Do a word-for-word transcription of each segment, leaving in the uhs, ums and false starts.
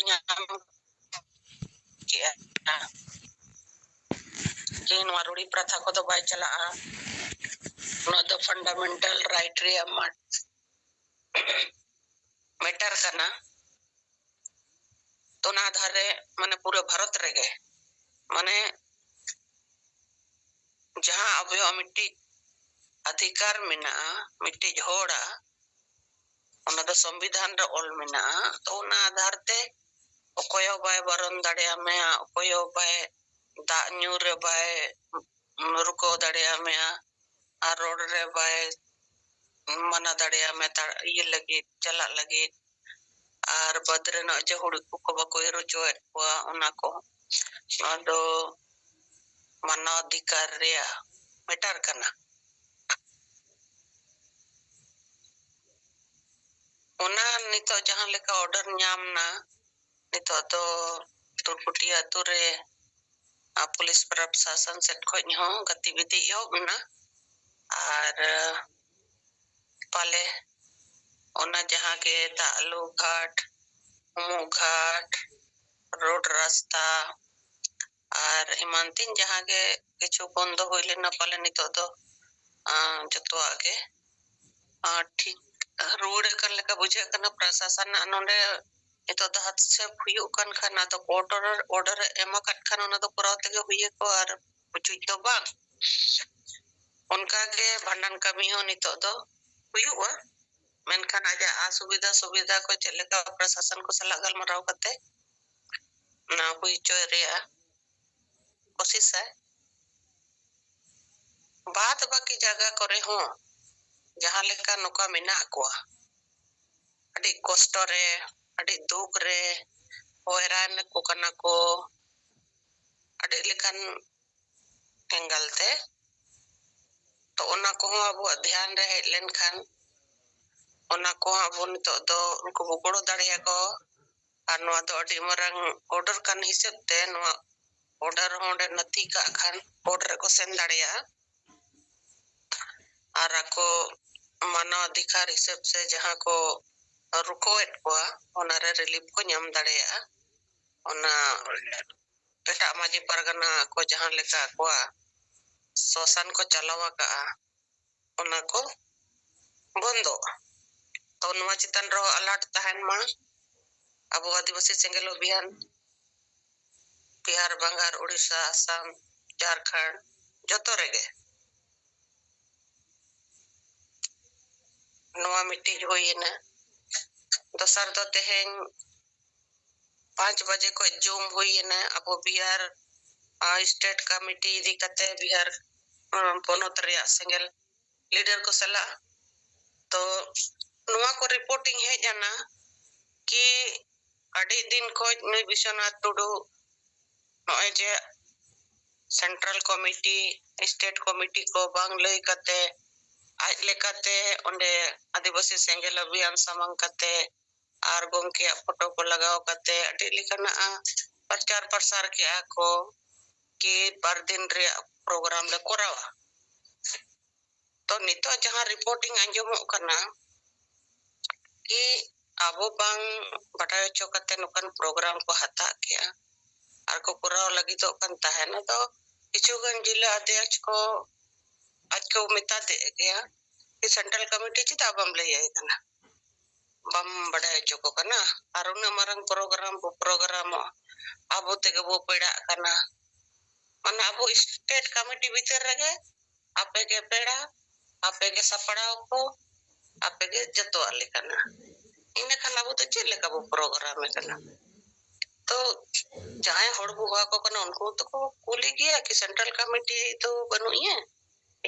ᱧᱟᱢ ᱠᱮᱜᱼᱟ ᱡᱮ ᱱᱚᱣᱟ ᱨᱩᱲᱤ ᱯᱨᱟᱛᱷᱟ ᱠᱚᱫᱚ ᱵᱟᱭ ᱪᱟᱞᱟᱜᱼᱟ᱾ ᱱᱚᱣᱟ ᱫᱚ ᱯᱷᱟᱱᱰᱟᱢᱮᱱᱴᱟᱞ ᱨᱟᱭᱤᱴ ᱨᱮᱭᱟᱜ ᱢᱮᱴᱟᱨ ᱠᱟᱱᱟ᱾ ᱛᱚ ᱚᱱᱟ ᱟᱫᱷᱟᱨ ᱨᱮ ᱢᱟᱱᱮ ᱯᱩᱨᱟᱹ ᱵᱷᱟᱨᱚᱛ ᱨᱮᱜᱮ ᱢᱟᱱᱮ ᱡᱟᱦᱟᱸ ᱟᱵᱚᱣᱟᱜ ᱢᱤᱫᱴᱤᱡ ᱚᱫᱷᱤᱠᱟᱨ ᱢᱮᱱᱟᱜᱼᱟ, ᱢᱤᱫᱴᱤᱡ ᱦᱚᱲᱟᱜ, ᱚᱱᱟ ᱫᱚ ᱥᱚᱝᱵᱤᱫᱷᱟᱱ ᱨᱮ ᱚᱞ ᱢᱮᱱᱟᱜᱼᱟ᱾ ᱛᱚ ᱚᱱᱟ ᱟᱫᱷᱟᱨ ᱛᱮ ᱚᱠᱚᱭ ᱦᱚᱸ ᱵᱟᱭ ᱵᱟᱨᱚᱱ ᱫᱟᱲᱮᱭᱟᱜ ᱢᱮᱭᱟ, ᱚᱠᱚᱭ ᱦᱚᱸ ᱵᱟᱭ, ᱫᱟᱜ ᱧᱩ ᱨᱮ ᱵᱟᱭ ᱨᱩᱠᱟᱹᱣ ᱫᱟᱲᱮᱭᱟᱜ ᱢᱮᱭᱟ, ᱟᱨ ᱨᱳᱰ ᱨᱮ ᱵᱟᱭ ᱢᱟᱱᱟ ᱫᱟᱲᱮᱭᱟᱜ ᱢᱮᱭᱟ ᱛᱟᱲ-, ᱤᱭᱟᱹ ᱞᱟᱹᱜᱤᱫ, ᱪᱟᱞᱟᱜ ᱞᱟᱹᱜᱤᱫ᱾ ᱟᱨ ᱵᱟᱹᱫᱽ ᱨᱮᱱᱟᱜ ᱡᱮ ᱦᱩᱲᱩ ᱠᱚᱠᱚ ᱵᱟᱠᱚ ᱤᱨ ᱦᱚᱪᱚᱭᱮᱫ ᱠᱚᱣᱟ, ᱚᱱᱟ ᱠᱚ, ᱱᱚᱣᱟ ᱫᱚ ᱢᱟᱱᱟᱣ ᱚᱫᱷᱤᱠᱟᱨ ᱨᱮᱭᱟᱜ ᱢᱮᱴᱟᱨ ᱠᱟᱱᱟ᱾ ᱚᱱᱟ ᱱᱤᱛᱚᱜ ᱡᱟᱦᱟᱸ ᱞᱮᱠᱟ ᱚᱰᱟᱨ ᱧᱟᱢ ᱱᱟ, ᱱᱤᱛᱚᱜ ᱫᱚ ᱛᱩᱨᱠᱩᱴᱤ ᱟᱛᱳ ᱨᱮ, ᱟ, ᱯᱩᱞᱤᱥ ᱯᱨᱚᱥᱟᱥᱚᱱ ᱥᱮᱫ ᱠᱷᱚᱱ ᱦᱚᱸ ᱜᱚᱛᱤᱵᱤᱫᱷᱤ ᱮᱦᱚᱵ ᱮᱱᱟ᱾ ᱟᱨ, ᱟ, ᱯᱟᱞᱮ ᱚᱱᱟ ᱡᱟᱦᱟᱸ ᱜᱮ ᱫᱟᱜ ᱞᱩ ᱜᱷᱟᱴ, ᱩᱢᱩᱜ ᱜᱷᱟᱴ, ᱨᱳᱰ ᱨᱟᱥᱛᱟ ᱟᱨ ᱮᱢᱟᱱ ᱛᱮᱱ ᱡᱟᱦᱟᱸ ᱜᱮ ᱠᱤᱪᱷᱩ ᱵᱚᱱᱫᱚ ᱦᱩᱭ ᱞᱮᱱᱟ, ᱯᱟᱞᱮ ᱱᱤᱛᱚᱜ ᱫᱚ, ᱟ, ᱡᱚᱛᱚᱣᱟᱜ ᱜᱮ, ᱟ, ᱴᱷᱤᱠ ᱨᱩᱣᱟᱹᱲ ᱟᱠᱟᱱ ᱞᱮᱠᱟ ᱵᱩᱡᱷᱟᱹᱜ ᱠᱟᱱᱟ᱾ ᱯᱨᱚᱥᱟᱥᱚᱱ ᱱᱟᱜ ᱱᱚᱰᱮ ᱱᱤᱛᱚᱜ ᱫᱚ ᱦᱟᱛᱥᱮᱯ ᱦᱩᱭᱩᱜ ᱠᱟᱱ ᱠᱷᱟᱱ, ᱟᱫᱚ ᱠᱳᱨᱴ ᱚᱰᱟᱨ, ᱚᱰᱟᱨ ᱮ ᱮᱢ ᱟᱠᱟᱫ ᱠᱷᱟᱱ ᱚᱱᱟ ᱫᱚ ᱠᱚᱨᱟᱣ ᱛᱮᱜᱮ ᱦᱩᱭ ᱟᱠᱚ, ᱟᱨ ᱩᱪᱤᱛ ᱫᱚ ᱵᱟᱝ᱾ ᱚᱱᱠᱟ ᱜᱮ ᱵᱷᱟᱸᱰᱟᱱ ᱠᱟᱹᱢᱤ ᱦᱚᱸ ᱱᱤᱛᱚᱜ ᱫᱚ ᱦᱩᱭᱩᱜᱼᱟ, ᱢᱮᱱᱠᱷᱟᱱ ᱟᱡᱟᱜ ᱚᱥᱩᱵᱤᱫᱷᱟ ᱥᱩᱵᱤᱫᱷᱟ ᱠᱚ ᱪᱮᱫ ᱞᱮᱠᱟ ᱯᱨᱚᱥᱟᱥᱚᱱ ᱠᱚ ᱥᱟᱞᱟᱜ ᱜᱟᱞᱢᱟᱨᱟᱣ ᱠᱟᱛᱮ ᱚᱱᱟ ᱦᱩᱭ ᱦᱚᱪᱚᱭ ᱨᱮᱭᱟᱜ ᱠᱳᱥᱤᱥᱟᱭ᱾ ᱵᱟᱫ ᱵᱟᱹᱠᱤ ᱡᱟᱭᱜᱟ ᱠᱚᱨᱮ ᱦᱚᱸ ᱡᱟᱦᱟᱸ ᱞᱮᱠᱟ ᱱᱚᱝᱠᱟ ᱢᱮᱱᱟᱜ ᱠᱚᱣᱟ, ᱟᱹᱰᱤ ᱠᱚᱥᱴᱚ ᱨᱮ, ᱟᱹᱰᱤ ᱫᱩᱠ ᱨᱮ, ᱦᱚᱭᱨᱟᱱ ᱠᱚ ᱠᱟᱱᱟ ᱠᱚ ᱟᱹᱰᱤ ᱞᱮᱠᱟᱱ angle ᱛᱮ᱾ ᱛᱚ ᱚᱱᱟ ᱠᱚᱦᱚᱸ ᱟᱵᱚᱣᱟᱜ ᱫᱷᱮᱭᱟᱱ ᱨᱮ ᱦᱮᱡ ᱞᱮᱱᱠᱷᱟᱱ, ᱚᱱᱟ ᱠᱚᱦᱚᱸ ᱟᱵᱚ ᱱᱤᱛᱚᱜ ᱫᱚ ᱩᱱᱠᱩ ᱵᱚ ᱜᱚᱲᱚ ᱫᱟᱲᱮᱭᱟᱠᱚᱣᱟ᱾ ᱟᱨ ᱱᱚᱣᱟ ᱫᱚ ᱟᱹᱰᱤ ᱢᱟᱨᱟᱝ ᱚᱰᱟᱨ ᱠᱟᱱ ᱦᱤᱥᱟᱹᱵ ᱛᱮ, ᱱᱚᱣᱟ ᱚᱰᱟᱨ ᱦᱚᱸ ᱚᱸᱰᱮ ᱱᱟᱹᱛᱷᱤ ᱠᱟᱜ ᱠᱷᱟᱱ ᱠᱳᱨᱴ ᱨᱮᱠᱚ ᱥᱮᱱ ᱫᱟᱲᱮᱭᱟᱜᱼᱟ᱾ ᱟᱨ ᱟᱠᱚ ᱢᱟᱱᱟᱣ ᱚᱫᱷᱤᱠᱟᱨ ᱦᱤᱥᱟᱹᱵ ᱥᱮ ᱡᱟᱦᱟᱸ ᱠᱚ ᱨᱩᱠᱷᱟᱹᱣᱮᱫ ᱠᱚᱣᱟ, ᱚᱱᱟᱨᱮ ᱨᱤᱞᱤᱯ ᱠᱚ ᱧᱟᱢ ᱫᱟᱲᱮᱭᱟᱜᱼᱟ᱾ ᱚᱱᱟ ᱮᱴᱟᱜ ᱢᱟᱹᱡᱷᱤ ᱯᱟᱨᱜᱟᱱᱟ ᱠᱚ ᱡᱟᱦᱟᱸ ᱞᱮᱠᱟ ᱟᱠᱚᱣᱟᱜ ᱥᱚᱥᱟᱱ ᱠᱚ ᱪᱟᱞᱟᱣ ᱟᱠᱟᱜᱼᱟ, ᱚᱱᱟ ᱠᱚ ᱵᱚᱱᱫᱚᱜᱼᱟ᱾ ᱛᱚ ᱱᱚᱣᱟ ᱪᱮᱛᱟᱱ ᱨᱮᱦᱚᱸ ᱟᱞᱟᱨᱴ ᱛᱟᱦᱮᱱ ᱢᱟ ᱟᱵᱚ ᱟᱹᱫᱤᱵᱟᱹᱥᱤ ᱥᱮᱸᱜᱮᱞ ᱚᱵᱷᱤᱭᱟᱱ, ᱵᱤᱦᱟᱨ, ᱵᱟᱝᱜᱟᱞ, ᱩᱲᱤᱥᱥᱟ, ᱟᱥᱟᱢ, ᱡᱷᱟᱲᱠᱷᱚᱸᱰ, ᱡᱚᱛᱚ ᱨᱮᱜᱮ᱾ ᱱᱚᱣᱟ ᱢᱤᱫᱴᱤᱡ ᱦᱩᱭᱮᱱᱟ᱾ ᱫᱚᱥᱟᱨ ᱫᱚ ᱛᱮᱦᱮᱧ ᱯᱟᱸᱪ ᱵᱟᱡᱮ ᱠᱷᱚᱱ ᱡᱩᱢ ᱦᱩᱭᱮᱱᱟ ᱟᱵᱚ ᱵᱤᱦᱟᱨ, ᱟᱸ, ᱥᱴᱮᱴ ᱠᱚᱢᱤᱴᱤ ᱤᱫᱤ ᱠᱟᱛᱮ, ᱵᱤᱦᱟᱨ, ᱟᱸ, ᱯᱚᱱᱚᱛ ᱨᱮᱭᱟᱜ ᱥᱮᱸᱜᱮᱞ ᱞᱤᱰᱟᱨ ᱠᱚ ᱥᱟᱞᱟᱜ᱾ ᱛᱚ ᱱᱚᱣᱟ ᱠᱚ ᱨᱤᱯᱳᱨᱴᱤᱝ ᱦᱮᱡ ᱮᱱᱟ ᱠᱤ ᱟᱹᱰᱤ ᱫᱤᱱ ᱠᱷᱚᱱ ᱱᱩᱭ ᱵᱤᱥᱣᱚᱱᱟᱛᱷ ᱴᱩᱰᱩ ᱱᱚᱜᱼᱚᱭ ᱡᱮ ᱥᱮᱱᱴᱨᱟᱞ ᱠᱚᱢᱤᱴᱤ, ᱥᱴᱮᱴ ᱠᱚᱢᱤᱴᱤ ᱠᱚ ᱵᱟᱝ ᱞᱟᱹᱭ ᱠᱟᱛᱮ ᱟᱡ ᱞᱮᱠᱟᱛᱮ ᱚᱸᱰᱮ ᱟᱹᱫᱤᱵᱟᱹᱥᱤ ᱥᱮᱸᱜᱮᱞ ᱚᱵᱷᱤᱭᱟᱱ ᱥᱟᱢᱟᱝ ᱠᱟᱛᱮ ᱟᱨ ᱜᱚᱢᱠᱮᱭᱟᱜ ᱯᱷᱳᱴᱳ ᱠᱚ ᱞᱟᱜᱟᱣ ᱠᱟᱛᱮ ᱟᱹᱰᱤ ᱞᱮᱠᱟᱱᱟᱜ ᱯᱨᱚᱪᱟᱨ ᱯᱨᱚᱥᱟᱨ ᱠᱮᱜᱼᱟ ᱠᱚ ᱠᱤ ᱵᱟᱨ ᱫᱤᱱ ᱨᱮᱭᱟᱜ ᱯᱨᱳᱜᱨᱟᱢ ᱞᱮ ᱠᱚᱨᱟᱣᱟ᱾ ᱛᱚ ᱱᱤᱛᱚᱜ ᱡᱟᱦᱟᱸ ᱨᱤᱯᱳᱨᱴᱤᱝ ᱟᱸᱡᱚᱢᱚᱜ ᱠᱟᱱᱟ ᱠᱤ ᱟᱵᱚ ᱵᱟᱝ ᱵᱟᱰᱟᱭ ᱦᱚᱪᱚ ᱠᱟᱛᱮ ᱱᱚᱝᱠᱟᱱ ᱯᱨᱳᱜᱨᱟᱢ ᱠᱚ ᱦᱟᱛᱟᱣ ᱠᱮᱜᱼᱟ ᱟᱨ ᱠᱚ ᱠᱚᱨᱟᱣ ᱞᱟᱹᱜᱤᱫᱚᱜ ᱠᱟᱱ ᱛᱟᱦᱮᱱ, ᱟᱫᱚ ᱠᱤᱪᱷᱩ ᱜᱟᱱ ᱡᱮᱞᱟ ᱟᱫᱷᱭᱚᱠᱥ ᱠᱚ ᱟᱡ ᱠᱚ ᱢᱮᱛᱟ ᱫᱮ ᱜᱮᱭᱟ ᱠᱤ ᱥᱮᱱᱴᱨᱟᱞ ᱠᱚᱢᱤᱴᱤ ᱪᱮᱫᱟᱜ ᱵᱟᱢ ᱞᱟᱹᱭ ᱟᱭ ᱠᱟᱱᱟ, ᱵᱟᱢ ᱵᱟᱰᱟᱭ ᱦᱚᱪᱚ ᱠᱚ ᱠᱟᱱᱟ? ᱟᱨ ᱩᱱᱟᱹᱜ ᱢᱟᱨᱟᱝ ᱯᱨᱳᱜᱨᱟᱢ ᱵᱚ ᱯᱨᱳᱜᱨᱟᱢᱚᱜᱼᱟ, ᱟᱵᱚ ᱛᱮᱜᱮ ᱵᱚ ᱯᱮᱲᱟᱜ ᱠᱟᱱᱟ᱾ ᱢᱟᱱᱮ ᱟᱵᱚ ᱥᱴᱮᱴ ᱠᱚᱢᱤᱴᱤ ᱵᱷᱤᱛᱤᱨ ᱨᱮᱜᱮ ᱟᱯᱮ ᱜᱮ ᱯᱮᱲᱟ, ᱟᱯᱮ ᱜᱮ ᱥᱟᱯᱲᱟᱣ ᱠᱚ, ᱟᱯᱮ ᱜᱮ ᱡᱚᱛᱚᱣᱟᱜ ᱞᱮᱠᱟᱱᱟᱜ᱾ ᱤᱱᱟᱹᱠᱷᱟᱱ ᱟᱵᱚ ᱫᱚ ᱪᱮᱫ ᱞᱮᱠᱟ ᱵᱚ ᱯᱨᱳᱜᱨᱟᱢᱮ ᱠᱟᱱᱟ? ᱛᱚ ᱡᱟᱦᱟᱸᱭ ᱦᱚᱲ ᱵᱚ ᱦᱚᱦᱚ ᱟᱠᱚ ᱠᱟᱱᱟ ᱩᱱᱠᱩ ᱫᱚᱠᱚ ᱠᱩᱞᱤ ᱜᱮᱭᱟ ᱠᱤ ᱥᱮᱱᱴᱨᱟᱞ ᱠᱚᱢᱤᱴᱤ ᱫᱚ ᱵᱟᱹᱱᱩᱜ ᱮᱭᱟ,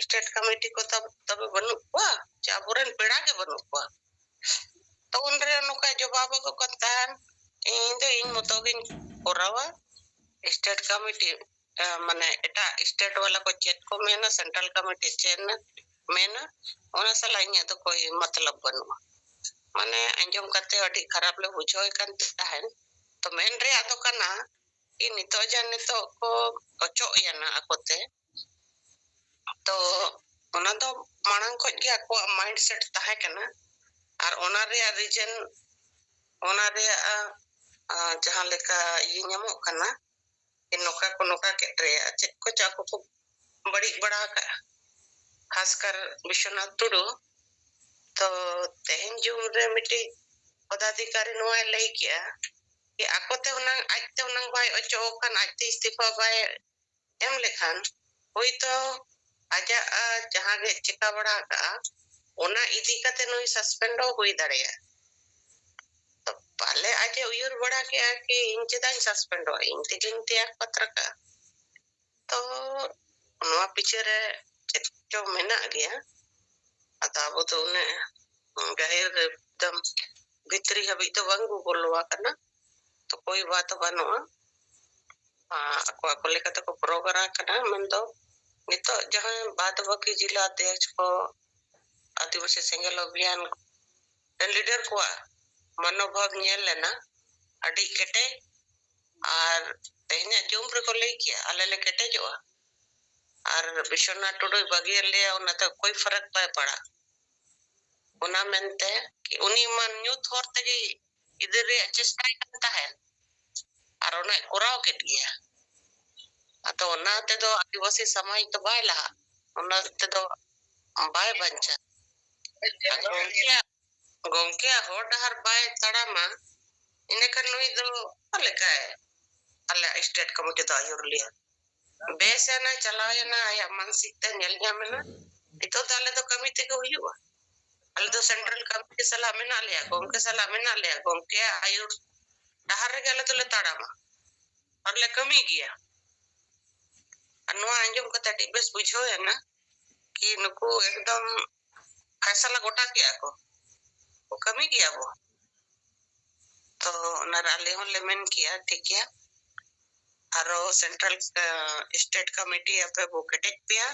ᱥᱴᱮᱴ ᱠᱚᱢᱤᱴᱤ ᱠᱚ ᱛᱟᱵ-, ᱛᱚᱵᱮ ᱵᱟᱹᱱᱩᱜ ᱠᱚᱣᱟ ᱪᱮ ᱟᱵᱚᱨᱮᱱ ᱯᱮᱲᱟ ᱜᱮ ᱵᱟᱹᱱᱩᱜ ᱠᱚᱣᱟ? ᱛᱚ ᱩᱱᱨᱮ ᱱᱚᱝᱠᱟ ᱡᱚᱵᱟᱵ ᱟᱠᱚ ᱠᱟᱱ ᱛᱟᱦᱮᱱ, ᱤᱧ ᱫᱚ ᱤᱧ ᱢᱚᱛᱚ ᱜᱤᱧ ᱠᱚᱨᱟᱣᱟ, ᱥᱴᱮᱴ ᱠᱚᱢᱤᱴᱤ, ᱮ, ᱢᱟᱱᱮ ᱮᱴᱟᱜ ᱥᱴᱮᱴ ᱣᱟᱞᱟ ᱠᱚ ᱪᱮᱫ ᱠᱚ ᱢᱮᱱᱟ, ᱥᱮᱱᱴᱨᱟᱞ ᱠᱚᱢᱤᱴᱤ ᱪᱮᱫ ᱢᱮᱱᱟ, ᱚᱱᱟ ᱥᱟᱞᱟᱜ ᱤᱧᱟᱹᱜ ᱫᱚ ᱠᱳᱭ ᱢᱚᱛᱞᱚᱵ ᱵᱟᱹᱱᱩᱜᱼᱟ᱾ ᱢᱟᱱᱮ ᱟᱸᱡᱚᱢ ᱠᱟᱛᱮ ᱟᱹᱰᱤ ᱠᱷᱟᱨᱟᱯ ᱞᱮ ᱵᱩᱡᱷᱟᱹᱣ ᱠᱟᱱ ᱛᱟᱦᱮᱱ᱾ ᱛᱚ ᱢᱮᱱ ᱨᱮᱭᱟᱜ ᱫᱚ ᱠᱟᱱᱟ ᱠᱤ ᱱᱤᱛᱚᱜ ᱡᱟ ᱱᱤᱛᱚᱜ ᱠᱚ ᱚᱪᱚᱜ ᱮᱭᱟ ᱱᱟ ᱟᱠᱚᱛᱮ, ᱛᱚ ᱚᱱᱟ ᱫᱚ ᱢᱟᱲᱟᱝ ᱠᱷᱚᱡ ᱜᱮ ᱟᱠᱚᱣᱟᱜ ᱢᱟᱭᱤᱱᱰ ᱥᱮᱴ ᱛᱟᱦᱮᱸ ᱠᱟᱱᱟ᱾ ᱟᱨ ᱚᱱᱟ ᱨᱮᱭᱟᱜ reason, ᱚᱱᱟ ᱨᱮᱭᱟᱜ ᱟᱸ, ᱡᱟᱦᱟᱸ ᱞᱮᱠᱟ ᱤᱭᱟᱹ ᱧᱟᱢᱚᱜ ᱠᱟᱱᱟ, ᱱᱚᱝᱠᱟ ᱠᱚ ᱱᱚᱝᱠᱟ ᱠᱮᱫ ᱨᱮᱭᱟ, ᱪᱮᱫ ᱠᱚᱪᱚ ᱟᱠᱚ ᱠᱚ ᱵᱟᱹᱲᱤᱡ ᱵᱟᱲᱟ ᱟᱠᱟᱫᱼᱟ, ᱠᱷᱟᱥᱠᱟᱨ ᱵᱤᱥᱣᱚᱱᱟᱛᱷ ᱴᱩᱰᱩ᱾ ᱛᱚ ᱛᱮᱦᱮᱧ ᱡᱩᱜᱽ ᱨᱮ ᱢᱤᱫᱴᱤᱡ ᱯᱚᱫᱟᱫᱷᱤᱠᱟᱨᱤ ᱱᱚᱣᱟᱭ ᱞᱟᱹᱭ ᱠᱮᱜᱼᱟ ᱡᱮ ᱟᱠᱚᱛᱮ ᱦᱩᱱᱟᱹᱝ, ᱟᱡᱛᱮ ᱦᱩᱱᱟᱹᱝ ᱵᱟᱭ ᱚᱪᱚᱜ ᱟᱠᱟᱱ, ᱟᱡᱛᱮ ᱤᱥᱛᱤᱯᱷᱟ ᱵᱟᱭ ᱮᱢ ᱞᱮᱠᱷᱟᱱ ᱦᱳᱭᱛᱳ ᱟᱡᱟᱜ ᱡᱟᱦᱟᱸ ᱜᱮ ᱪᱮᱠᱟ ᱵᱟᱲᱟ ᱟᱠᱟᱜᱼᱟ, ᱚᱱᱟ ᱤᱫᱤ ᱠᱟᱛᱮ ᱱᱩᱭ suspend ᱦᱚᱸ ᱦᱩᱭ ᱫᱟᱲᱮᱭᱟᱜᱼᱟ᱾ ᱛᱚ ᱯᱟᱞᱮ ᱟᱡ ᱮ ᱩᱭᱦᱟᱹᱨ ᱵᱟᱲᱟ ᱠᱮᱜᱼᱟ ᱠᱤ ᱤᱧ ᱪᱮᱫᱟᱜ ᱤᱧ suspendᱚᱜᱼᱟ, ᱤᱧ ᱛᱮᱜᱮᱧ ᱛᱮᱭᱟᱨ ᱯᱟᱛᱨᱟᱜᱼᱟ᱾ ᱛᱚ ᱱᱚᱣᱟ ᱯᱤᱪᱷᱟᱹ ᱨᱮ ᱪᱮᱫ ᱪᱚ ᱢᱮᱱᱟᱜ ᱜᱮᱭᱟ᱾ ᱟᱫᱚ ᱟᱵᱚ ᱫᱚ ᱩᱱᱟᱹᱜ ᱜᱟᱹᱦᱤᱨ ᱮᱠᱫᱚᱢ ᱵᱷᱤᱛᱨᱤ ᱦᱟᱹᱵᱤᱡ ᱫᱚ ᱵᱟᱝ ᱵᱚ ᱵᱚᱞᱚ ᱟᱠᱟᱱᱟ᱾ ᱛᱚ ᱠᱳᱭ ᱵᱟᱛ ᱵᱟᱹᱱᱩᱜᱼᱟ᱾ ᱟᱠᱚ ᱟᱠᱚ ᱞᱮᱠᱟ ᱛᱮᱠᱚ ᱯᱨᱳᱜᱨᱟᱢ ᱠᱟᱱᱟ᱾ ᱢᱮᱱᱫᱚ ᱱᱤᱛᱚᱜ ᱡᱟᱦᱟᱸᱭ ᱵᱟᱫ ᱵᱟᱹᱠᱤ ᱡᱮᱞᱟ ᱚᱫᱷᱭᱚᱠᱥ ᱠᱚ, ᱟᱹᱫᱤᱵᱟᱹᱥᱤ ᱥᱮᱸᱜᱮᱞ ᱚᱵᱷᱤᱭᱟᱱ ᱨᱮᱱ ᱞᱤᱰᱟᱨ ᱠᱚᱣᱟᱜ ᱢᱚᱱᱳᱵᱷᱟᱵ ᱧᱮᱞ ᱞᱮᱱᱟ, ᱟᱹᱰᱤ ᱠᱮᱴᱮᱡ᱾ ᱟᱨ ᱛᱮᱦᱮᱧᱟᱜ ᱡᱩᱢ ᱨᱮᱠᱚ ᱞᱟᱹᱭ ᱠᱮᱜᱼᱟ, ᱟᱞᱮ ᱞᱮ ᱠᱮᱴᱮᱡᱚᱜᱼᱟ᱾ ᱟᱨ ᱵᱤᱥᱣᱚᱱᱟᱛᱷ ᱴᱩᱰᱩᱭ ᱵᱟᱹᱜᱤᱭᱟᱫ ᱞᱮᱭᱟ, ᱚᱱᱟᱛᱮ ᱚᱠᱚᱭ ᱯᱷᱟᱨᱟᱠ ᱵᱟᱭ ᱯᱟᱲᱟᱜ᱾ ᱚᱱᱟ ᱢᱮᱱᱛᱮ ᱩᱱᱤ ᱢᱟ ᱧᱩᱛ ᱦᱚᱨ ᱛᱮᱜᱮ ᱤᱫᱤ ᱨᱮᱭᱟᱜ ᱪᱮᱥᱴᱟᱭ ᱠᱟᱱ ᱛᱟᱦᱮᱸᱱ, ᱟᱨ ᱚᱱᱟᱭ ᱠᱚᱨᱟᱣ ᱠᱮᱫ ᱜᱮᱭᱟ᱾ ᱟᱫᱚ ᱚᱱᱟ ᱛᱮᱫᱚ ᱟᱹᱫᱤᱵᱟᱹᱥᱤ ᱥᱚᱢᱟᱡᱽ ᱫᱚ ᱵᱟᱭ ᱞᱟᱦᱟᱜ, ᱚᱱᱟ ᱛᱮᱫᱚ ᱵᱟᱭ ᱵᱟᱧᱪᱟᱜ᱾ ᱟᱨ ᱜᱚᱢᱠᱮᱭᱟᱜ, ᱜᱚᱢᱠᱮᱭᱟᱜ ᱦᱚᱨ ᱰᱟᱦᱟᱨ ᱵᱟᱭ ᱛᱟᱲᱟᱢᱟ, ᱤᱱᱟᱹᱠᱷᱟᱱ ᱱᱩᱭ ᱫᱚ ᱚᱠᱟ ᱞᱮᱠᱟᱭ ᱟᱞᱮ state committee ᱫᱚ ᱟᱹᱭᱩᱨ ᱞᱮᱭᱟ? ᱵᱮᱥ ᱮᱱᱟᱭ, ᱪᱟᱞᱟᱣ ᱮᱱᱟ, ᱟᱭᱟᱜ ᱢᱟᱱᱥᱤᱠ ᱛᱮ ᱧᱮᱞ ᱧᱟᱢ ᱮᱱᱟ᱾ ᱱᱤᱛᱚᱜ ᱫᱚ ᱟᱞᱮ ᱫᱚ ᱠᱟᱹᱢᱤ ᱛᱮᱜᱮ ᱦᱩᱭᱩᱜᱼᱟ᱾ ᱟᱞᱮ ᱫᱚ central committee ᱥᱟᱞᱟᱜ ᱢᱮᱱᱟᱜ ᱞᱮᱭᱟ, ᱜᱚᱢᱠᱮ ᱥᱟᱞᱟᱜ ᱢᱮᱱᱟᱜ ᱞᱮᱭᱟ, ᱜᱚᱢᱠᱮᱭᱟᱜ ᱟᱹᱭᱩᱨ ᱰᱟᱦᱟᱨ ᱨᱮᱜᱮ ᱟᱞᱮ ᱫᱚᱞᱮ ᱛᱟᱲᱟᱢᱟ ᱟᱨ ᱞᱮ ᱠᱟᱹᱢᱤ ᱜᱮᱭᱟ᱾ ᱟᱨ ᱱᱚᱣᱟ ᱟᱸᱡᱚᱢ ᱠᱟᱛᱮ ᱟᱹᱰᱤ ᱵᱮᱥ ᱵᱩᱡᱷᱟᱹᱣ ᱮᱱᱟ ᱠᱤ ᱱᱩᱠᱩ ᱮᱠᱫᱚᱢ ᱯᱷᱟᱭᱥᱟᱞᱟ ᱜᱚᱴᱟ ᱠᱮᱜᱼᱟ ᱠᱚ, ᱠᱚ ᱠᱟᱹᱢᱤ ᱜᱮᱭᱟ ᱵᱚ᱾ ᱛᱚ ᱚᱱᱟᱨᱮ ᱟᱞᱮ ᱦᱚᱸᱞᱮ ᱢᱮᱱ ᱠᱮᱜᱼᱟ, ᱴᱷᱤᱠ ᱜᱮᱭᱟ, ᱟᱨᱚ central, ᱮ, state committee ᱟᱯᱮ ᱵᱚ ᱠᱮᱴᱮᱡ ᱯᱮᱭᱟ,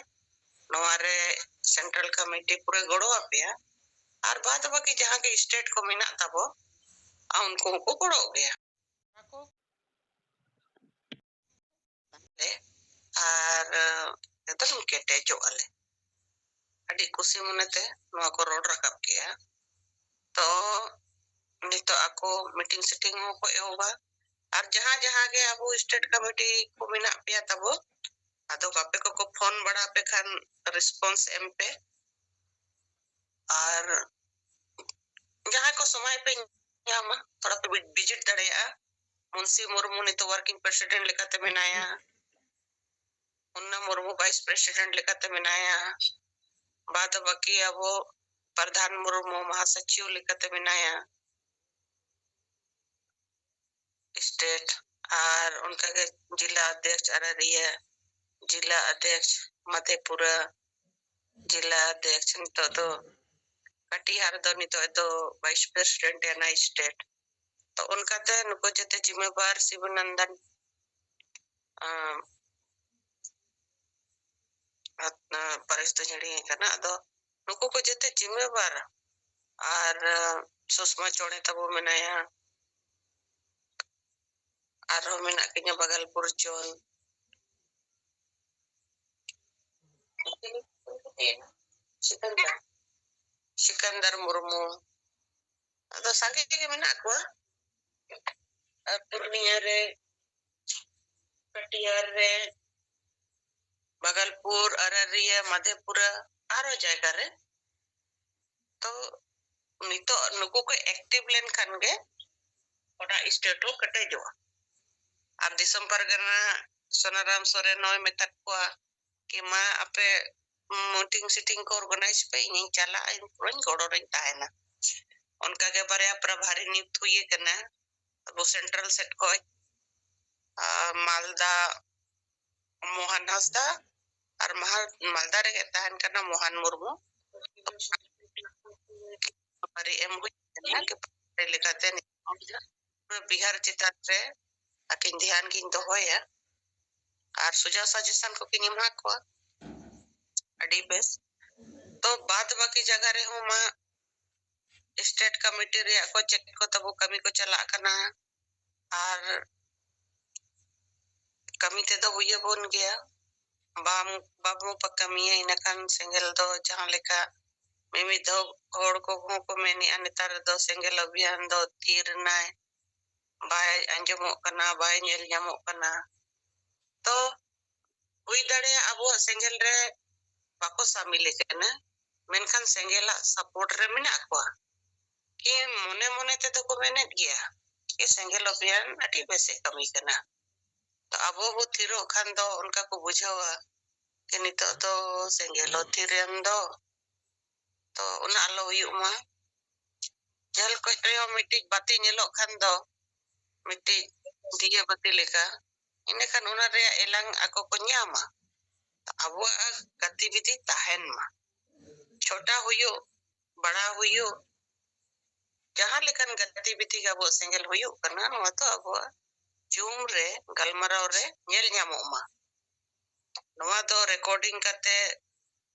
ᱱᱚᱣᱟ ᱨᱮ central committee ᱯᱩᱨᱟᱹ ᱜᱚᱲᱚ ᱟᱯᱮᱭᱟ, ᱟᱨ ᱵᱟᱫ ᱵᱟᱹᱠᱤ ᱡᱟᱦᱟᱸ ᱜᱮ state ᱠᱚ ᱢᱮᱱᱟᱜ ᱛᱟᱵᱚ, ᱟ, ᱩᱱᱠᱩ ᱦᱚᱸᱠᱚ ᱜᱚᱲᱚᱜ ᱜᱮᱭᱟ᱾ ᱟᱨ, ᱮ, ᱮᱠᱫᱚᱢ ᱠᱮᱴᱮᱡᱚᱜ ᱟᱞᱮ᱾ ᱟᱹᱰᱤ ᱠᱩᱥᱤ ᱢᱚᱱᱮᱛᱮ ᱱᱚᱣᱟ ᱠᱚ ᱨᱚᱲ ᱨᱟᱠᱟᱵ ᱠᱮᱜᱼᱟ᱾ ᱛᱚ ᱱᱤᱛᱚᱜ ᱟᱠᱚ meeting setting ᱦᱚᱸᱠᱚ ᱮᱦᱚᱵᱟ᱾ ᱟᱨ ᱡᱟᱦᱟᱸ ᱡᱟᱦᱟᱸ ᱜᱮ ᱟᱵᱚ state committee ᱠᱚ ᱢᱮᱱᱟᱜ ᱯᱮᱭᱟ ᱛᱟᱵᱚ, ᱟᱫᱚ ᱜᱟᱯᱮ ᱠᱚᱠᱚ ᱯᱷᱳᱱ ᱵᱟᱲᱟ ᱟᱯᱮ ᱠᱷᱟᱱ response ᱮᱢ ᱯᱮ᱾ ᱟᱨ ᱡᱟᱦᱟᱸᱭ ᱠᱚ ᱥᱚᱢᱚᱭ ᱯᱮ ᱧᱟᱢᱟ, ᱛᱷᱚᱲᱟ ᱯᱮ visit ᱫᱟᱲᱮᱭᱟᱜᱼᱟ᱾ ᱢᱩᱱᱥᱤ ᱢᱩᱨᱢᱩ ᱱᱤᱛᱚᱜ working president ᱞᱮᱠᱟᱛᱮ ᱢᱮᱱᱟᱭᱟ, ᱢᱩᱱᱱᱟ ᱢᱩᱨᱢᱩ vice president ᱞᱮᱠᱟᱛᱮ ᱢᱮᱱᱟᱭᱟ, ᱵᱟᱫ ᱵᱟᱹᱠᱤ ᱟᱵᱚ ᱯᱨᱚᱫᱷᱟᱱ ᱢᱩᱨᱢᱩ ᱢᱟᱦᱟᱥᱚᱪᱤᱵᱽ ᱞᱮᱠᱟᱛᱮ ᱢᱮᱱᱟᱭᱟ state, ᱟᱨ ᱚᱱᱠᱟᱜᱮ ᱡᱤᱞᱟ ᱚᱫᱷᱭᱚᱠᱥ ᱟᱨᱟᱨᱤᱭᱟᱹ, ᱡᱤᱞᱟ ᱚᱫᱷᱭᱚᱠᱥ ᱢᱟᱫᱷᱮᱯᱩᱨᱟ, ᱡᱤᱞᱟ ᱚᱫᱷᱭᱚᱠᱥ ᱱᱤᱛᱚᱜ ᱫᱚ ᱠᱟᱴᱤᱦᱟᱨ ᱫᱚ ᱱᱤᱛᱚᱜ ᱫᱚ vice president ᱮᱱᱟᱭ state᱾ ᱛᱚ ᱚᱱᱠᱟᱛᱮ ᱱᱩᱠᱩ ᱡᱮᱛᱮ ᱡᱤᱢᱢᱮᱵᱟᱨ ᱥᱤᱵᱩᱱᱚᱱᱫᱚᱱ, ᱟᱸ, ᱟᱸ, ᱯᱟᱹᱨᱤᱥ ᱫᱚ ᱦᱤᱲᱤᱧ ᱠᱟᱱᱟ, ᱟᱫᱚ ᱱᱩᱠᱩ ᱠᱚ ᱡᱮᱛᱮ ᱡᱤᱢᱢᱮᱵᱟᱨ᱾ ᱟᱨ, ᱟᱸ, ᱥᱩᱥᱢᱟ ᱪᱚᱬᱮ ᱛᱟᱵᱚ ᱢᱮᱱᱟᱭᱟ, ᱟᱨᱦᱚᱸ ᱢᱮᱱᱟᱜ ᱠᱤᱧᱟ ᱵᱟᱜᱟᱞᱯᱩᱨ ᱡᱚᱱ, ᱥᱤᱠᱟᱱᱫᱟᱨ, ᱥᱤᱠᱟᱱᱫᱟᱨ ᱢᱩᱨᱢᱩ, ᱟᱫᱚ ᱥᱟᱸᱜᱮ ᱜᱮ ᱢᱮᱱᱟᱜ ᱠᱚᱣᱟ᱾ ᱟᱨ ᱯᱩᱨᱱᱤᱭᱟ ᱨᱮ, ᱠᱟᱴᱤᱦᱟᱨ ᱨᱮ, ᱵᱟᱜᱟᱞᱯᱩᱨ, ᱟᱨᱟᱨᱤᱭᱟ, ᱢᱟᱫᱷᱮᱯᱩᱨᱟ, ᱟᱨᱚ ᱡᱟᱭᱜᱟ ᱨᱮ᱾ ᱛᱚ ᱱᱤᱛᱚᱜ ᱱᱩᱠᱩ ᱠᱚ active ᱞᱮᱱᱠᱷᱟᱱ ᱜᱮ ᱚᱱᱟ state ᱦᱚᱸ ᱠᱮᱴᱮᱡᱚᱜᱼᱟ᱾ ᱟᱨ ᱫᱤᱥᱚᱢ ᱯᱟᱨᱜᱟᱱᱟ ᱥᱳᱱᱟᱨᱟᱢ ᱥᱚᱨᱮᱱ ᱦᱚᱸᱭ ᱢᱮᱛᱟᱫ ᱠᱚᱣᱟ ᱠᱤ ᱢᱟ ᱟᱯᱮ meeting setting ᱠᱚ organize ᱯᱮ, ᱤᱧᱤᱧ ᱪᱟᱞᱟᱜᱼᱟ, ᱤᱧ ᱯᱩᱨᱟᱹᱧ ᱜᱚᱲᱚ ᱨᱮᱧ ᱛᱟᱦᱮᱱᱟ᱾ ᱚᱱᱠᱟᱜᱮ ᱵᱟᱨᱭᱟ ᱯᱨᱚᱵᱷᱟᱨᱤ ᱱᱤᱭᱩᱠᱛ ᱦᱩᱭ ᱟᱠᱟᱱᱟ ᱟᱵᱚ central ᱥᱮᱫ ᱠᱷᱚᱡ, ᱟᱨ ᱢᱟᱞᱫᱟ ᱢᱳᱦᱚᱱ ᱦᱟᱸᱥᱫᱟ, ᱟᱨ ᱢᱟᱦᱟ-, ᱢᱟᱞᱫᱟ ᱨᱮᱜᱮ ᱛᱟᱦᱮᱱ ᱠᱟᱱᱟ ᱢᱳᱦᱚᱱ ᱢᱩᱨᱢᱩ᱾ ᱯᱨᱚᱵᱷᱟᱨᱤ ᱮᱢ ᱦᱩᱭ ᱟᱠᱟᱱᱟ ᱠᱤ ᱯᱨᱚᱵᱷᱟᱨᱤ ᱞᱮᱠᱟᱛᱮ ᱱᱤᱛᱚᱜ ᱵᱤᱦᱟᱨ ᱪᱮᱛᱟᱱ ᱨᱮ ᱟᱹᱠᱤᱱ ᱫᱷᱮᱭᱟᱱ ᱠᱤᱱ ᱫᱚᱦᱚᱭᱟ ᱟᱨ ᱥᱩᱡᱷᱟᱣ suggestion ᱠᱚᱠᱤᱱ ᱮᱢᱟ ᱠᱚᱣᱟ᱾ ᱟᱹᱰᱤ ᱵᱮᱥ᱾ ᱛᱚ ᱵᱟᱫ ᱵᱟᱹᱠᱤ ᱡᱟᱭᱜᱟ ᱨᱮᱦᱚᱸ ᱢᱟ state committee ᱨᱮᱭᱟᱜ ᱠᱚ ᱪᱮᱫ ᱠᱚ ᱛᱟᱵᱚ ᱠᱟᱹᱢᱤ ᱠᱚ ᱪᱟᱞᱟᱜ ᱠᱟᱱᱟ, ᱟᱨ ᱠᱟᱹᱢᱤ ᱛᱮᱫᱚ ᱦᱩᱭ ᱟᱵᱚᱱ ᱜᱮᱭᱟ᱾ ᱵᱟᱢ, ᱵᱟᱵᱚ ᱯᱟ-, ᱠᱟᱹᱢᱤᱭᱟ, ᱤᱱᱟᱹᱠᱷᱟᱱ ᱥᱮᱸᱜᱮᱞ ᱫᱚ ᱡᱟᱦᱟᱸ ᱞᱮᱠᱟ ᱢᱤᱢᱤᱫ ᱫᱷᱟᱣ ᱦᱚᱲ ᱠᱚᱦᱚᱸ ᱠᱚ ᱢᱮᱱᱮᱜᱼᱟ, ᱱᱮᱛᱟᱨ ᱫᱚ ᱥᱮᱸᱜᱮᱞ ᱚᱵᱷᱤᱭᱟᱱ ᱫᱚ ᱛᱷᱤᱨ ᱮᱱᱟᱭ, ᱵᱟᱭ ᱟᱸᱡᱚᱢᱚᱜ ᱠᱟᱱᱟ, ᱵᱟᱭ ᱧᱮᱞ ᱧᱟᱢᱚᱜ ᱠᱟᱱᱟ᱾ ᱛᱚ ᱦᱩᱭ ᱫᱟᱲᱮᱭᱟᱜᱼᱟ ᱟᱵᱚᱣᱟᱜ ᱥᱮᱸᱜᱮᱞ ᱨᱮ ᱵᱟᱠᱚ ᱥᱟᱢᱤᱞ ᱟᱠᱟᱱᱟ, ᱢᱮᱱᱠᱷᱟᱱ ᱥᱮᱸᱜᱮᱞᱟᱜ ᱥᱟᱯᱳᱨᱴ ᱨᱮ ᱢᱮᱱᱟᱜ ᱠᱚᱣᱟ᱾ ᱠᱤ ᱢᱚᱱᱮ ᱢᱚᱱᱮ ᱛᱮᱫᱚ ᱠᱚ ᱢᱮᱱᱮᱫ ᱜᱮᱭᱟ ᱠᱤ ᱥᱮᱸᱜᱮᱞ ᱚᱵᱷᱤᱭᱟᱱ ᱟᱹᱰᱤ ᱵᱮᱥᱮ ᱠᱟᱹᱢᱤ ᱠᱟᱱᱟ᱾ ᱛᱚ ᱟᱵᱚ ᱵᱚ ᱛᱷᱤᱨᱚᱜ ᱠᱷᱟᱱ ᱫᱚ ᱚᱱᱠᱟ ᱠᱚ ᱵᱩᱡᱷᱟᱹᱣᱟ ᱠᱤ ᱱᱤᱛᱚᱜ ᱫᱚ ᱥᱮᱸᱜᱮᱞ ᱦᱚᱸ ᱛᱷᱤᱨᱮᱱ ᱫᱚ, ᱛᱚ ᱚᱱᱟ ᱟᱞᱚ ᱦᱩᱭᱩᱜ ᱢᱟ᱾ ᱡᱷᱟᱹᱞ ᱠᱷᱚᱡ ᱨᱮᱦᱚᱸ ᱢᱤᱫᱴᱤᱡ ᱵᱟᱹᱛᱤ ᱧᱮᱞᱚᱜ ᱠᱷᱟᱱ ᱫᱚ ᱢᱤᱫᱴᱤᱡ ᱫᱤᱭᱟᱹ ᱵᱟᱹᱛᱤ ᱞᱮᱠᱟ, ᱤᱱᱟᱹᱠᱷᱟᱱ ᱚᱱᱟ ᱨᱮᱭᱟᱜ ᱮᱞᱟᱝ ᱟᱠᱚ ᱠᱚ ᱧᱟᱢᱟ᱾ ᱟᱵᱚᱣᱟᱜ ᱜᱟᱛᱤᱵᱤᱫᱷᱤ ᱛᱟᱦᱮᱱ ᱢᱟ, ᱪᱷᱳᱴᱟ ᱦᱩᱭᱩᱜ, ᱵᱟᱲᱟ ᱦᱩᱭᱩᱜ, ᱡᱟᱦᱟᱸ ᱞᱮᱠᱟᱱ ᱜᱟᱛᱤᱵᱤᱫᱷᱤ ᱜᱮ ᱟᱵᱚᱣᱟᱜ ᱥᱮᱸᱜᱮᱞ ᱦᱩᱭᱩᱜ ᱠᱟᱱᱟ, ᱱᱚᱣᱟ ᱫᱚ ᱟᱵᱚᱣᱟᱜ ᱡᱩᱢ ᱨᱮ ᱜᱟᱞᱢᱟᱨᱟᱣ ᱨᱮ ᱧᱮᱞ ᱧᱟᱢᱚᱜ ᱢᱟ᱾ ᱱᱚᱣᱟ ᱫᱚ ᱨᱮᱠᱚᱨᱰᱤᱝ ᱠᱟᱛᱮ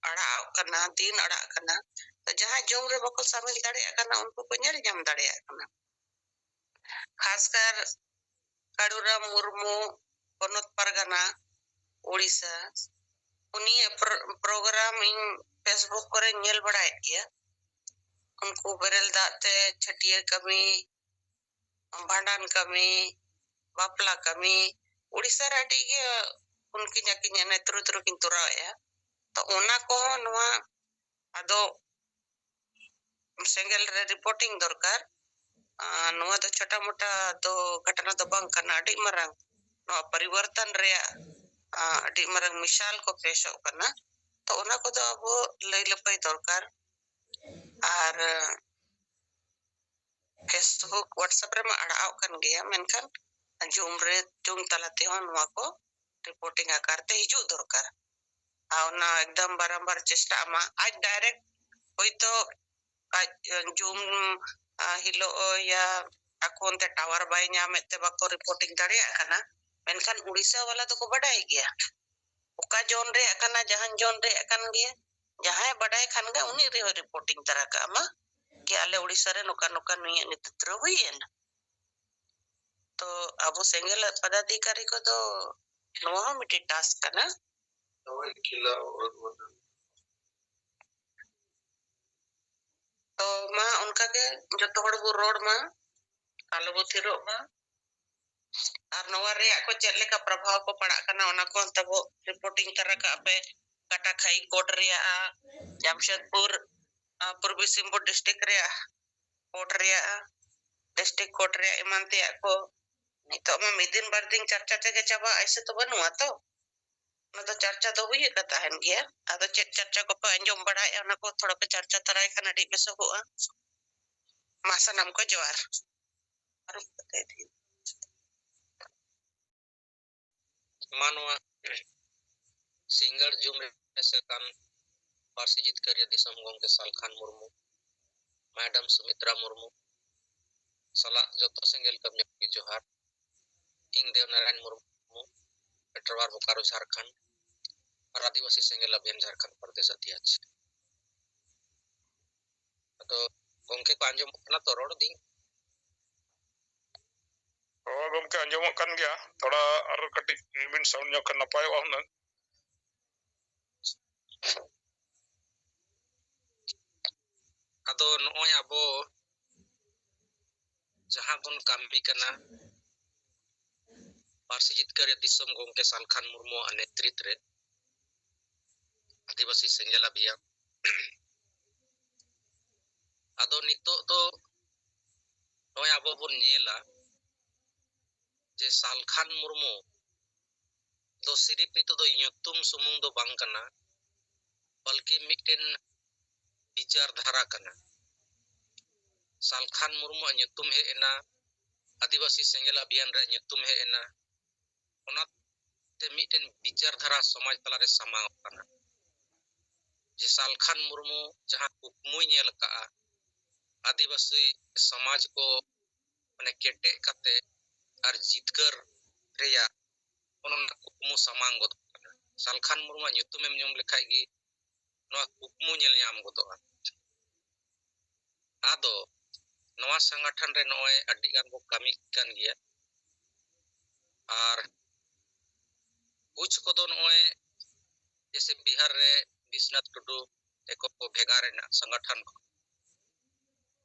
ᱟᱲᱟᱜ ᱠᱟᱱᱟ, ᱫᱤᱱ ᱟᱲᱟᱜ ᱠᱟᱱᱟ᱾ ᱛᱚ ᱡᱟᱦᱟᱸᱭ ᱡᱩᱢ ᱨᱮ ᱵᱟᱠᱚ ᱥᱟᱢᱤᱞ ᱫᱟᱲᱮᱭᱟᱜ ᱠᱟᱱᱟ, ᱩᱱᱠᱩ ᱠᱚ ᱧᱮᱞ ᱧᱟᱢ ᱫᱟᱲᱮᱭᱟᱜ ᱠᱟᱱᱟ᱾ ᱠᱷᱟᱥᱠᱟᱨ ᱠᱟᱲᱩᱨᱟᱢ ᱢᱩᱨᱢᱩ, ᱯᱚᱱᱚᱛ ᱯᱟᱨᱜᱟᱱᱟ, ᱩᱲᱤᱥᱥᱟ, ᱩᱱᱤᱭᱟᱜ ᱯᱨᱳ-, ᱯᱨᱳᱜᱨᱟᱢ ᱤᱧ ᱯᱷᱮᱥᱵᱩᱠ ᱠᱚᱨᱮᱧ ᱧᱮᱞ ᱵᱟᱲᱟᱭᱮᱫ ᱜᱮᱭᱟ᱾ ᱩᱱᱠᱩ ᱵᱮᱨᱮᱞ ᱫᱟᱜ ᱛᱮ ᱪᱷᱟᱹᱴᱭᱟᱹᱨ ᱠᱟᱹᱢᱤ, ᱵᱷᱟᱸᱰᱟᱱ ᱠᱟᱹᱢᱤ, ᱵᱟᱯᱞᱟ ᱠᱟᱹᱢᱤ, ᱩᱲᱤᱥᱥᱟ ᱨᱮ ᱟᱹᱰᱤ ᱜᱮ ᱩᱱᱠᱤᱱ ᱟᱹᱠᱤᱱ ᱮᱱᱮᱡ ᱛᱩᱨᱩ ᱛᱩᱨᱩ ᱠᱤᱱ ᱛᱚᱨᱟᱣᱮᱫᱼᱟ᱾ ᱛᱚ ᱚᱱᱟ ᱠᱚᱦᱚᱸ ᱱᱚᱣᱟ ᱟᱫᱚ ᱥᱮᱸᱜᱮᱞ ᱨᱮ ᱨᱤᱯᱳᱨᱴᱤᱝ ᱫᱚᱨᱠᱟᱨ᱾ ᱟᱨ ᱱᱚᱣᱟ ᱫᱚ ᱪᱷᱳᱴᱟ ᱢᱳᱴᱟ ᱫᱚ ᱜᱷᱚᱴᱚᱱᱟ ᱫᱚ ᱵᱟᱝ ᱠᱟᱱᱟ, ᱟᱹᱰᱤ ᱢᱟᱨᱟᱝ ᱱᱚᱣᱟ ᱯᱚᱨᱤᱵᱚᱨᱛᱚᱱ ᱨᱮᱭᱟᱜ, ᱟᱸ, ᱟᱹᱰᱤ ᱢᱟᱨᱟᱝ ᱢᱤᱥᱟᱞ ᱠᱚ ᱯᱮᱥᱚᱜ ᱠᱟᱱᱟ᱾ ᱛᱚ ᱚᱱᱟ ᱠᱚᱫᱚ ᱟᱵᱚ ᱞᱟᱹᱭ ᱞᱟᱹᱯᱟᱹᱭ ᱫᱚᱨᱠᱟᱨ᱾ ᱟᱨ, ᱟᱸ, ᱯᱷᱮᱥᱵᱩᱠ, WhatsApp ᱨᱮᱢᱟ ᱟᱲᱟᱜᱚᱜ ᱠᱟᱱ ᱜᱮᱭᱟ, ᱢᱮᱱᱠᱷᱟᱱ ᱡᱩᱢ ᱨᱮ, ᱡᱩᱢ ᱛᱟᱞᱟ ᱛᱮᱦᱚᱸ ᱱᱚᱣᱟ ᱠᱚ ᱨᱤᱯᱳᱨᱴᱤᱝ ᱟᱠᱟᱨ ᱛᱮ ᱦᱤᱡᱩᱜ ᱫᱚᱨᱠᱟᱨ᱾ ᱟᱨ ᱚᱱᱟ ᱮᱠᱫᱚᱢ ᱵᱟᱨᱟᱢᱵᱟᱨ ᱪᱮᱥᱴᱟᱜ ᱢᱟ᱾ ᱟᱡ ᱰᱟᱭᱨᱮᱠᱴ ᱦᱚᱭᱛᱳ ᱟᱡ ᱡᱩᱢ, ᱟ, ᱦᱤᱞᱳᱜ ᱭᱟ ᱟᱠᱚ ᱚᱱᱛᱮ ᱴᱟᱣᱟᱨ ᱵᱟᱭ ᱧᱟᱢᱮᱫ ᱛᱮ ᱵᱟᱠᱚ ᱨᱤᱯᱳᱨᱴᱤᱝ ᱫᱟᱲᱮᱭᱟᱜ ᱠᱟᱱᱟ, ᱢᱮᱱᱠᱷᱟᱱ ᱩᱲᱤᱥᱥᱟ ᱵᱟᱞᱟ ᱫᱚᱠᱚ ᱵᱟᱰᱟᱭ ᱜᱮᱭᱟ ᱚᱠᱟ ᱡᱳᱱ ᱨᱮᱭᱟᱜ ᱠᱟᱱᱟ, ᱡᱟᱦᱟᱱ ᱡᱳᱱ ᱨᱮᱭᱟᱜ ᱠᱟᱱ ᱜᱮᱭᱟ᱾ ᱡᱟᱦᱟᱸᱭ ᱵᱟᱰᱟᱭ ᱠᱷᱟᱱ ᱜᱮ ᱩᱱᱤ ᱨᱮᱦᱚᱸ ᱨᱤᱯᱳᱨᱴᱤᱝ ᱛᱟᱨᱟ ᱠᱟᱜ ᱢᱟ ᱠᱤ ᱟᱞᱮ ᱩᱲᱤᱥᱥᱟ ᱨᱮ ᱱᱚᱝᱠᱟ ᱱᱚᱝᱠᱟ ᱱᱩᱭᱟᱜ ᱱᱮᱛᱨᱤᱛᱵ ᱨᱮ ᱦᱩᱭᱮᱱᱟ᱾ ᱛᱚ ᱟᱵᱚ ᱥᱮᱸᱜᱮᱞ ᱯᱚᱫᱟᱫᱷᱤᱠᱟᱨᱤ ᱠᱚᱫᱚ ᱱᱚᱣᱟ ᱦᱚᱸ ᱢᱤᱫᱴᱮᱡ ᱴᱟᱥᱠ ᱠᱟᱱᱟ᱾ ᱛᱚ ᱢᱟ ᱚᱱᱠᱟ ᱜᱮ ᱡᱚᱛᱚ ᱦᱚᱲ ᱵᱚ ᱨᱚᱲ ᱢᱟ, ᱟᱞᱚ ᱵᱚ ᱛᱷᱤᱨᱚᱜ ᱢᱟ᱾ ᱟᱨ ᱱᱚᱣᱟ ᱨᱮᱭᱟᱜ ᱠᱚ ᱪᱮᱫ ᱞᱮᱠᱟ ᱯᱨᱚᱵᱷᱟᱵᱽ ᱠᱚ ᱯᱟᱲᱟᱜ ᱠᱟᱱᱟ, ᱚᱱᱟ ᱠᱚ ᱛᱟᱵᱚ reporting ᱛᱟᱨᱟ ᱠᱟᱜ ᱯᱮ᱾ ᱠᱟᱴᱟᱠᱷᱟᱭ court ᱨᱮᱭᱟᱜ, ᱡᱟᱢᱥᱮᱫᱽᱯᱩᱨ, ᱟᱸ, ᱯᱩᱨᱵᱤ ᱥᱤᱝᱵᱷᱩᱢ district ᱨᱮᱭᱟᱜ court ᱨᱮᱭᱟᱜ, district court ᱨᱮᱭᱟᱜ ᱮᱢᱟᱱ ᱛᱮᱭᱟᱜ ᱠᱚ᱾ ᱱᱤᱛᱚᱜ ᱢᱟ ᱢᱤᱫ ᱫᱤᱱ ᱵᱟᱨ ᱫᱤᱱ ᱪᱟᱨᱪᱟ ᱛᱮᱜᱮ ᱪᱟᱵᱟᱜ, ᱮᱭᱥᱮ ᱛᱚ ᱵᱟᱹᱱᱩᱜᱼᱟ ᱛᱚ᱾ ᱚᱱᱟ ᱫᱚ ᱪᱟᱨᱪᱟ ᱫᱚ ᱦᱩᱭᱩᱜ ᱠᱟᱱ ᱛᱟᱦᱮᱱ ᱜᱮᱭᱟ᱾ ᱟᱫᱚ ᱪᱮᱫ ᱪᱟᱨᱪᱟ ᱠᱚᱯᱮ ᱟᱸᱡᱚᱢ ᱵᱟᱲᱟᱭᱮᱫᱼᱟ, ᱚᱱᱟ ᱠᱚ ᱛᱷᱚᱲᱟ ᱯᱮ ᱪᱟᱨᱪᱟ ᱛᱟᱨᱟᱭ ᱠᱷᱟᱱ ᱟᱹᱰᱤ ᱵᱮᱥᱚᱜᱚᱜᱼᱟ᱾ ᱢᱟ ᱥᱟᱱᱟᱢ ᱠᱚ ᱡᱚᱦᱟᱨ᱾ ᱟᱹᱨᱩᱵ ᱠᱟᱛᱮ ᱤᱫᱤ᱾ ᱢᱟ ᱱᱚᱣᱟ ᱥᱤᱸᱜᱟᱲ ᱡᱩᱢ ᱨᱮ ᱥᱮᱴᱮᱨ ᱟᱠᱟᱱ ᱯᱟᱹᱨᱥᱤ ᱡᱤᱛᱠᱟᱹᱨᱤᱭᱟᱹ ᱫᱤᱥᱚᱢ ᱜᱚᱢᱠᱮ ᱥᱟᱞᱠᱷᱟᱱ ᱢᱩᱨᱢᱩ, ᱢᱮᱰᱟᱢ ᱥᱩᱢᱤᱛᱨᱟ ᱢᱩᱨᱢᱩ ᱥᱟᱞᱟᱜ ᱡᱚᱛᱚ ᱥᱮᱸᱜᱮᱞ ᱠᱟᱹᱢᱤᱭᱟᱹ ᱠᱚᱜᱮ ᱡᱚᱦᱟᱨ᱾ ᱤᱧ ᱫᱮᱣᱱᱟᱨᱟᱭᱚᱱ ᱢᱩᱨᱢᱩ, ᱯᱮᱴᱨᱣᱟᱨ, ᱵᱳᱠᱟᱨᱳ, ᱡᱷᱟᱲᱠᱷᱚᱸᱰ, ᱟᱨ ᱟᱹᱫᱤᱵᱟᱹᱥᱤ ᱥᱮᱸᱜᱮᱞ ᱚᱵᱷᱤᱭᱟᱱ ᱡᱷᱟᱲᱠᱷᱚᱸᱰ ᱯᱨᱚᱫᱮᱥ ᱚᱫᱷᱭᱚᱠᱥ᱾ ᱟᱫᱚ ᱜᱚᱢᱠᱮ ᱠᱚ ᱟᱸᱡᱚᱢᱚᱜ ᱠᱟᱱᱟ ᱛᱚ ᱨᱚᱲ ᱫᱤᱧ? ᱦᱳᱭ ᱜᱚᱢᱠᱮ, ᱟᱸᱡᱚᱢᱚᱜ ᱠᱟᱱ ᱜᱮᱭᱟ᱾ ᱛᱷᱚᱲᱟ ᱟᱨ ᱠᱟᱹᱴᱤᱡ ᱵᱤᱱ sound ᱧᱚᱜ ᱠᱷᱟᱱ ᱱᱟᱯᱟᱭᱚᱜᱼᱟ ᱦᱩᱱᱟᱹᱝ᱾ ᱟᱫᱚ ᱱᱚᱜᱼᱚᱭ ᱟᱵᱚ ᱡᱟᱦᱟᱸ ᱵᱚᱱ ᱠᱟᱹᱢᱤ ᱠᱟᱱᱟ, ᱯᱟᱹᱨᱥᱤ ᱡᱤᱛᱠᱟᱹᱨᱤᱭᱟᱹ ᱫᱤᱥᱚᱢ ᱜᱚᱢᱠᱮ ᱥᱟᱞᱠᱷᱟᱱ ᱢᱩᱨᱢᱩᱣᱟᱜ ᱱᱮᱛᱨᱤᱛ ᱨᱮ ᱟᱹᱫᱤᱵᱟᱹᱥᱤ ᱥᱮᱸᱜᱮᱞ ᱚᱵᱷᱤᱭᱟᱱ᱾ ᱟᱫᱚ ᱱᱤᱛᱚᱜ ᱫᱚ ᱱᱚᱜᱼᱚᱭ ᱟᱵᱚ ᱵᱚᱱ ᱧᱮᱞᱟ ᱡᱮ ᱥᱟᱞᱠᱷᱟᱱ ᱢᱩᱨᱢᱩ ᱫᱚ ᱥᱤᱨᱤᱯ ᱱᱤᱛᱚᱜ ᱫᱚ ᱧᱩᱛᱩᱢ ᱥᱩᱢᱩᱝ ᱫᱚ ᱵᱟᱝ ᱠᱟᱱᱟ, ᱵᱚᱞᱠᱤ ᱢᱤᱫᱴᱮᱱ ᱵᱤᱪᱟᱨ ᱫᱷᱟᱨᱟ ᱠᱟᱱᱟ᱾ ᱥᱟᱞᱠᱷᱟᱱ ᱢᱩᱨᱢᱩᱣᱟᱜ ᱧᱩᱛᱩᱢ ᱦᱮᱡ ᱮᱱᱟ, ᱟᱹᱫᱤᱵᱟᱹᱥᱤ ᱥᱮᱸᱜᱮᱞ ᱚᱵᱷᱤᱭᱟᱱ ᱨᱮᱭᱟᱜ ᱧᱩᱛᱩᱢ ᱦᱮᱡ ᱮᱱᱟ, ᱚᱱᱟᱛᱮ ᱢᱤᱫᱴᱮᱱ ᱵᱤᱪᱟᱨ ᱫᱷᱟᱨᱟ ᱥᱚᱢᱟᱡᱽ ᱛᱟᱞᱟᱨᱮ ᱥᱟᱢᱟᱝ ᱚᱜ ᱠᱟᱱᱟ᱾ ᱡᱮ ᱥᱟᱞᱠᱷᱟᱱ ᱢᱩᱨᱢᱩ ᱡᱟᱦᱟᱸ ᱠᱩᱠᱢᱩᱭ ᱧᱮᱞ ᱟᱠᱟᱫᱼᱟ, ᱟᱹᱫᱤᱵᱟᱹᱥᱤ ᱥᱚᱢᱟᱡᱽ ᱠᱚ ᱢᱟᱱᱮ ᱠᱮᱴᱮᱡ ᱠᱟᱛᱮ ᱟᱨ ᱡᱤᱛᱠᱟᱹᱨ ᱨᱮᱭᱟᱜ ᱚᱱᱟ ᱠᱩᱠᱢᱩ ᱥᱟᱢᱟᱝ ᱜᱚᱫᱚᱜ ᱠᱟᱱᱟ᱾ ᱥᱟᱞᱠᱷᱟᱱ ᱢᱩᱨᱢᱩᱣᱟᱜ ᱧᱩᱛᱩᱢᱮᱢ ᱧᱩᱢ ᱞᱮᱠᱷᱟᱡ ᱜᱮ ᱱᱚᱣᱟ ᱠᱩᱠᱢᱩ ᱧᱮᱞ ᱧᱟᱢ ᱜᱚᱫᱚᱜᱼᱟ᱾ ᱟᱫᱚ ᱱᱚᱣᱟ ᱥᱚᱝᱜᱚᱴᱷᱚᱱ ᱨᱮ ᱱᱚᱜᱼᱚᱭ ᱟᱹᱰᱤ ᱜᱟᱱ ᱵᱚ ᱠᱟᱹᱢᱤ ᱠᱟᱱ ᱜᱮᱭᱟ, ᱟᱨ ᱠᱩᱪ ᱠᱚᱫᱚ ᱱᱚᱜᱼᱚᱭ ᱡᱮᱭᱥᱮ ᱵᱤᱦᱟᱨ ᱨᱮ ᱵᱤᱥᱱᱟᱛᱷ ᱴᱩᱰᱩ ᱮᱠᱚ ᱠᱚ ᱵᱷᱮᱜᱟᱨ ᱮᱱᱟ ᱥᱚᱝᱜᱚᱴᱷᱚᱱ ᱠᱷᱚᱱ,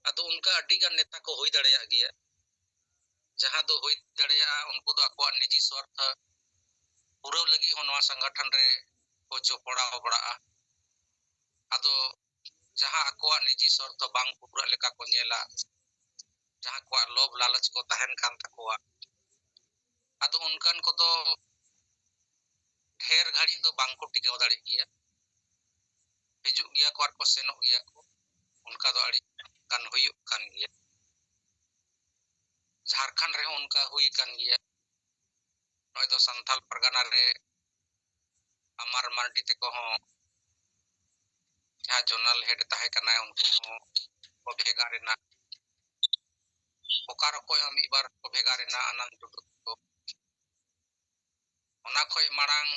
ᱟᱫᱚ ᱚᱱᱠᱟ ᱟᱹᱰᱤ ᱜᱟᱱ ᱱᱮᱛᱟ ᱠᱚ ᱦᱩᱭ ᱫᱟᱲᱮᱭᱟᱜ ᱜᱮᱭᱟ, ᱡᱟᱦᱟᱸ ᱫᱚ ᱦᱩᱭ ᱫᱟᱲᱮᱭᱟᱜᱼᱟ ᱩᱱᱠᱩ ᱫᱚ ᱟᱠᱚᱣᱟᱜ ᱱᱤᱡᱤ ᱥᱣᱟᱨᱛᱷ ᱯᱩᱨᱟᱹᱣ ᱞᱟᱹᱜᱤᱫ ᱦᱚᱸ ᱱᱚᱣᱟ ᱥᱚᱝᱜᱚᱴᱷᱚᱱ ᱨᱮ ᱠᱚ ᱡᱚᱯᱲᱟᱣ ᱵᱟᱲᱟᱜᱼᱟ᱾ ᱟᱫᱚ ᱡᱟᱦᱟᱸ ᱟᱠᱚᱣᱟᱜ ᱱᱤᱡᱤ ᱥᱣᱟᱨᱛᱷ ᱵᱟᱝ ᱯᱩᱨᱟᱹᱜ ᱞᱮᱠᱟ ᱠᱚ ᱧᱮᱞᱟ, ᱡᱟᱦᱟᱸ ᱠᱚᱣᱟᱜ ᱞᱳᱵᱷ ᱞᱟᱞᱚᱪ ᱠᱚ ᱛᱟᱦᱮᱱ ᱠᱟᱱ ᱛᱟᱠᱚᱣᱟ, ᱟᱫᱚ ᱚᱱᱠᱟᱱ ᱠᱚᱫᱚ ᱰᱷᱮᱨ ᱜᱷᱟᱹᱲᱤᱡ ᱫᱚ ᱵᱟᱝ ᱠᱚ ᱴᱤᱠᱟᱹᱣ ᱫᱟᱲᱮᱜ ᱜᱮᱭᱟ᱾ ᱦᱤᱡᱩᱜ ᱜᱮᱭᱟ ᱠᱚ ᱟᱨ ᱠᱚ ᱥᱮᱱᱚᱜ ᱜᱮᱭᱟ ᱠᱚ᱾ ᱚᱱᱠᱟ ᱫᱚ ᱟᱹᱰᱤ ᱜᱟᱱ ᱦᱩᱭᱩᱜ ᱠᱟᱱ ᱜᱮᱭᱟ᱾ ᱡᱷᱟᱲᱠᱷᱚᱸᱰ ᱨᱮᱦᱚᱸ ᱚᱱᱠᱟ ᱦᱩᱭ ᱟᱠᱟᱱ ᱜᱮᱭᱟ᱾ ᱱᱚᱜᱼᱚᱭ ᱫᱚ ᱥᱟᱱᱛᱟᱞ ᱯᱟᱨᱜᱟᱱᱟ ᱨᱮ ᱟᱢᱟᱨ ᱢᱟᱨᱰᱤ ᱛᱮᱠᱚ ᱦᱚᱸ, ᱡᱟᱦᱟᱸ ᱡᱚᱱᱟᱞ ᱦᱮᱰ ᱛᱟᱦᱮᱸ ᱠᱟᱱᱟᱭ, ᱩᱱᱠᱩ ᱦᱚᱸ ᱠᱚ ᱵᱷᱮᱜᱟᱨ ᱮᱱᱟ᱾ ᱵᱳᱠᱟᱨᱳ ᱠᱷᱚᱱ ᱦᱚᱸ ᱢᱤᱫ ᱵᱟᱨ ᱠᱚ ᱵᱷᱮᱜᱟᱨ ᱮᱱᱟ, ᱟᱱᱟᱱ ᱴᱩᱰᱩ ᱛᱟᱠᱚ᱾ ᱚᱱᱟ ᱠᱷᱚᱱ ᱢᱟᱲᱟᱝ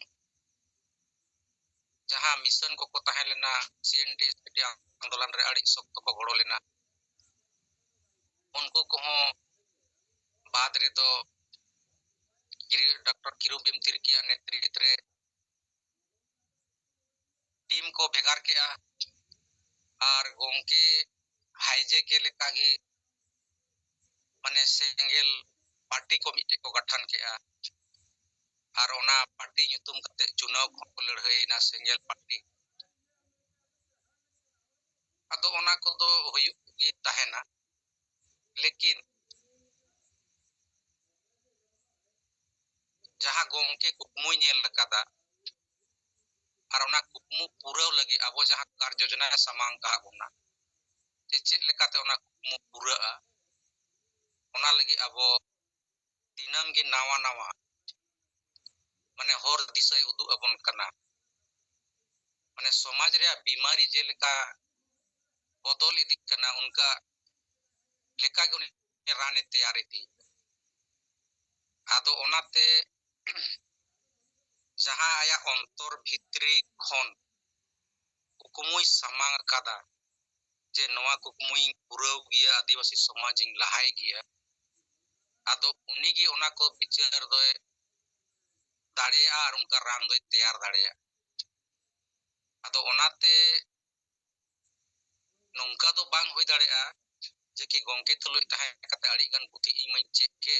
ᱡᱟᱦᱟᱸ ᱢᱤᱥᱚᱱ ᱠᱚᱠᱚ ᱛᱟᱦᱮᱸ ᱞᱮᱱᱟ, ᱥᱤ N T S P T ᱟᱱᱫᱳᱞᱚᱱ ᱨᱮ ᱟᱹᱰᱤ ᱥᱚᱠᱛᱚ ᱠᱚ ᱜᱚᱲᱚ ᱞᱮᱱᱟ᱾ ᱩᱱᱠᱩ ᱠᱚᱦᱚᱸ ᱵᱟᱫ ᱨᱮᱫᱚ ᱠᱤᱨᱤ-, ᱰᱚᱠᱴᱚᱨ ᱠᱤᱨᱩᱵᱤᱢ ᱛᱤᱨᱠᱤᱭᱟᱜ ᱱᱮᱛᱨᱤᱛ ᱨᱮ ᱴᱤᱢ ᱠᱚ ᱵᱷᱮᱜᱟᱨ ᱠᱮᱜᱼᱟ᱾ ᱟᱨ ᱜᱚᱢᱠᱮ ᱦᱟᱭᱡᱮᱠᱮ ᱞᱮᱠᱟᱜᱮ, ᱢᱟᱱᱮ, ᱥᱮᱸᱜᱮᱞ ᱯᱟᱨᱴᱤ ᱠᱚ ᱢᱤᱫᱴᱮᱡ ᱠᱚ ᱜᱟᱴᱷᱟᱱ ᱠᱮᱜᱼᱟ᱾ ᱟᱨ ᱚᱱᱟ ᱯᱟᱨᱴᱤ ᱧᱩᱛᱩᱢ ᱠᱟᱛᱮ ᱪᱩᱱᱟᱣ ᱠᱚᱦᱚᱸ ᱠᱚ ᱞᱟᱹᱲᱦᱟᱹᱭᱮᱱᱟ, ᱥᱮᱸᱜᱮᱞ ᱯᱟᱨᱴᱤ᱾ ᱟᱫᱚ ᱚᱱᱟ ᱠᱚᱫᱚ ᱦᱩᱭᱩᱜ ᱜᱮ ᱛᱟᱦᱮᱱᱟ, ᱞᱮᱠᱤᱱ ᱡᱟᱦᱟᱸ ᱜᱚᱢᱠᱮ ᱠᱩᱠᱢᱩᱭ ᱧᱮᱞ ᱟᱠᱟᱫᱟ, ᱟᱨ ᱚᱱᱟ ᱠᱩᱠᱢᱩ ᱯᱩᱨᱟᱹᱣ ᱞᱟᱹᱜᱤᱫ ᱟᱵᱚ ᱡᱟᱦᱟᱸ ᱠᱟᱨ ᱡᱳᱡᱚᱱᱟᱭ ᱥᱟᱢᱟᱝ ᱟᱠᱟᱫ ᱵᱚᱱᱟ, ᱡᱮ ᱪᱮᱫ ᱞᱮᱠᱟᱛᱮ ᱚᱱᱟ ᱠᱩᱠᱢᱩ ᱯᱩᱨᱟᱹᱜᱼᱟ, ᱚᱱᱟ ᱞᱟᱹᱜᱤᱫ ᱟᱵᱚ ᱫᱤᱱᱟᱹᱢ ᱜᱮ ᱱᱟᱣᱟ ᱱᱟᱣᱟ, ᱢᱟᱱᱮ, ᱦᱚᱨ ᱫᱤᱥᱟᱹᱭ ᱩᱫᱩᱜ ᱟᱵᱚᱱ ᱠᱟᱱᱟ᱾ ᱢᱟᱱᱮ, ᱥᱚᱢᱟᱡᱽ ᱨᱮᱭᱟᱜ ᱵᱤᱢᱟᱨᱤ ᱡᱮᱞᱮᱠᱟ ᱵᱚᱫᱚᱞ ᱤᱫᱤᱜ ᱠᱟᱱᱟ, ᱚᱱᱠᱟ ᱞᱮᱠᱟᱜᱮ ᱩᱱᱤ ᱨᱟᱱᱮ ᱛᱮᱭᱟᱨ ᱤᱫᱤᱭᱮᱫᱟ᱾ ᱟᱫᱚ ᱚᱱᱟᱛᱮ ᱡᱟᱦᱟᱸ ᱟᱭᱟᱜ ᱚᱱᱛᱚᱨ ᱵᱷᱤᱛᱨᱤ ᱠᱷᱚᱱ ᱠᱩᱠᱢᱩᱭ ᱥᱟᱢᱟᱝ ᱟᱠᱟᱫᱟ, ᱡᱮ ᱱᱚᱣᱟ ᱠᱩᱠᱢᱩᱧ ᱯᱩᱨᱟᱹᱣ ᱜᱮᱭᱟ, ᱟᱹᱫᱤᱵᱟᱹᱥᱤ ᱥᱚᱢᱟᱡᱽ ᱤᱧ ᱞᱟᱦᱟᱭ ᱜᱮᱭᱟ, ᱟᱫᱚ ᱩᱱᱤᱜᱮ ᱚᱱᱟ ᱠᱚ ᱵᱤᱪᱟᱹᱨ ᱫᱚᱭ ᱫᱟᱲᱮᱭᱟᱜᱼᱟ ᱟᱨ ᱚᱱᱠᱟ ᱨᱟᱱ ᱫᱚᱭ ᱛᱮᱭᱟᱨ ᱫᱟᱲᱮᱭᱟᱜᱼᱟ᱾ ᱟᱫᱚ ᱚᱱᱟᱛᱮ ᱱᱚᱝᱠᱟ ᱫᱚ ᱵᱟᱝ ᱦᱩᱭ ᱫᱟᱲᱮᱭᱟᱜᱼᱟ ᱡᱮ ᱠᱤ ᱜᱚᱢᱠᱮ ᱛᱩᱞᱩᱡ ᱛᱟᱦᱮᱸ ᱠᱟᱛᱮ ᱟᱹᱰᱤ ᱜᱟᱱ ᱯᱩᱛᱷᱤ ᱤᱧ ᱢᱟᱧ ᱪᱮᱫ ᱠᱮ,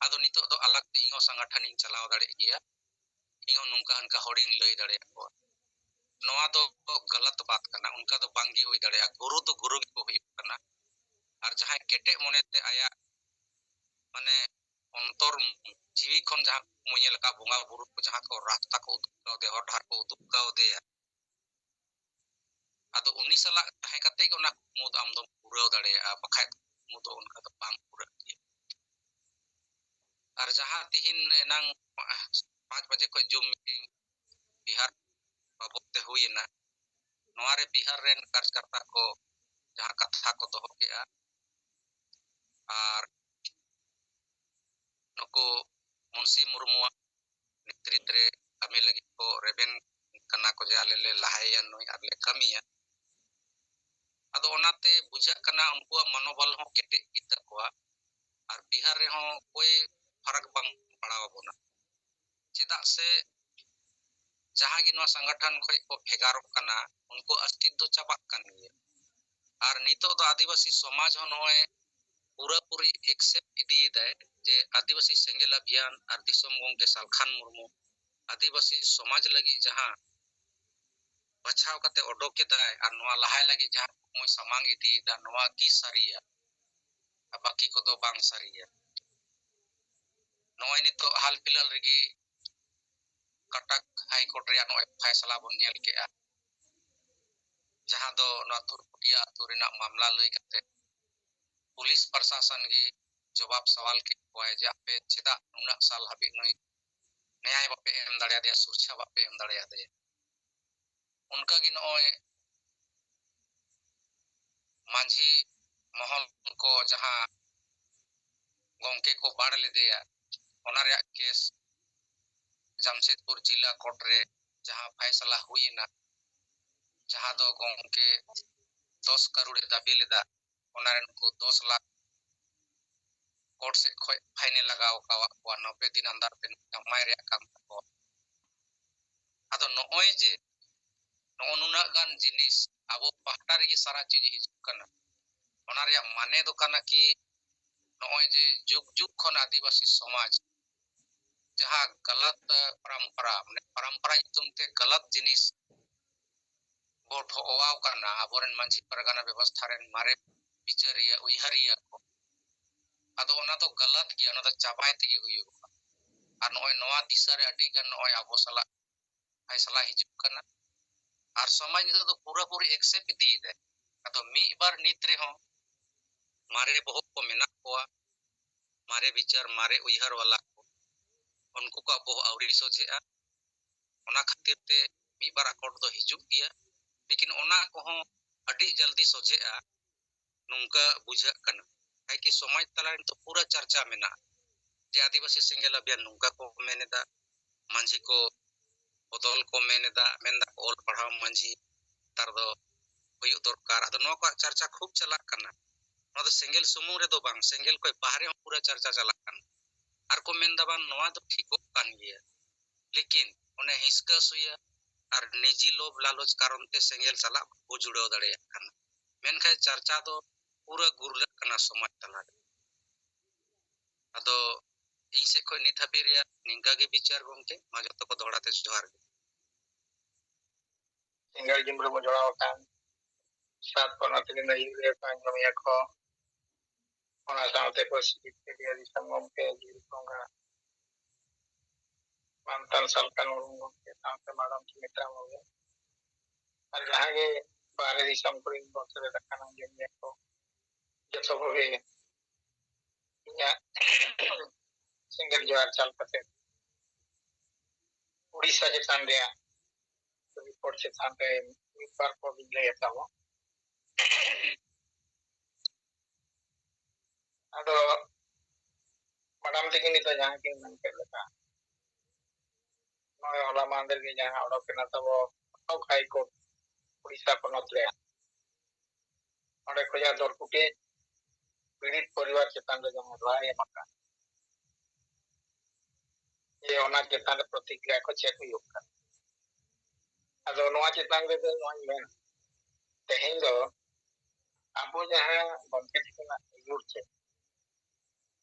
ᱟᱫᱚ ᱱᱤᱛᱚᱜ ᱫᱚ ᱟᱞᱟᱜᱽ ᱛᱮ ᱤᱧ ᱦᱚᱸ ᱥᱚᱝᱜᱚᱴᱷᱚᱱᱤᱧ ᱪᱟᱞᱟᱣ ᱫᱟᱲᱮᱭᱟᱜ ᱜᱮᱭᱟ, ᱤᱧ ᱦᱚᱸ ᱱᱚᱝᱠᱟ ᱦᱟᱱᱠᱟ ᱦᱚᱲᱤᱧ ᱞᱟᱹᱭ ᱫᱟᱲᱮᱭᱟᱠᱚᱣᱟ᱾ ᱱᱚᱣᱟ ᱫᱚ ᱜᱟᱞᱟᱛ ᱵᱟᱛ ᱠᱟᱱᱟ, ᱚᱱᱠᱟ ᱫᱚ ᱵᱟᱝᱜᱮ ᱦᱩᱭ ᱫᱟᱲᱮᱭᱟᱜᱼᱟ᱾ ᱜᱩᱨᱩ ᱫᱚ ᱜᱩᱨᱩ ᱜᱮᱠᱚ ᱦᱩᱭᱩᱜ ᱠᱟᱱᱟ᱾ ᱟᱨ ᱡᱟᱦᱟᱸᱭ ᱠᱮᱴᱮᱡ ᱢᱚᱱᱮᱛᱮ ᱟᱭᱟᱜ ᱢᱟᱱᱮ ᱚᱱᱛᱚᱨ ᱡᱤᱣᱤ ᱠᱷᱚᱱ ᱡᱟᱦᱟᱸ ᱠᱩᱠᱢᱩ ᱧᱮᱞ ᱟᱠᱟᱫ, ᱵᱚᱸᱜᱟ ᱵᱩᱨᱩ ᱠᱚ ᱡᱟᱦᱟᱸ ᱠᱚ ᱨᱟᱥᱛᱟ ᱠᱚ ᱩᱫᱩᱜ ᱠᱟᱣᱫᱮᱭᱟ, ᱦᱚᱨ ᱰᱟᱦᱟᱨ ᱠᱚ ᱩᱫᱩᱜ ᱠᱟᱣᱫᱮᱭᱟ, ᱟᱫᱚ ᱩᱱᱤ ᱥᱟᱞᱟᱜ ᱛᱟᱦᱮᱸ ᱠᱟᱛᱮ ᱜᱮ ᱚᱱᱟ ᱠᱩᱠᱢᱩ ᱫᱚ ᱟᱢ ᱫᱚᱢ ᱯᱩᱨᱟᱹᱣ ᱫᱟᱲᱮᱭᱟᱜᱼᱟ, ᱵᱟᱠᱷᱟᱡ ᱠᱩᱠᱢᱩ ᱫᱚ ᱚᱱᱠᱟ ᱫᱚ ᱵᱟᱝ ᱯᱩᱨᱟᱹᱜ ᱜᱮᱭᱟ᱾ ᱟᱨ ᱡᱟᱦᱟᱸ ᱛᱤᱦᱤᱧ ᱮᱱᱟᱝ ᱯᱟᱸᱪ ᱵᱟᱡᱮ ᱠᱷᱚᱱ ᱡᱩᱢ ᱢᱤᱴᱤᱝ ᱵᱤᱦᱟᱨ ᱵᱟᱵᱚᱫ ᱛᱮ ᱦᱩᱭᱮᱱᱟ, ᱱᱚᱣᱟ ᱨᱮ ᱵᱤᱦᱟᱨ ᱨᱮᱱ ᱠᱟᱨᱡᱽᱠᱟᱨᱛᱟ ᱠᱚ ᱡᱟᱦᱟᱸ ᱠᱟᱛᱷᱟ ᱠᱚ ᱫᱚᱦᱚ ᱠᱮᱜᱼᱟ, ᱟᱨ ᱱᱩᱠᱩ ᱢᱩᱱᱥᱤ ᱢᱩᱨᱢᱩᱣᱟᱜ ᱱᱮᱛᱨᱤᱛ ᱨᱮ ᱠᱟᱹᱢᱤ ᱞᱟᱹᱜᱤᱫ ᱠᱚ ᱨᱮᱵᱮᱱ ᱠᱟᱱᱟ ᱠᱚ ᱡᱮ ᱟᱞᱮ ᱞᱮ ᱞᱟᱦᱟᱭᱮᱭᱟ ᱱᱩᱭ ᱟᱨ ᱞᱮ ᱠᱟᱹᱢᱤᱭᱟ᱾ ᱟᱫᱚ ᱚᱱᱟᱛᱮ ᱵᱩᱡᱷᱟᱹᱜ ᱠᱟᱱᱟ ᱩᱱᱠᱩᱣᱟᱜ ᱢᱚᱱᱳᱵᱚᱞ ᱦᱚᱸ ᱠᱮᱴᱮᱡ ᱜᱮᱛᱟ ᱠᱚᱣᱟ, ᱟᱨ ᱵᱤᱦᱟᱨ ᱨᱮᱦᱚᱸ ᱚᱠᱚᱭ ᱯᱷᱟᱨᱟᱠ ᱵᱟᱝ ᱯᱟᱲᱟᱣ ᱟᱵᱚᱱᱟ᱾ ᱪᱮᱫᱟᱜ ᱥᱮ ᱡᱟᱦᱟᱸ ᱜᱮ ᱱᱚᱣᱟ ᱥᱚᱝᱜᱚᱴᱷᱚᱱ ᱠᱷᱚᱱ ᱠᱚ ᱵᱷᱮᱜᱟᱨᱚᱜ ᱠᱟᱱᱟ, ᱩᱱᱠᱩᱣᱟᱜ ᱚᱥᱛᱤᱛᱵ ᱫᱚ ᱪᱟᱵᱟᱜ ᱠᱟᱱ ᱜᱮᱭᱟ᱾ ᱟᱨ ᱱᱤᱛᱚᱜ ᱫᱚ ᱟᱹᱫᱤᱵᱟᱹᱥᱤ ᱥᱚᱢᱟᱡᱽ ᱦᱚᱸ ᱱᱚᱜᱼᱚᱭ ᱯᱩᱨᱟᱹᱯᱩᱨᱤ ᱮᱠᱥᱮᱯᱴ ᱤᱫᱤᱭᱮᱫᱟᱭ ᱡᱮ ᱟᱹᱫᱤᱵᱟᱹᱥᱤ ᱥᱮᱸᱜᱮᱞ ᱚᱵᱷᱤᱭᱟᱱ ᱟᱨ ᱫᱤᱥᱚᱢ ᱜᱚᱢᱠᱮ ᱥᱟᱞᱠᱷᱟᱱ ᱢᱩᱨᱢᱩ ᱟᱹᱫᱤᱵᱟᱹᱥᱤ ᱥᱚᱢᱟᱡᱽ ᱞᱟᱹᱜᱤᱫ ᱡᱟᱦᱟᱸ ᱵᱟᱪᱷᱟᱣ ᱠᱟᱛᱮ ᱚᱰᱚᱠ ᱮᱫᱟᱭ ᱟᱨ ᱱᱚᱣᱟ ᱞᱟᱦᱟᱭ ᱞᱟᱹᱜᱤᱫ ᱡᱟᱦᱟᱸ ᱠᱩᱠᱢᱩᱭ ᱥᱟᱢᱟᱝ ᱤᱫᱤᱭᱮᱫᱟ, ᱱᱚᱣᱟ ᱠᱤ ᱥᱟᱹᱨᱤᱭᱟ? ᱟᱨ ᱵᱟᱹᱠᱤ ᱠᱚᱫᱚ ᱵᱟᱝ ᱥᱟᱹᱨᱤᱭᱟ᱾ ᱱᱚᱜᱼᱚᱭ ᱱᱤᱛᱚᱜ ᱦᱟᱞ ᱯᱷᱤᱞᱦᱟᱞ ᱨᱮᱜᱮ ᱠᱟᱴᱟᱠ ᱦᱟᱭ ᱠᱳᱨᱴ ᱨᱮᱭᱟᱜ ᱱᱚᱜᱼᱚᱭ ᱯᱷᱟᱭᱥᱟᱞᱟ ᱵᱚᱱ ᱧᱮᱞ ᱠᱮᱜᱼᱟ, ᱡᱟᱦᱟᱸ ᱫᱚ ᱱᱚᱣᱟ ᱛᱩᱨᱯᱩᱴᱤᱭᱟ ᱟᱹᱛᱩ ᱨᱮᱱᱟᱜ ᱢᱟᱢᱞᱟ ᱞᱟᱹᱭ ᱠᱟᱛᱮ ᱯᱩᱞᱤᱥ ᱯᱨᱚᱥᱟᱥᱚᱱ ᱜᱮ ᱡᱚᱵᱟᱵ ᱥᱟᱣᱟᱞ ᱠᱮᱫ ᱠᱚᱣᱟᱭ ᱡᱮ ᱟᱯᱮ ᱪᱮᱫᱟᱜ ᱱᱩᱱᱟᱹᱜ ᱥᱟᱞ ᱦᱟᱹᱵᱤᱡ ᱱᱩᱭ ᱱᱮᱭᱟᱭ ᱵᱟᱯᱮ ᱮᱢ ᱫᱟᱲᱮᱭᱟᱫᱮᱭᱟ, ᱥᱩᱨᱪᱷᱟ ᱵᱟᱯᱮ ᱮᱢ ᱫᱟᱲᱮᱭᱟᱫᱮᱭᱟ᱾ ᱚᱱᱠᱟᱜᱮ ᱱᱚᱜᱼᱚᱭ ᱢᱟᱹᱡᱷᱤ ᱢᱚᱦᱚᱞ ᱠᱚ ᱡᱟᱦᱟᱸ ᱜᱚᱢᱠᱮ ᱠᱚ ᱵᱟᱲ ᱞᱮᱫᱮᱭᱟ, ᱚᱱᱟ ᱨᱮᱭᱟᱜ ᱠᱮᱥ ᱡᱟᱢᱥᱮᱫᱽᱯᱩᱨ ᱡᱤᱞᱟ ᱠᱳᱨᱴ ᱨᱮ ᱡᱟᱦᱟᱸ ᱯᱷᱟᱭᱥᱟᱞᱟ ᱦᱩᱭᱮᱱᱟ, ᱡᱟᱦᱟᱸ ᱫᱚ ᱜᱚᱢᱠᱮ ᱫᱚᱥ ᱠᱟᱨᱳᱲ ᱮ ᱫᱟᱹᱵᱤ ᱞᱮᱫᱟ, ᱚᱱᱟ ᱨᱮ ᱱᱩᱠᱩ ᱫᱚᱥ ᱞᱟᱠᱷ ᱠᱳᱨᱴ ᱥᱮᱫ ᱠᱷᱚᱱ ᱯᱷᱟᱭᱤᱱ ᱮ ᱞᱟᱜᱟᱣ ᱟᱠᱟᱣᱟᱫ ᱠᱚᱣᱟ, ᱱᱚᱵᱵᱳᱭ ᱫᱤᱱ ᱟᱱᱫᱟᱨ ᱛᱮ ᱡᱟᱢᱟᱭ ᱨᱮᱭᱟᱜ ᱠᱟᱱ ᱛᱟᱠᱚᱣᱟ᱾ ᱟᱫᱚ ᱱᱚᱜᱼᱚᱭ ᱡᱮ ᱱᱚᱜᱼᱚ ᱱᱩᱱᱟᱹᱜ ᱜᱟᱱ ᱡᱤᱱᱤᱥ ᱟᱵᱚ ᱯᱟᱦᱴᱟ ᱨᱮᱜᱮ ᱥᱟᱨᱟ ᱪᱤᱡᱽ ᱦᱤᱡᱩᱜ ᱠᱟᱱᱟ, ᱚᱱᱟ ᱨᱮᱭᱟᱜ ᱢᱟᱱᱮ ᱫᱚ ᱠᱟᱱᱟ ᱠᱤ ᱱᱚᱜᱼᱚᱭ ᱡᱮ ᱡᱩᱜᱽ ᱡᱩᱜᱽ ᱠᱷᱚᱱ ᱟᱹᱫᱤᱵᱟᱹᱥᱤ ᱥᱚᱢᱟᱡᱽ ᱡᱟᱦᱟᱸ ᱜᱟᱞᱟᱛ ᱯᱚᱨᱚᱢᱯᱚᱨᱟ, ᱢᱟᱱᱮ ᱯᱚᱨᱚᱢᱯᱚᱨᱟ ᱧᱩᱛᱩᱢ ᱛᱮ ᱜᱟᱞᱟᱛ ᱡᱤᱱᱤᱥ ᱵᱚ ᱴᱷᱚᱣᱟᱣ ᱠᱟᱱᱟ ᱟᱵᱚᱨᱮᱱ ᱢᱟᱹᱡᱷᱤ ᱯᱟᱨᱜᱟᱱᱟ ᱵᱮᱵᱚᱥᱛᱷᱟ ᱨᱮᱱ ᱢᱟᱨᱮ ᱵᱤᱪᱟᱹᱨᱤᱭᱟᱹ, ᱩᱭᱦᱟᱹᱨᱤᱭᱟᱹ ᱠᱚ᱾ ᱟᱫᱚ ᱚᱱᱟ ᱫᱚ ᱜᱟᱞᱟᱛ ᱜᱮᱭᱟ, ᱚᱱᱟ ᱫᱚ ᱪᱟᱵᱟᱭ ᱛᱮᱜᱮ ᱦᱩᱭᱩᱜᱼᱟ᱾ ᱟᱨ ᱱᱚᱜᱼᱚᱭ ᱱᱚᱣᱟ ᱫᱤᱥᱟᱹ ᱨᱮ ᱟᱹᱰᱤ ᱜᱟᱱ ᱱᱚᱜᱼᱚᱭ ᱟᱵᱚ ᱥᱟᱞᱟᱜ ᱯᱷᱟᱭᱥᱟᱞᱟ ᱦᱤᱡᱩᱜ ᱠᱟᱱᱟ᱾ ᱟᱨ ᱥᱚᱢᱟᱡᱽ ᱱᱤᱛᱚᱜ ᱫᱚ ᱯᱩᱨᱟᱹᱯᱩᱨᱤ accept ᱤᱫᱤᱭᱮᱫᱟᱭ᱾ ᱟᱫᱚ ᱢᱤᱫ ᱵᱟᱨ ᱱᱤᱛ ᱨᱮᱦᱚᱸ ᱢᱟᱨᱮ ᱵᱚᱦᱚᱜ ᱠᱚ ᱢᱮᱱᱟᱜ ᱠᱚᱣᱟ, ᱢᱟᱨᱮ ᱵᱤᱪᱟᱹᱨ, ᱢᱟᱨᱮ ᱩᱭᱦᱟᱹᱨ ᱵᱟᱞᱟ ᱠᱚ, ᱩᱱᱠᱩ ᱠᱚᱣᱟᱜ ᱵᱚᱦᱚᱜ ᱟᱹᱣᱨᱤ ᱥᱚᱡᱷᱮᱜᱼᱟ᱾ ᱚᱱᱟ ᱠᱷᱟᱹᱛᱤᱨ ᱛᱮ ᱢᱤᱫ ᱵᱟᱨ ᱟᱠᱚᱴ ᱫᱚ ᱦᱤᱡᱩᱜ ᱜᱮᱭᱟ, ᱞᱮᱠᱤᱱ ᱚᱱᱟ ᱠᱚᱦᱚᱸ ᱟᱹᱰᱤ ᱡᱚᱞᱫᱤ ᱥᱚᱡᱷᱮᱜᱼᱟ, ᱱᱚᱝᱠᱟ ᱵᱩᱡᱷᱟᱹᱜ ᱠᱟᱱᱟ᱾ ᱠᱟᱭᱠᱤ ᱥᱚᱢᱟᱡᱽ ᱛᱟᱞᱟ ᱨᱮ ᱱᱤᱛᱚᱜ ᱯᱩᱨᱟᱹ ᱪᱟᱨᱪᱟ ᱢᱮᱱᱟᱜᱼᱟ ᱡᱮ ᱟᱹᱫᱤᱵᱟᱹᱥᱤ ᱥᱮᱸᱜᱮᱞ ᱚᱵᱷᱤᱭᱟᱱ ᱱᱚᱝᱠᱟ ᱠᱚ ᱢᱮᱱ ᱮᱫᱟ, ᱢᱟᱹᱡᱷᱤ ᱠᱚ ᱵᱚᱫᱚᱞ ᱠᱚ ᱢᱮᱱ ᱮᱫᱟ, ᱢᱮᱱ ᱫᱟᱠᱚ ᱚᱞ ᱯᱟᱲᱦᱟᱣ ᱢᱟᱹᱡᱷᱤ ᱱᱮᱛᱟᱨ ᱫᱚ ᱦᱩᱭᱩᱜ ᱫᱚᱨᱠᱟᱨ᱾ ᱟᱫᱚ ᱱᱚᱣᱟ ᱠᱚᱣᱟᱜ ᱪᱟᱨᱪᱟ ᱠᱷᱩᱵ ᱪᱟᱞᱟᱜ ᱠᱟᱱᱟ᱾ ᱱᱚᱣᱟ ᱫᱚ ᱥᱮᱸᱜᱮᱞ ᱥᱩᱢᱩᱝ ᱨᱮᱫᱚ ᱵᱟᱝ, ᱥᱮᱸᱜᱮᱞ ᱠᱷᱚᱱ ᱵᱟᱦᱨᱮ ᱦᱚᱸ ᱯᱩᱨᱟᱹ ᱪᱟᱨᱪᱟ ᱪᱟᱞᱟᱜ ᱠᱟᱱᱟ᱾ ᱟᱨ ᱠᱚ ᱢᱮᱱ ᱫᱟ, ᱵᱟᱝ, ᱱᱚᱣᱟ ᱫᱚ ᱴᱷᱤᱠᱚᱜ ᱠᱟᱱ ᱜᱮᱭᱟ, ᱞᱮᱠᱤᱱ ᱚᱱᱮ ᱦᱤᱥᱠᱟᱹ ᱥᱩᱭᱟ ᱟᱨ ᱱᱤᱡᱤ ᱞᱳᱵᱷ ᱞᱟᱞᱚᱪ ᱠᱟᱨᱚᱱ ᱛᱮ ᱥᱮᱸᱜᱮᱞ ᱥᱟᱞᱟᱜ ᱵᱟᱠᱚ ᱡᱩᱲᱟᱹᱣ ᱫᱟᱲᱮᱭᱟᱜ ᱠᱟᱱᱟ᱾ ᱢᱮᱱᱠᱷᱟᱱ ᱪᱟᱨᱪᱟ ᱫᱚ ᱯᱩᱨᱟᱹ ᱜᱩᱨᱞᱟᱹᱜ ᱠᱟᱱᱟ ᱥᱚᱢᱟᱡᱽ ᱛᱟᱞᱟᱨᱮ᱾ ᱟᱫᱚ ᱤᱧ ᱥᱮᱫ ᱠᱷᱚᱱ ᱱᱤᱛ ᱦᱟᱹᱵᱤᱡ ᱨᱮᱭᱟᱜ ᱱᱤᱝᱠᱟ ᱜᱮ ᱵᱤᱪᱟᱹᱨ ᱜᱚᱢᱠᱮ᱾ ᱢᱟ ᱡᱚᱛᱚ ᱠᱚ ᱫᱚᱦᱲᱟ ᱛᱮ ᱡᱚᱦᱟᱨ ᱜᱮ᱾ ᱥᱮᱸᱜᱮᱞ ᱡᱩᱢᱲᱩ ᱵᱚ ᱡᱚᱲᱟᱣ ᱟᱠᱟᱱ ᱥᱟᱛ ᱯᱚᱱᱚᱛ ᱨᱮᱱ ᱟᱹᱭᱩᱨᱤᱭᱟᱹ ᱠᱚ ᱟᱸᱡᱚᱢᱤᱭᱟᱹ ᱠᱚ, ᱚᱱᱟ ᱥᱟᱶᱛᱮ ᱯᱟᱹᱨᱥᱤ ᱡᱤᱛᱠᱟᱹᱨᱤᱭᱟᱹ ᱫᱤᱥᱚᱢ ᱜᱚᱢᱠᱮ ᱡᱤᱞ ᱵᱚᱸᱜᱟ ᱢᱟᱱᱛᱟᱱ ᱥᱟᱞᱠᱷᱟᱱ ᱢᱩᱨᱢᱩ ᱜᱚᱢᱠᱮ ᱥᱟᱶᱛᱮ ᱢᱟᱰᱟᱢ ᱥᱩᱢᱤᱛᱨᱟ ᱢᱩᱨᱢᱩ ᱟᱨ ᱡᱟᱦᱟᱸ ᱜᱮ ᱵᱟᱦᱨᱮ ᱫᱤᱥᱚᱢ ᱠᱚᱨᱮᱱ ᱵᱚᱱ ᱥᱮᱞᱮᱫ ᱟᱠᱟᱱᱟ ᱟᱸᱡᱚᱢᱤᱭᱟᱹ ᱠᱚ, ᱡᱚᱛᱚ ᱠᱚᱜᱮ ᱤᱧᱟᱹᱜ ᱥᱮᱸᱜᱮᱞ ᱡᱚᱦᱟᱨ ᱪᱟᱞ ᱠᱟᱛᱮ ᱩᱲᱤᱥᱥᱟ ᱪᱮᱛᱟᱱ ᱨᱮᱭᱟᱜ ᱨᱤᱯᱳᱨᱴ ᱪᱮᱛᱟᱱ ᱨᱮ ᱢᱤᱫ ᱵᱟᱨ ᱠᱚ ᱞᱟᱹᱭ ᱟᱠᱟᱫᱟ᱾ ᱟᱫᱚ ᱢᱟᱰᱟᱢ ᱛᱟᱹᱠᱤᱱ ᱱᱤᱛᱚᱜ ᱡᱟᱦᱟᱸ ᱠᱤᱱ ᱢᱮᱱ ᱠᱮᱫ ᱞᱮᱠᱟ, ᱱᱚᱜᱼᱚᱭ ᱦᱚᱞᱟ ᱢᱟᱦᱫᱮᱨ ᱜᱮ ᱡᱟᱦᱟᱸ ᱚᱰᱚᱠ ᱮᱱᱟ ᱛᱟᱵᱚ ᱦᱟᱭ ᱠᱳᱨᱴ ᱩᱲᱤᱥᱥᱟ ᱯᱚᱱᱚᱛ ᱨᱮᱭᱟᱜ, ᱚᱸᱰᱮ ᱠᱷᱚᱱᱟᱜ ᱫᱚᱨᱠᱩᱴᱤ ᱯᱤᱲᱤᱛ ᱯᱚᱨᱤᱵᱟᱨ ᱪᱮᱛᱟᱱ ᱨᱮ ᱡᱟᱦᱟᱸ ᱨᱟᱭ ᱮᱢ ᱟᱠᱟᱱ, ᱡᱮ ᱚᱱᱟ ᱪᱮᱛᱟᱱ ᱨᱮ ᱯᱨᱚᱛᱤᱠᱨᱤᱭᱟ ᱠᱚ ᱪᱮᱫ ᱦᱩᱭᱩᱜ ᱠᱟᱱᱟ᱾ ᱟᱫᱚ ᱱᱚᱣᱟ ᱪᱮᱛᱟᱱ ᱨᱮᱫᱚ ᱱᱚᱣᱟᱧ ᱢᱮᱱᱟ, ᱛᱮᱦᱮᱧ ᱫᱚ ᱟᱵᱚ ᱡᱟᱦᱟᱸ ᱜᱚᱢᱠᱮ ᱛᱟᱹᱠᱤᱱᱟᱜ ᱟᱹᱭᱩᱨ ᱛᱮ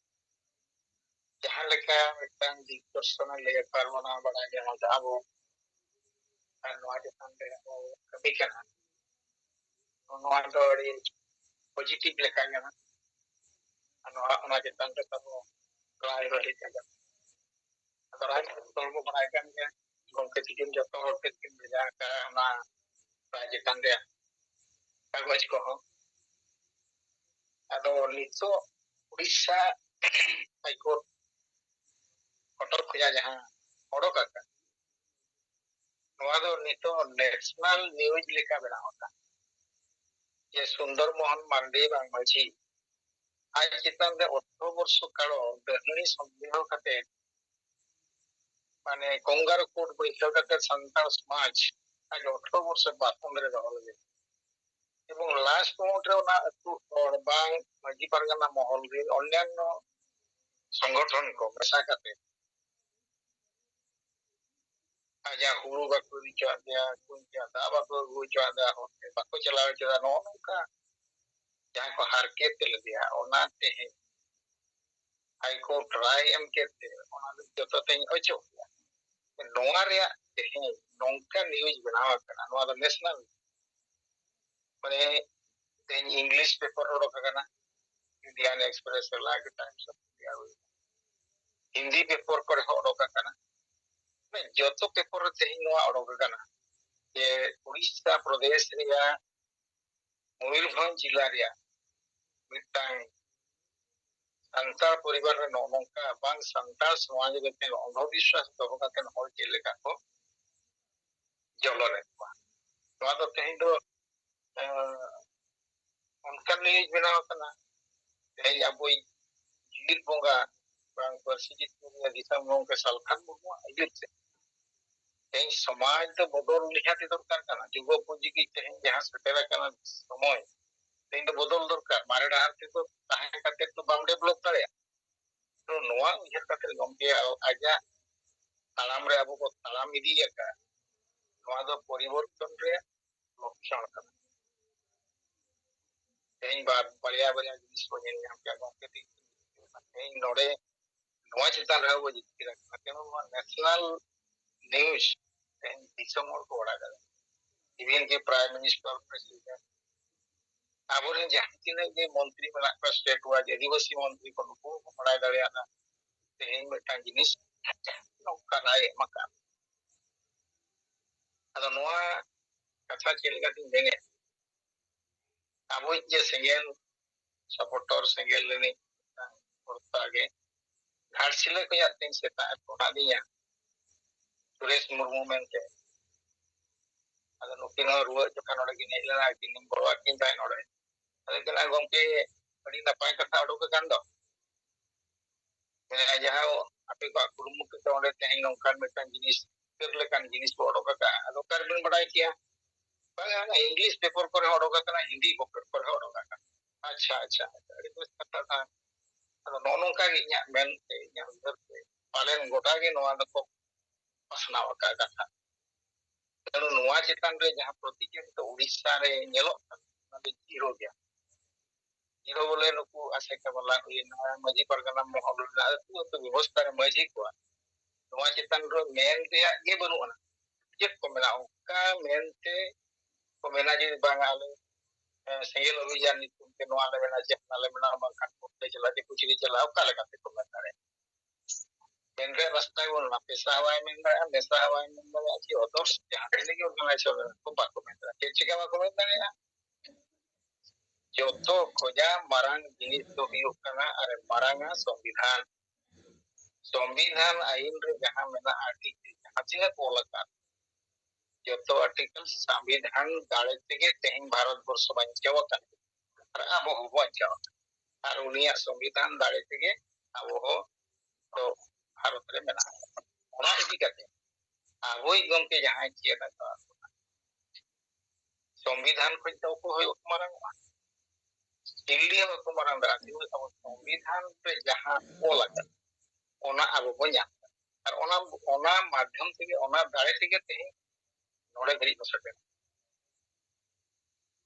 ᱡᱟᱦᱟᱸ ᱞᱮᱠᱟ ᱢᱤᱫᱴᱟᱝ ᱫᱤᱜᱽᱫᱚᱨᱥᱚᱱᱮ ᱞᱟᱹᱭ ᱟᱠᱟᱫ ᱵᱚᱱᱟ, ᱵᱟᱲᱟᱭ ᱧᱟᱢ ᱟᱠᱟᱫ ᱟᱵᱚ, ᱟᱨ ᱱᱚᱣᱟ ᱪᱮᱛᱟᱱ ᱨᱮ ᱟᱵᱚ ᱠᱟᱹᱢᱤ ᱠᱟᱱᱟ, ᱱᱚᱣᱟ ᱫᱚ ᱟᱹᱰᱤ ᱯᱚᱡᱤᱴᱤᱵᱷ ᱞᱮᱠᱟ ᱠᱟᱱᱟ᱾ ᱟᱨ ᱱᱚᱣᱟ, ᱚᱱᱟ ᱪᱮᱛᱟᱱ ᱨᱮ ᱛᱟᱵᱚ ᱞᱟᱭ ᱵᱟᱹᱲᱤᱡ ᱟᱠᱟᱱᱟ᱾ ᱟᱫᱚ ᱨᱟᱡᱽ ᱫᱚᱞ ᱵᱚ ᱵᱟᱲᱟᱭ ᱠᱟᱱ ᱜᱮᱭᱟ, ᱜᱚᱢᱠᱮ ᱛᱤᱠᱤᱱ ᱡᱚᱛᱚ ᱦᱚᱲ ᱴᱷᱮᱱ ᱠᱤᱱ ᱵᱷᱮᱡᱟ ᱟᱠᱟᱫᱼᱟ ᱚᱱᱟ ᱨᱟᱡᱽ ᱪᱮᱛᱟᱱ ᱨᱮᱭᱟᱜ ᱠᱟᱜᱚᱡᱽ ᱠᱚᱦᱚᱸ᱾ ᱟᱫᱚ ᱱᱤᱛᱚᱜ ᱩᱲᱤᱥᱥᱟ ᱦᱟᱭᱠᱳᱨᱴ ᱠᱚᱴᱚᱨ ᱠᱷᱚᱱᱟᱜ ᱡᱟᱦᱟᱸ ᱚᱰᱚᱠ ᱟᱠᱟᱱ, ᱱᱚᱣᱟ ᱫᱚ ᱱᱤᱛᱚᱜ ᱱᱮᱥᱱᱟᱞ ᱱᱤᱭᱩᱡᱽ ᱞᱮᱠᱟ ᱵᱮᱱᱟᱣ ᱟᱠᱟᱱ, ᱡᱮ ᱥᱩᱱᱫᱚᱨ ᱢᱳᱦᱚᱱ ᱢᱟᱨᱰᱤ ᱵᱟᱝ ᱢᱟᱹᱡᱷᱤ ᱟᱡ ᱪᱮᱛᱟᱱ ᱨᱮ ᱚᱴᱷᱨᱚ ᱵᱚᱨᱥᱚ ᱠᱟᱞᱚ ᱰᱟᱹᱦᱱᱤ ᱥᱚᱱᱫᱮᱦᱚ ᱠᱟᱛᱮ, ᱢᱟᱱᱮ ᱠᱚᱝᱜᱟᱨ ᱠᱳᱰ ᱵᱟᱹᱭᱥᱟᱹᱣ ᱠᱟᱛᱮ ᱥᱟᱱᱛᱟᱲ ᱥᱚᱢᱟᱡᱽ ᱟᱡ ᱚᱴᱷᱨᱚ ᱵᱚᱨᱥᱚ ᱵᱟᱥᱚᱱ ᱨᱮ ᱫᱚᱦᱚ ᱞᱮᱫᱮ᱾ ᱮᱵᱚᱝ ᱞᱟᱥᱴ ᱢᱳᱢᱮᱱᱴ ᱨᱮ ᱚᱱᱟ ᱟᱹᱛᱩ ᱦᱚᱲ ᱵᱟᱝ ᱢᱟᱹᱡᱷᱤ ᱯᱟᱨᱜᱟᱱᱟ ᱢᱚᱦᱚᱞ ᱨᱮᱱ ᱚᱱᱭᱟᱱᱱᱚ ᱥᱚᱝᱜᱚᱴᱷᱚᱱ ᱠᱚ ᱢᱮᱥᱟ ᱠᱟᱛᱮ ᱟᱡᱟᱜ ᱦᱩᱲᱩ ᱵᱟᱠᱚ ᱤᱫᱤ ᱦᱚᱪᱚᱣᱟᱜ ᱛᱟᱭᱟ, ᱠᱩᱧ ᱨᱮᱭᱟᱜ ᱫᱟᱜ ᱵᱟᱠᱚ ᱟᱹᱜᱩ ᱦᱚᱪᱚᱣᱟᱜ ᱛᱟᱭᱟ, ᱦᱚᱲ ᱴᱷᱮᱱ ᱵᱟᱠᱚ ᱪᱟᱞᱟᱣ ᱦᱚᱪᱚᱣᱟᱜ, ᱱᱚᱜᱼᱚ ᱱᱚᱝᱠᱟ ᱡᱟᱦᱟᱸᱭ ᱠᱚ ᱦᱟᱨᱠᱮᱛ ᱞᱮᱫᱮᱭᱟ, ᱚᱱᱟ ᱛᱮᱦᱮᱧ ᱦᱟᱭᱠᱳᱨᱴ ᱨᱟᱭ ᱮᱢ ᱠᱮᱫ ᱛᱮ ᱚᱱᱟ ᱫᱚ ᱡᱚᱛᱚ ᱛᱮᱧ ᱚᱪᱚᱜ ᱜᱮᱭᱟ᱾ ᱱᱚᱣᱟ ᱨᱮᱭᱟᱜ ᱛᱮᱦᱮᱧ ᱱᱚᱝᱠᱟ ᱱᱤᱭᱩᱡᱽ ᱵᱮᱱᱟᱣ ᱟᱠᱟᱱᱟ, ᱱᱚᱣᱟ ᱫᱚ ᱱᱮᱥᱱᱟᱞ, ᱢᱟᱱᱮ ᱛᱮᱦᱮᱧ ᱤᱝᱞᱤᱥ ᱯᱮᱯᱟᱨ ᱚᱰᱚᱠ ᱟᱠᱟᱱᱟ, ᱤᱱᱰᱤᱭᱟᱱ ᱮᱠᱥᱯᱨᱮᱥ ᱨᱮ ᱞᱟᱜᱮ ᱴᱟᱭᱤᱢᱥ ᱚᱯ ᱤᱱᱰᱤᱭᱟ ᱦᱩᱭ, ᱦᱤᱱᱫᱤ ᱯᱮᱯᱟᱨ ᱠᱚᱨᱮ ᱦᱚᱸ ᱚᱰᱚᱠ ᱟᱠᱟᱱᱟ᱾ ᱢᱟᱱᱮ ᱡᱚᱛᱚ ᱯᱮᱯᱟᱨ ᱨᱮ ᱛᱮᱦᱮᱧ ᱱᱚᱣᱟ ᱚᱰᱚᱠ ᱟᱠᱟᱱᱟ ᱡᱮ ᱩᱲᱤᱥᱥᱟ ᱯᱨᱚᱫᱮᱥ ᱨᱮᱭᱟᱜ ᱢᱚᱭᱩᱨᱵᱷᱚᱸᱡᱽ ᱡᱮᱞᱟ ᱨᱮᱭᱟᱜ ᱢᱤᱫᱴᱟᱝ ᱥᱟᱱᱛᱟᱲ ᱯᱚᱨᱤᱵᱟᱨ ᱨᱮ ᱱᱚᱜᱼᱚ ᱱᱚᱝᱠᱟ ᱵᱟᱝ ᱥᱟᱱᱛᱟᱲ ᱥᱚᱢᱟᱡᱽ ᱨᱮ ᱛᱮᱦᱮᱧ ᱚᱱᱫᱷᱚᱵᱤᱥᱣᱟᱥ ᱫᱚᱦᱚ ᱠᱟᱛᱮ ᱦᱚᱲ ᱪᱮᱫ ᱞᱮᱠᱟ ᱠᱚ ᱡᱚᱞᱚᱱᱮᱫ ᱠᱚᱣᱟ᱾ ᱱᱚᱣᱟ ᱫᱚ ᱛᱮᱦᱮᱧ ᱫᱚ, ᱮᱸ, ᱚᱱᱠᱟᱱ ᱱᱤᱭᱩᱡᱽ ᱵᱮᱱᱟᱣ ᱟᱠᱟᱱᱟ᱾ ᱛᱮᱦᱮᱧ ᱟᱵᱚᱭᱤᱡ ᱡᱤᱞ ᱵᱚᱸᱜᱟ ᱵᱟᱝ ᱯᱟᱹᱨᱥᱤ ᱡᱤᱛᱠᱟᱹᱨᱤᱭᱟᱹ ᱫᱤᱥᱚᱢ ᱜᱚᱢᱠᱮ ᱥᱟᱞᱠᱷᱟᱱ ᱢᱩᱨᱢᱩᱣᱟᱜ ᱟᱹᱭᱩᱨ ᱛᱮ ᱛᱮᱦᱮᱧ ᱥᱚᱢᱟᱡᱽ ᱫᱚ ᱵᱚᱫᱚᱞ ᱱᱤᱦᱟᱹᱛ ᱫᱚᱨᱠᱟᱨ ᱠᱟᱱᱟ᱾ ᱡᱩᱜᱽ ᱩᱯᱚᱡᱳᱜᱤ ᱛᱮᱦᱮᱧ ᱡᱟᱦᱟᱸ ᱥᱮᱴᱮᱨ ᱟᱠᱟᱱᱟ ᱥᱚᱢᱚᱭ, ᱛᱮᱦᱮᱧ ᱫᱚ ᱵᱚᱫᱚᱞ ᱫᱚᱨᱠᱟᱨ᱾ ᱢᱟᱨᱮ ᱰᱟᱦᱟᱨ ᱛᱮᱫᱚ ᱛᱟᱦᱮᱸ ᱠᱟᱛᱮ ᱫᱚ ᱵᱟᱢ ᱰᱮᱵᱷᱞᱚᱯ ᱫᱟᱲᱮᱭᱟᱜᱼᱟ᱾ ᱛᱚ ᱱᱚᱣᱟ ᱩᱭᱦᱟᱹᱨ ᱠᱟᱛᱮ ᱜᱚᱢᱠᱮ ᱟᱡᱟᱜ ᱛᱟᱲᱟᱢ ᱨᱮ ᱟᱵᱚ ᱵᱚ ᱛᱟᱲᱟᱢ ᱤᱫᱤᱭᱟᱠᱟᱫ, ᱱᱚᱣᱟ ᱫᱚ ᱯᱚᱨᱤᱵᱚᱨᱛᱚᱱ ᱨᱮᱭᱟᱜ ᱞᱚᱠᱠᱷᱚᱱ ᱠᱟᱱᱟ᱾ ᱛᱮᱦᱮᱧ ᱵᱟᱨ ᱵᱟᱨᱭᱟ ᱵᱟᱨᱭᱟ ᱡᱤᱱᱤᱥ ᱵᱚᱱ ᱧᱮᱞ ᱧᱟᱢ ᱠᱮᱫᱟ ᱜᱚᱢᱠᱮ᱾ ᱛᱮᱦᱮᱧ ᱱᱚᱰᱮ ᱱᱚᱣᱟ ᱪᱮᱛᱟᱱ ᱨᱮᱦᱚᱸ ᱵᱚᱱ ᱡᱤᱛᱠᱟᱹᱨ ᱟᱠᱟᱱᱟ᱾ ᱛᱮᱢᱚᱱ ᱱᱚᱣᱟ ᱱᱮᱥᱱᱟᱞ ᱱᱤᱭᱩᱡᱽ ᱛᱮᱦᱮᱧ ᱫᱤᱥᱚᱢ ᱦᱚᱲ ᱠᱚ ᱵᱟᱲᱟᱭ ᱫᱟᱲᱮᱭᱟᱜᱼᱟ᱾ ᱤᱵᱷᱮᱱ ᱠᱤ ᱯᱨᱟᱭᱤᱢ ᱢᱤᱱᱤᱥᱴᱟᱨ, ᱯᱨᱮᱥᱤᱰᱮᱱᱴ, ᱟᱵᱚᱨᱮᱱ ᱡᱟᱦᱟᱸ ᱛᱤᱱᱟᱹᱜ ᱜᱮ ᱢᱚᱱᱛᱨᱤ ᱢᱮᱱᱟᱜ ᱠᱚᱣᱟ, ᱥᱴᱮᱴ ᱣᱟᱭᱤᱡ ᱟᱹᱫᱤᱵᱟᱹᱥᱤ ᱢᱚᱱᱛᱨᱤ ᱠᱚ, ᱱᱩᱠᱩ ᱦᱚᱸᱠᱚ ᱵᱟᱲᱟᱭ ᱫᱟᱲᱮᱭᱟᱜᱼᱟ ᱛᱮᱦᱮᱧ ᱢᱤᱫᱴᱟᱝ ᱡᱤᱱᱤᱥ ᱱᱚᱝᱠᱟᱱᱟᱜ ᱮ ᱮᱢ ᱟᱠᱟᱫ᱾ ᱟᱫᱚ ᱱᱚᱣᱟ ᱠᱟᱛᱷᱟ ᱪᱮᱫ ᱞᱮᱠᱟᱛᱤᱧ ᱢᱮᱱᱮᱫ, ᱟᱵᱚᱭᱤᱡ ᱡᱮ ᱥᱮᱸᱜᱮᱞ ᱥᱟᱯᱚᱴᱚᱨ, ᱥᱮᱸᱜᱮᱞ ᱨᱤᱱᱤᱡ ᱢᱤᱫᱴᱟᱝ ᱦᱚᱲ ᱛᱟᱜᱮ ᱜᱷᱟᱴᱥᱤᱞᱟᱹ ᱠᱷᱚᱱᱟᱜ ᱛᱮᱦᱮᱧ ᱥᱮᱛᱟᱜ ᱮ ᱯᱷᱳᱱ ᱟᱹᱫᱤᱧᱟ, ᱥᱩᱨᱮᱥ ᱢᱩᱨᱢᱩ ᱢᱮᱱᱛᱮ᱾ ᱟᱫᱚ ᱱᱩᱠᱤᱱ ᱦᱚᱸ ᱨᱩᱣᱟᱹᱜ ᱡᱚᱠᱷᱟᱱ ᱱᱚᱰᱮ ᱠᱤᱱ ᱦᱮᱡ ᱞᱮᱱᱟ, ᱟᱹᱠᱤᱱ ᱞᱤᱧ ᱜᱚᱲᱚ ᱟᱹᱠᱤᱱ ᱛᱟᱦᱮᱸᱫ ᱱᱚᱰᱮ᱾ ᱟᱫᱚ ᱠᱤᱱ ᱞᱟᱹᱭᱟ, "ᱜᱚᱢᱠᱮ, ᱟᱹᱰᱤ ᱱᱟᱯᱟᱭ ᱠᱟᱛᱷᱟ ᱩᱰᱩᱠ ᱟᱠᱟᱱ ᱫᱚ᱾ ᱢᱮᱱᱟ ᱡᱟᱦᱟᱸ ᱟᱯᱮ ᱠᱚᱣᱟᱜ ᱠᱩᱨᱩᱢᱩᱴᱩ ᱛᱮ ᱚᱸᱰᱮ ᱛᱮᱦᱮᱧ ᱱᱚᱝᱠᱟᱱ ᱢᱤᱫᱴᱟᱝ ᱡᱤᱱᱤᱥ, ᱪᱤᱛᱟᱹᱨ ᱞᱮᱠᱟᱱ ᱡᱤᱱᱤᱥ ᱠᱚ ᱚᱰᱚᱠ ᱟᱠᱟᱫᱼᱟ, ᱟᱫᱚ ᱚᱠᱟ ᱨᱮᱵᱮᱱ ᱵᱟᱰᱟᱭ ᱠᱮᱭᱟ?" "ᱵᱟᱝᱟ, ᱚᱱᱟ ᱤᱝᱞᱤᱥ ᱯᱮᱯᱟᱨ ᱠᱚᱨᱮ ᱦᱚᱸ ᱚᱰᱚᱠ ᱟᱠᱟᱱᱟ, ᱦᱤᱱᱫᱤ ᱯᱮᱯᱟᱨ ᱠᱚᱨᱮ ᱦᱚᱸ ᱚᱰᱚᱠ ᱟᱠᱟᱱᱟ᱾" ᱟᱪᱪᱷᱟ, ᱟᱪᱪᱷᱟ, ᱟᱪᱪᱷᱟ, ᱟᱹᱰᱤ ᱵᱮᱥ ᱠᱟᱛᱷᱟ ᱛᱟᱦᱮᱸ᱾ ᱟᱫᱚ ᱱᱚᱜᱼᱚ ᱱᱚᱝᱠᱟ ᱜᱮ ᱤᱧᱟᱹᱜ ᱢᱮᱱ ᱛᱮ, ᱤᱧᱟᱹᱜ ᱩᱭᱦᱟᱹᱨ ᱛᱮ, ᱯᱟᱞᱮᱱ ᱜᱚᱴᱟ ᱜᱮ ᱱᱚᱣᱟ ᱫᱚᱠᱚ ᱯᱟᱥᱱᱟᱣ ᱟᱠᱟᱫ ᱠᱟᱛᱷᱟ᱾ ᱛᱮᱱᱩ ᱱᱚᱣᱟ ᱪᱮᱛᱟᱱ ᱨᱮ ᱡᱟᱦᱟᱸ ᱯᱨᱚᱛᱤᱪᱟᱨ ᱱᱤᱛᱚᱜ ᱩᱲᱤᱥᱥᱟ ᱨᱮ ᱧᱮᱞᱚᱜ ᱠᱟᱱᱟ, ᱚᱱᱟ ᱫᱚ ᱡᱤᱨᱳ ᱜᱮᱭᱟ᱾ ᱡᱤᱨᱳ ᱵᱚᱞᱮ ᱱᱩᱠᱩ ᱟᱥᱮᱠᱟ ᱵᱟᱞᱟ ᱦᱩᱭᱮᱱᱟ, ᱢᱟᱹᱡᱷᱤ ᱯᱟᱨᱜᱟᱱᱟ ᱢᱚᱦᱚᱞ ᱨᱮᱱᱟᱜ ᱟᱹᱛᱩ ᱟᱹᱛᱩ ᱵᱮᱵᱚᱥᱛᱷᱟ ᱨᱮ ᱢᱟᱹᱡᱷᱤ ᱠᱚᱣᱟᱜ ᱱᱚᱣᱟ ᱪᱮᱛᱟᱱ ᱨᱮ ᱢᱮᱱ ᱨᱮᱭᱟᱜ ᱜᱮ ᱵᱟᱹᱱᱩᱜ ᱟᱱᱟ᱾ ᱪᱮᱫ ᱠᱚ ᱢᱮᱱᱟ? ᱚᱱᱠᱟ ᱢᱮᱱᱛᱮ ᱠᱚ ᱢᱮᱱᱟ ᱡᱮ, "ᱵᱟᱝᱟ, ᱟᱞᱮ, ᱮ, ᱥᱮᱸᱜᱮᱞ ᱚᱵᱷᱤᱡᱟᱱ ᱧᱩᱛᱩᱢ ᱛᱮ ᱱᱚᱣᱟ ᱞᱮ ᱢᱮᱱᱟ, ᱪᱮᱫ ᱚᱱᱟ ᱞᱮ ᱢᱮᱱᱟ, ᱵᱟᱝᱠᱷᱟᱱ ᱠᱳᱨᱴ ᱞᱮ ᱪᱟᱞᱟᱜᱼᱟ, ᱫᱤᱠᱩ ᱪᱤᱞᱤ ᱪᱟᱞᱟᱜᱼᱟ", ᱚᱠᱟ ᱞᱮᱠᱟᱛᱮ ᱠᱚ ᱢᱮᱱ ᱫᱟᱲᱮᱭᱟᱜᱼᱟ? ᱢᱮᱱ ᱨᱮᱭᱟᱜ ᱨᱟᱥᱛᱟ ᱜᱮ ᱵᱟᱹᱱᱩᱜᱼᱟ᱾ ᱯᱮᱥᱟ ᱦᱚᱸ ᱵᱟᱭ ᱢᱮᱱ ᱫᱟᱲᱮᱭᱟᱜᱼᱟ, ᱢᱮᱥᱟ ᱦᱚᱸ ᱵᱟᱭ ᱢᱮᱱ ᱫᱟᱲᱮᱭᱟᱜᱼᱟ, ᱪᱮᱫ ᱦᱚᱸ᱾ ᱡᱟᱦᱟᱸ ᱛᱤᱱᱟᱹᱜ ᱜᱮ ᱚᱨᱜᱟᱱᱟᱭᱡᱮᱥᱚᱱ ᱢᱮᱱᱟᱜ ᱠᱚ, ᱵᱟᱠᱚ ᱢᱮᱱ ᱫᱟᱲᱮᱭᱟᱜᱼᱟ᱾ ᱪᱮᱫ ᱪᱤᱠᱟ ᱵᱟᱠᱚ ᱢᱮᱱ ᱫᱟᱲᱮᱭᱟᱜᱼᱟ? ᱡᱚᱛᱚ ᱠᱷᱚᱡᱟᱜ ᱢᱟᱨᱟᱝ ᱡᱤᱱᱤᱥ ᱫᱚ ᱦᱩᱭᱩᱜ ᱠᱟᱱᱟ ᱟᱨ ᱢᱟᱨᱟᱝᱟ ᱥᱚᱝᱵᱤᱫᱷᱟᱱ᱾ ᱥᱚᱝᱵᱤᱫᱷᱟᱱ ᱟᱭᱤᱱ ᱨᱮ ᱡᱟᱦᱟᱸ ᱢᱮᱱᱟᱜᱼᱟ, ᱟᱨᱴᱤᱠᱮᱞ ᱡᱟᱦᱟᱸ ᱛᱤᱱᱟᱹᱜ ᱠᱚ ᱚᱞ ᱟᱠᱟᱫ, ᱡᱚᱛᱚ ᱟᱨᱴᱤᱠᱮᱞ ᱥᱚᱝᱵᱤᱫᱷᱟᱱ ᱫᱟᱲᱮ ᱛᱮᱜᱮ ᱛᱮᱦᱮᱧ ᱵᱷᱟᱨᱚᱛ ᱵᱚᱨᱥᱚ ᱵᱟᱧᱪᱟᱣ ᱟᱠᱟᱱᱟ᱾ ᱟᱨ ᱟᱵᱚ ᱦᱚᱸ ᱵᱟᱧᱪᱟᱣ ᱟᱠᱟᱱᱟ᱾ ᱟᱨ ᱩᱱᱤᱭᱟᱜ ᱥᱚᱝᱵᱤᱫᱷᱟᱱ ᱫᱟᱲᱮ ᱛᱮᱜᱮ ᱟᱵᱚ ᱦᱚᱸ ᱫᱚ ᱵᱷᱟᱨᱚᱛ ᱨᱮ ᱢᱮᱱᱟᱜ ᱵᱚᱱᱟ᱾ ᱚᱱᱟ ᱤᱫᱤ ᱠᱟᱛᱮ ᱟᱵᱚᱭᱤᱡ ᱜᱚᱢᱠᱮ ᱡᱟᱦᱟᱸᱭ ᱪᱮᱫ ᱟᱠᱟᱫ ᱵᱚᱱᱟ, ᱥᱚᱝᱵᱤᱫᱷᱟᱱ ᱠᱷᱚᱱ ᱫᱚ ᱚᱠᱚᱭ ᱦᱚᱸ ᱵᱟᱠᱚ ᱢᱟᱨᱟᱝᱚᱜᱼᱟ᱾ ᱫᱤᱞᱞᱤ ᱦᱚᱸ ᱵᱟᱠᱚ ᱢᱟᱨᱟᱝ ᱫᱟᱲᱮᱭᱟᱜᱼᱟ᱾ ᱛᱤᱱᱟᱹᱜ ᱟᱵᱚ ᱥᱚᱝᱵᱤᱫᱷᱟᱱ ᱨᱮ ᱡᱟᱦᱟᱸ ᱚᱞ ᱟᱠᱟᱱᱟ, ᱚᱱᱟ ᱟᱵᱚ ᱵᱚᱱ ᱧᱟᱢ ᱮᱫᱟ᱾ ᱟᱨ ᱚᱱᱟ, ᱚᱱᱟ ᱢᱟᱫᱽᱫᱷᱚᱢ ᱛᱮᱜᱮ, ᱚᱱᱟ ᱫᱟᱲᱮ ᱛᱮᱜᱮ ᱛᱮᱦᱮᱧ ᱱᱚᱰᱮ ᱫᱷᱟᱹᱨᱤᱡ ᱵᱚ ᱥᱮᱴᱮᱨ᱾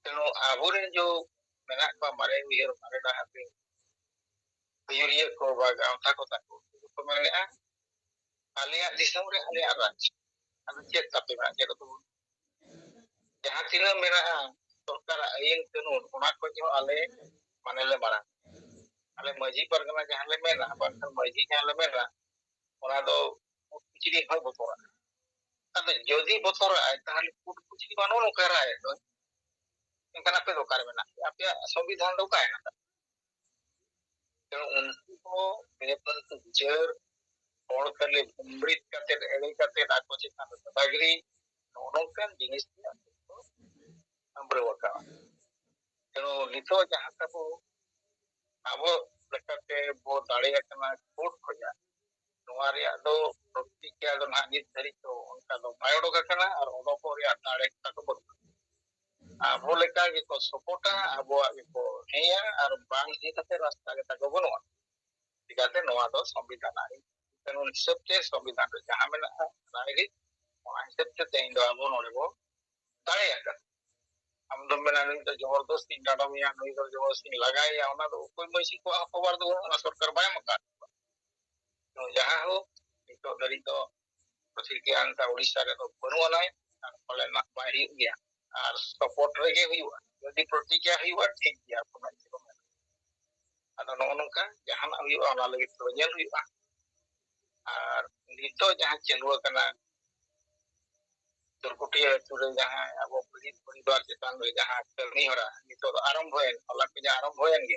ᱛᱮᱱᱩ ᱟᱵᱚᱨᱮᱱ ᱡᱚ ᱢᱮᱱᱟᱜ ᱠᱚᱣᱟ ᱢᱟᱨᱮ ᱩᱭᱦᱟᱹᱨ, ᱢᱟᱨᱮ ᱰᱟᱦᱟᱨ ᱨᱮ ᱟᱹᱭᱩᱨᱤᱭᱟᱹ ᱠᱚ ᱵᱟ ᱜᱟᱶᱛᱟ ᱠᱚ ᱛᱟᱠᱚ, ᱩᱱᱠᱩ ᱠᱚ ᱢᱮᱱᱮᱫᱼᱟ, ᱟᱞᱮᱭᱟᱜ ᱫᱤᱥᱚᱢ ᱨᱮ ᱟᱞᱮᱭᱟᱜ ᱨᱟᱡᱽ, ᱟᱫᱚ ᱪᱮᱫ ᱛᱟᱯᱮ ᱢᱮᱱᱟᱜᱼᱟ, ᱪᱮᱫ ᱟᱫᱚ ᱵᱚᱱ, ᱡᱟᱦᱟᱸ ᱛᱤᱱᱟᱹᱜ ᱢᱮᱱᱟᱜᱼᱟ ᱥᱚᱨᱠᱟᱨᱟᱜ ᱟᱹᱭᱤᱱ ᱠᱟᱹᱱᱩᱱ, ᱚᱱᱟ ᱠᱚ ᱡᱚᱦᱚᱜ ᱟᱞᱮ ᱢᱟᱱᱮ ᱞᱮ ᱢᱟᱨᱟᱝ, ᱟᱞᱮ ᱢᱟᱹᱡᱷᱤ ᱯᱟᱨᱜᱟᱱᱟ ᱡᱟᱦᱟᱸ ᱞᱮ ᱢᱮᱱᱟ, ᱵᱟᱝᱠᱷᱟᱱ ᱢᱟᱹᱡᱷᱤ ᱡᱟᱦᱟᱸ ᱞᱮ ᱢᱮᱱᱟ, ᱚᱱᱟ ᱫᱚ ᱠᱩᱴ ᱠᱩᱪᱨᱤ ᱦᱚᱸᱭ ᱵᱚᱛᱚᱨᱟᱜᱼᱟ᱾ ᱟᱫᱚ ᱡᱩᱫᱤ ᱵᱚᱛᱚᱨᱟᱜᱼᱟᱭ, ᱛᱟᱦᱚᱞᱮ ᱠᱩᱴ ᱠᱩᱪᱨᱤ ᱢᱟ ᱱᱚᱜᱼᱚ ᱱᱚᱝᱠᱟ ᱨᱟᱭ ᱫᱚ, ᱮᱱᱠᱷᱟᱱ ᱟᱯᱮ ᱫᱚ ᱚᱠᱟᱨᱮ ᱢᱮᱱᱟᱜ ᱯᱮᱭᱟ? ᱟᱯᱮᱭᱟᱜ ᱥᱚᱝᱵᱤᱫᱷᱟᱱ ᱫᱚ ᱚᱠᱟᱭᱮᱱᱟ? ᱛᱮ ᱩᱱᱠᱩ ᱦᱚᱸ ᱵᱮᱯᱟᱨ ᱵᱤᱪᱟᱹᱨ ᱦᱚᱲ ᱠᱷᱟᱹᱞᱤ ᱵᱷᱩᱢᱵᱲᱤᱛ ᱠᱟᱛᱮ, ᱮᱲᱮ ᱠᱟᱛᱮ, ᱟᱠᱚ ᱪᱮᱛᱟᱱ ᱨᱮ ᱫᱟᱫᱟᱜᱤᱨᱤ, ᱱᱚᱜᱼᱚ ᱱᱚᱝᱠᱟᱱ ᱡᱤᱱᱤᱥ ᱨᱮᱭᱟᱜ ᱠᱚ ᱦᱟᱹᱢᱵᱽᱲᱟᱹᱣ ᱟᱠᱟᱫᱼᱟ᱾ ᱛᱮ ᱱᱤᱛᱚᱜ ᱡᱟᱦᱟᱸ ᱛᱟᱵᱚ ᱟᱵᱚ ᱞᱮᱠᱟᱛᱮ ᱵᱚ ᱫᱟᱲᱮ ᱟᱠᱟᱱᱟ ᱠᱳᱨᱴ ᱠᱷᱚᱱᱟᱜ, ᱱᱚᱣᱟ ᱨᱮᱭᱟᱜ ᱫᱚ ᱯᱨᱚᱛᱤᱠᱨᱤᱭᱟ ᱫᱚ ᱱᱟᱦᱟᱜ ᱱᱤᱛ ᱫᱷᱟᱹᱨᱤᱡ ᱫᱚ ᱚᱱᱠᱟ ᱫᱚ ᱵᱟᱭ ᱚᱰᱚᱠ ᱟᱠᱟᱱᱟ ᱟᱨ ᱚᱰᱚᱠᱚᱜ ᱨᱮᱭᱟᱜ ᱫᱟᱲᱮ ᱛᱟᱠᱚ ᱵᱟᱹᱱᱩᱜᱼᱟ᱾ ᱟᱵᱚ ᱞᱮᱠᱟ ᱜᱮᱠᱚ ᱥᱚᱯᱚᱴᱟ, ᱟᱵᱚᱣᱟᱜ ᱜᱮᱠᱚ ᱦᱮᱸᱭᱟ ᱟᱨ ᱵᱟᱝ ᱦᱮᱸ ᱠᱟᱛᱮ ᱨᱟᱥᱛᱟ ᱜᱮ ᱛᱟᱠᱚ ᱵᱟᱹᱱᱩᱜᱼᱟ᱾ ᱪᱤᱠᱟᱹᱛᱮ ᱱᱚᱣᱟ ᱫᱚ ᱥᱚᱝᱵᱤᱫᱷᱟᱱ ᱟᱹᱨᱤ ᱠᱟᱹᱱᱩᱱ ᱦᱤᱥᱟᱹᱵ ᱛᱮ ᱥᱚᱝᱵᱤᱫᱷᱟᱱ ᱨᱮ ᱡᱟᱦᱟᱸ ᱢᱮᱱᱟᱜᱼᱟ ᱨᱟᱭᱨᱤᱛ, ᱚᱱᱟ ᱦᱤᱥᱟᱹᱵ ᱛᱮ ᱛᱮᱦᱮᱧ ᱫᱚ ᱟᱵᱚ ᱱᱚᱰᱮ ᱵᱚ ᱫᱟᱲᱮᱭᱟᱜ ᱠᱟᱱᱟ᱾ ᱟᱢ ᱫᱚᱢ ᱢᱮᱱᱟ, "ᱱᱩᱭ ᱫᱚ ᱡᱚᱵᱚᱨᱫᱚᱥᱛᱤᱧ ᱰᱟᱸᱰᱚᱢᱮᱭᱟ, ᱱᱩᱭ ᱫᱚ ᱡᱚᱵᱚᱨᱫᱚᱥᱛᱤᱧ ᱞᱟᱜᱟᱭᱮᱭᱟ", ᱚᱱᱟ ᱫᱚ ᱚᱠᱚᱭ ᱢᱟᱹᱡᱷᱤ ᱠᱚᱣᱟᱜ ᱦᱚᱸ ᱯᱟᱣᱟᱨ ᱫᱚ ᱵᱟᱹᱱᱩᱜᱼᱟ, ᱚᱱᱟ ᱥᱚᱨᱠᱟᱨ ᱵᱟᱭ ᱮᱢ ᱟᱠᱟᱫ ᱠᱚᱣᱟ᱾ ᱛᱚ ᱡᱟᱦᱟᱸ ᱦᱳᱠ, ᱱᱤᱛᱚᱜ ᱫᱷᱟᱹᱨᱤᱡ ᱫᱚ ᱯᱨᱚᱛᱤᱠᱨᱤᱭᱟ ᱚᱱᱠᱟ ᱩᱲᱤᱥᱥᱟ ᱨᱮᱫᱚ ᱵᱟᱹᱱᱩᱜ ᱟᱱᱟᱭ, ᱟᱨ ᱯᱟᱞᱮᱱᱟᱜ ᱵᱟᱭ ᱦᱩᱭᱩᱜ ᱜᱮᱭᱟ᱾ ᱟᱨ ᱥᱚᱯᱚᱴ ᱨᱮᱜᱮ ᱦᱩᱭᱩᱜᱼᱟ, ᱡᱩᱫᱤ ᱯᱨᱚᱛᱤᱠᱨᱤᱭᱟ ᱦᱩᱭᱩᱜᱼᱟ, ᱴᱷᱤᱠ ᱜᱮᱭᱟ, ᱠᱳᱱᱳ ᱤᱭᱟᱹ ᱫᱚ ᱵᱟᱹᱱᱩᱜᱼᱟ᱾ ᱟᱫᱚ ᱱᱚᱜᱼᱚ ᱱᱚᱝᱠᱟ ᱡᱟᱦᱟᱱᱟᱜ ᱦᱩᱭᱩᱜᱼᱟ, ᱚᱱᱟ ᱞᱟᱹᱜᱤᱫ ᱛᱮ ᱧᱮᱞ ᱦᱩᱭᱩᱜᱼᱟ᱾ ᱟᱨ ᱱᱤᱛᱚᱜ ᱡᱟᱦᱟᱸ ᱪᱟᱹᱞᱩ ᱟᱠᱟᱱᱟ, ᱫᱩᱨᱜᱩᱴᱤᱭᱟᱹ ᱟᱹᱛᱩ ᱨᱮ ᱡᱟᱦᱟᱸ ᱟᱵᱚ ᱯᱤᱲᱦᱤ ᱯᱚᱨᱤᱵᱟᱨ ᱪᱮᱛᱟᱱ ᱨᱮ ᱡᱟᱦᱟᱸ ᱠᱟᱹᱢᱤ ᱦᱚᱨᱟ ᱱᱤᱛᱚᱜ ᱫᱚ ᱟᱨᱟᱢᱵᱷᱚᱭᱮᱱ, ᱦᱚᱞᱟ ᱠᱷᱚᱱᱟᱜ ᱟᱨᱟᱢᱵᱷᱚᱭᱮᱱ ᱜᱮ᱾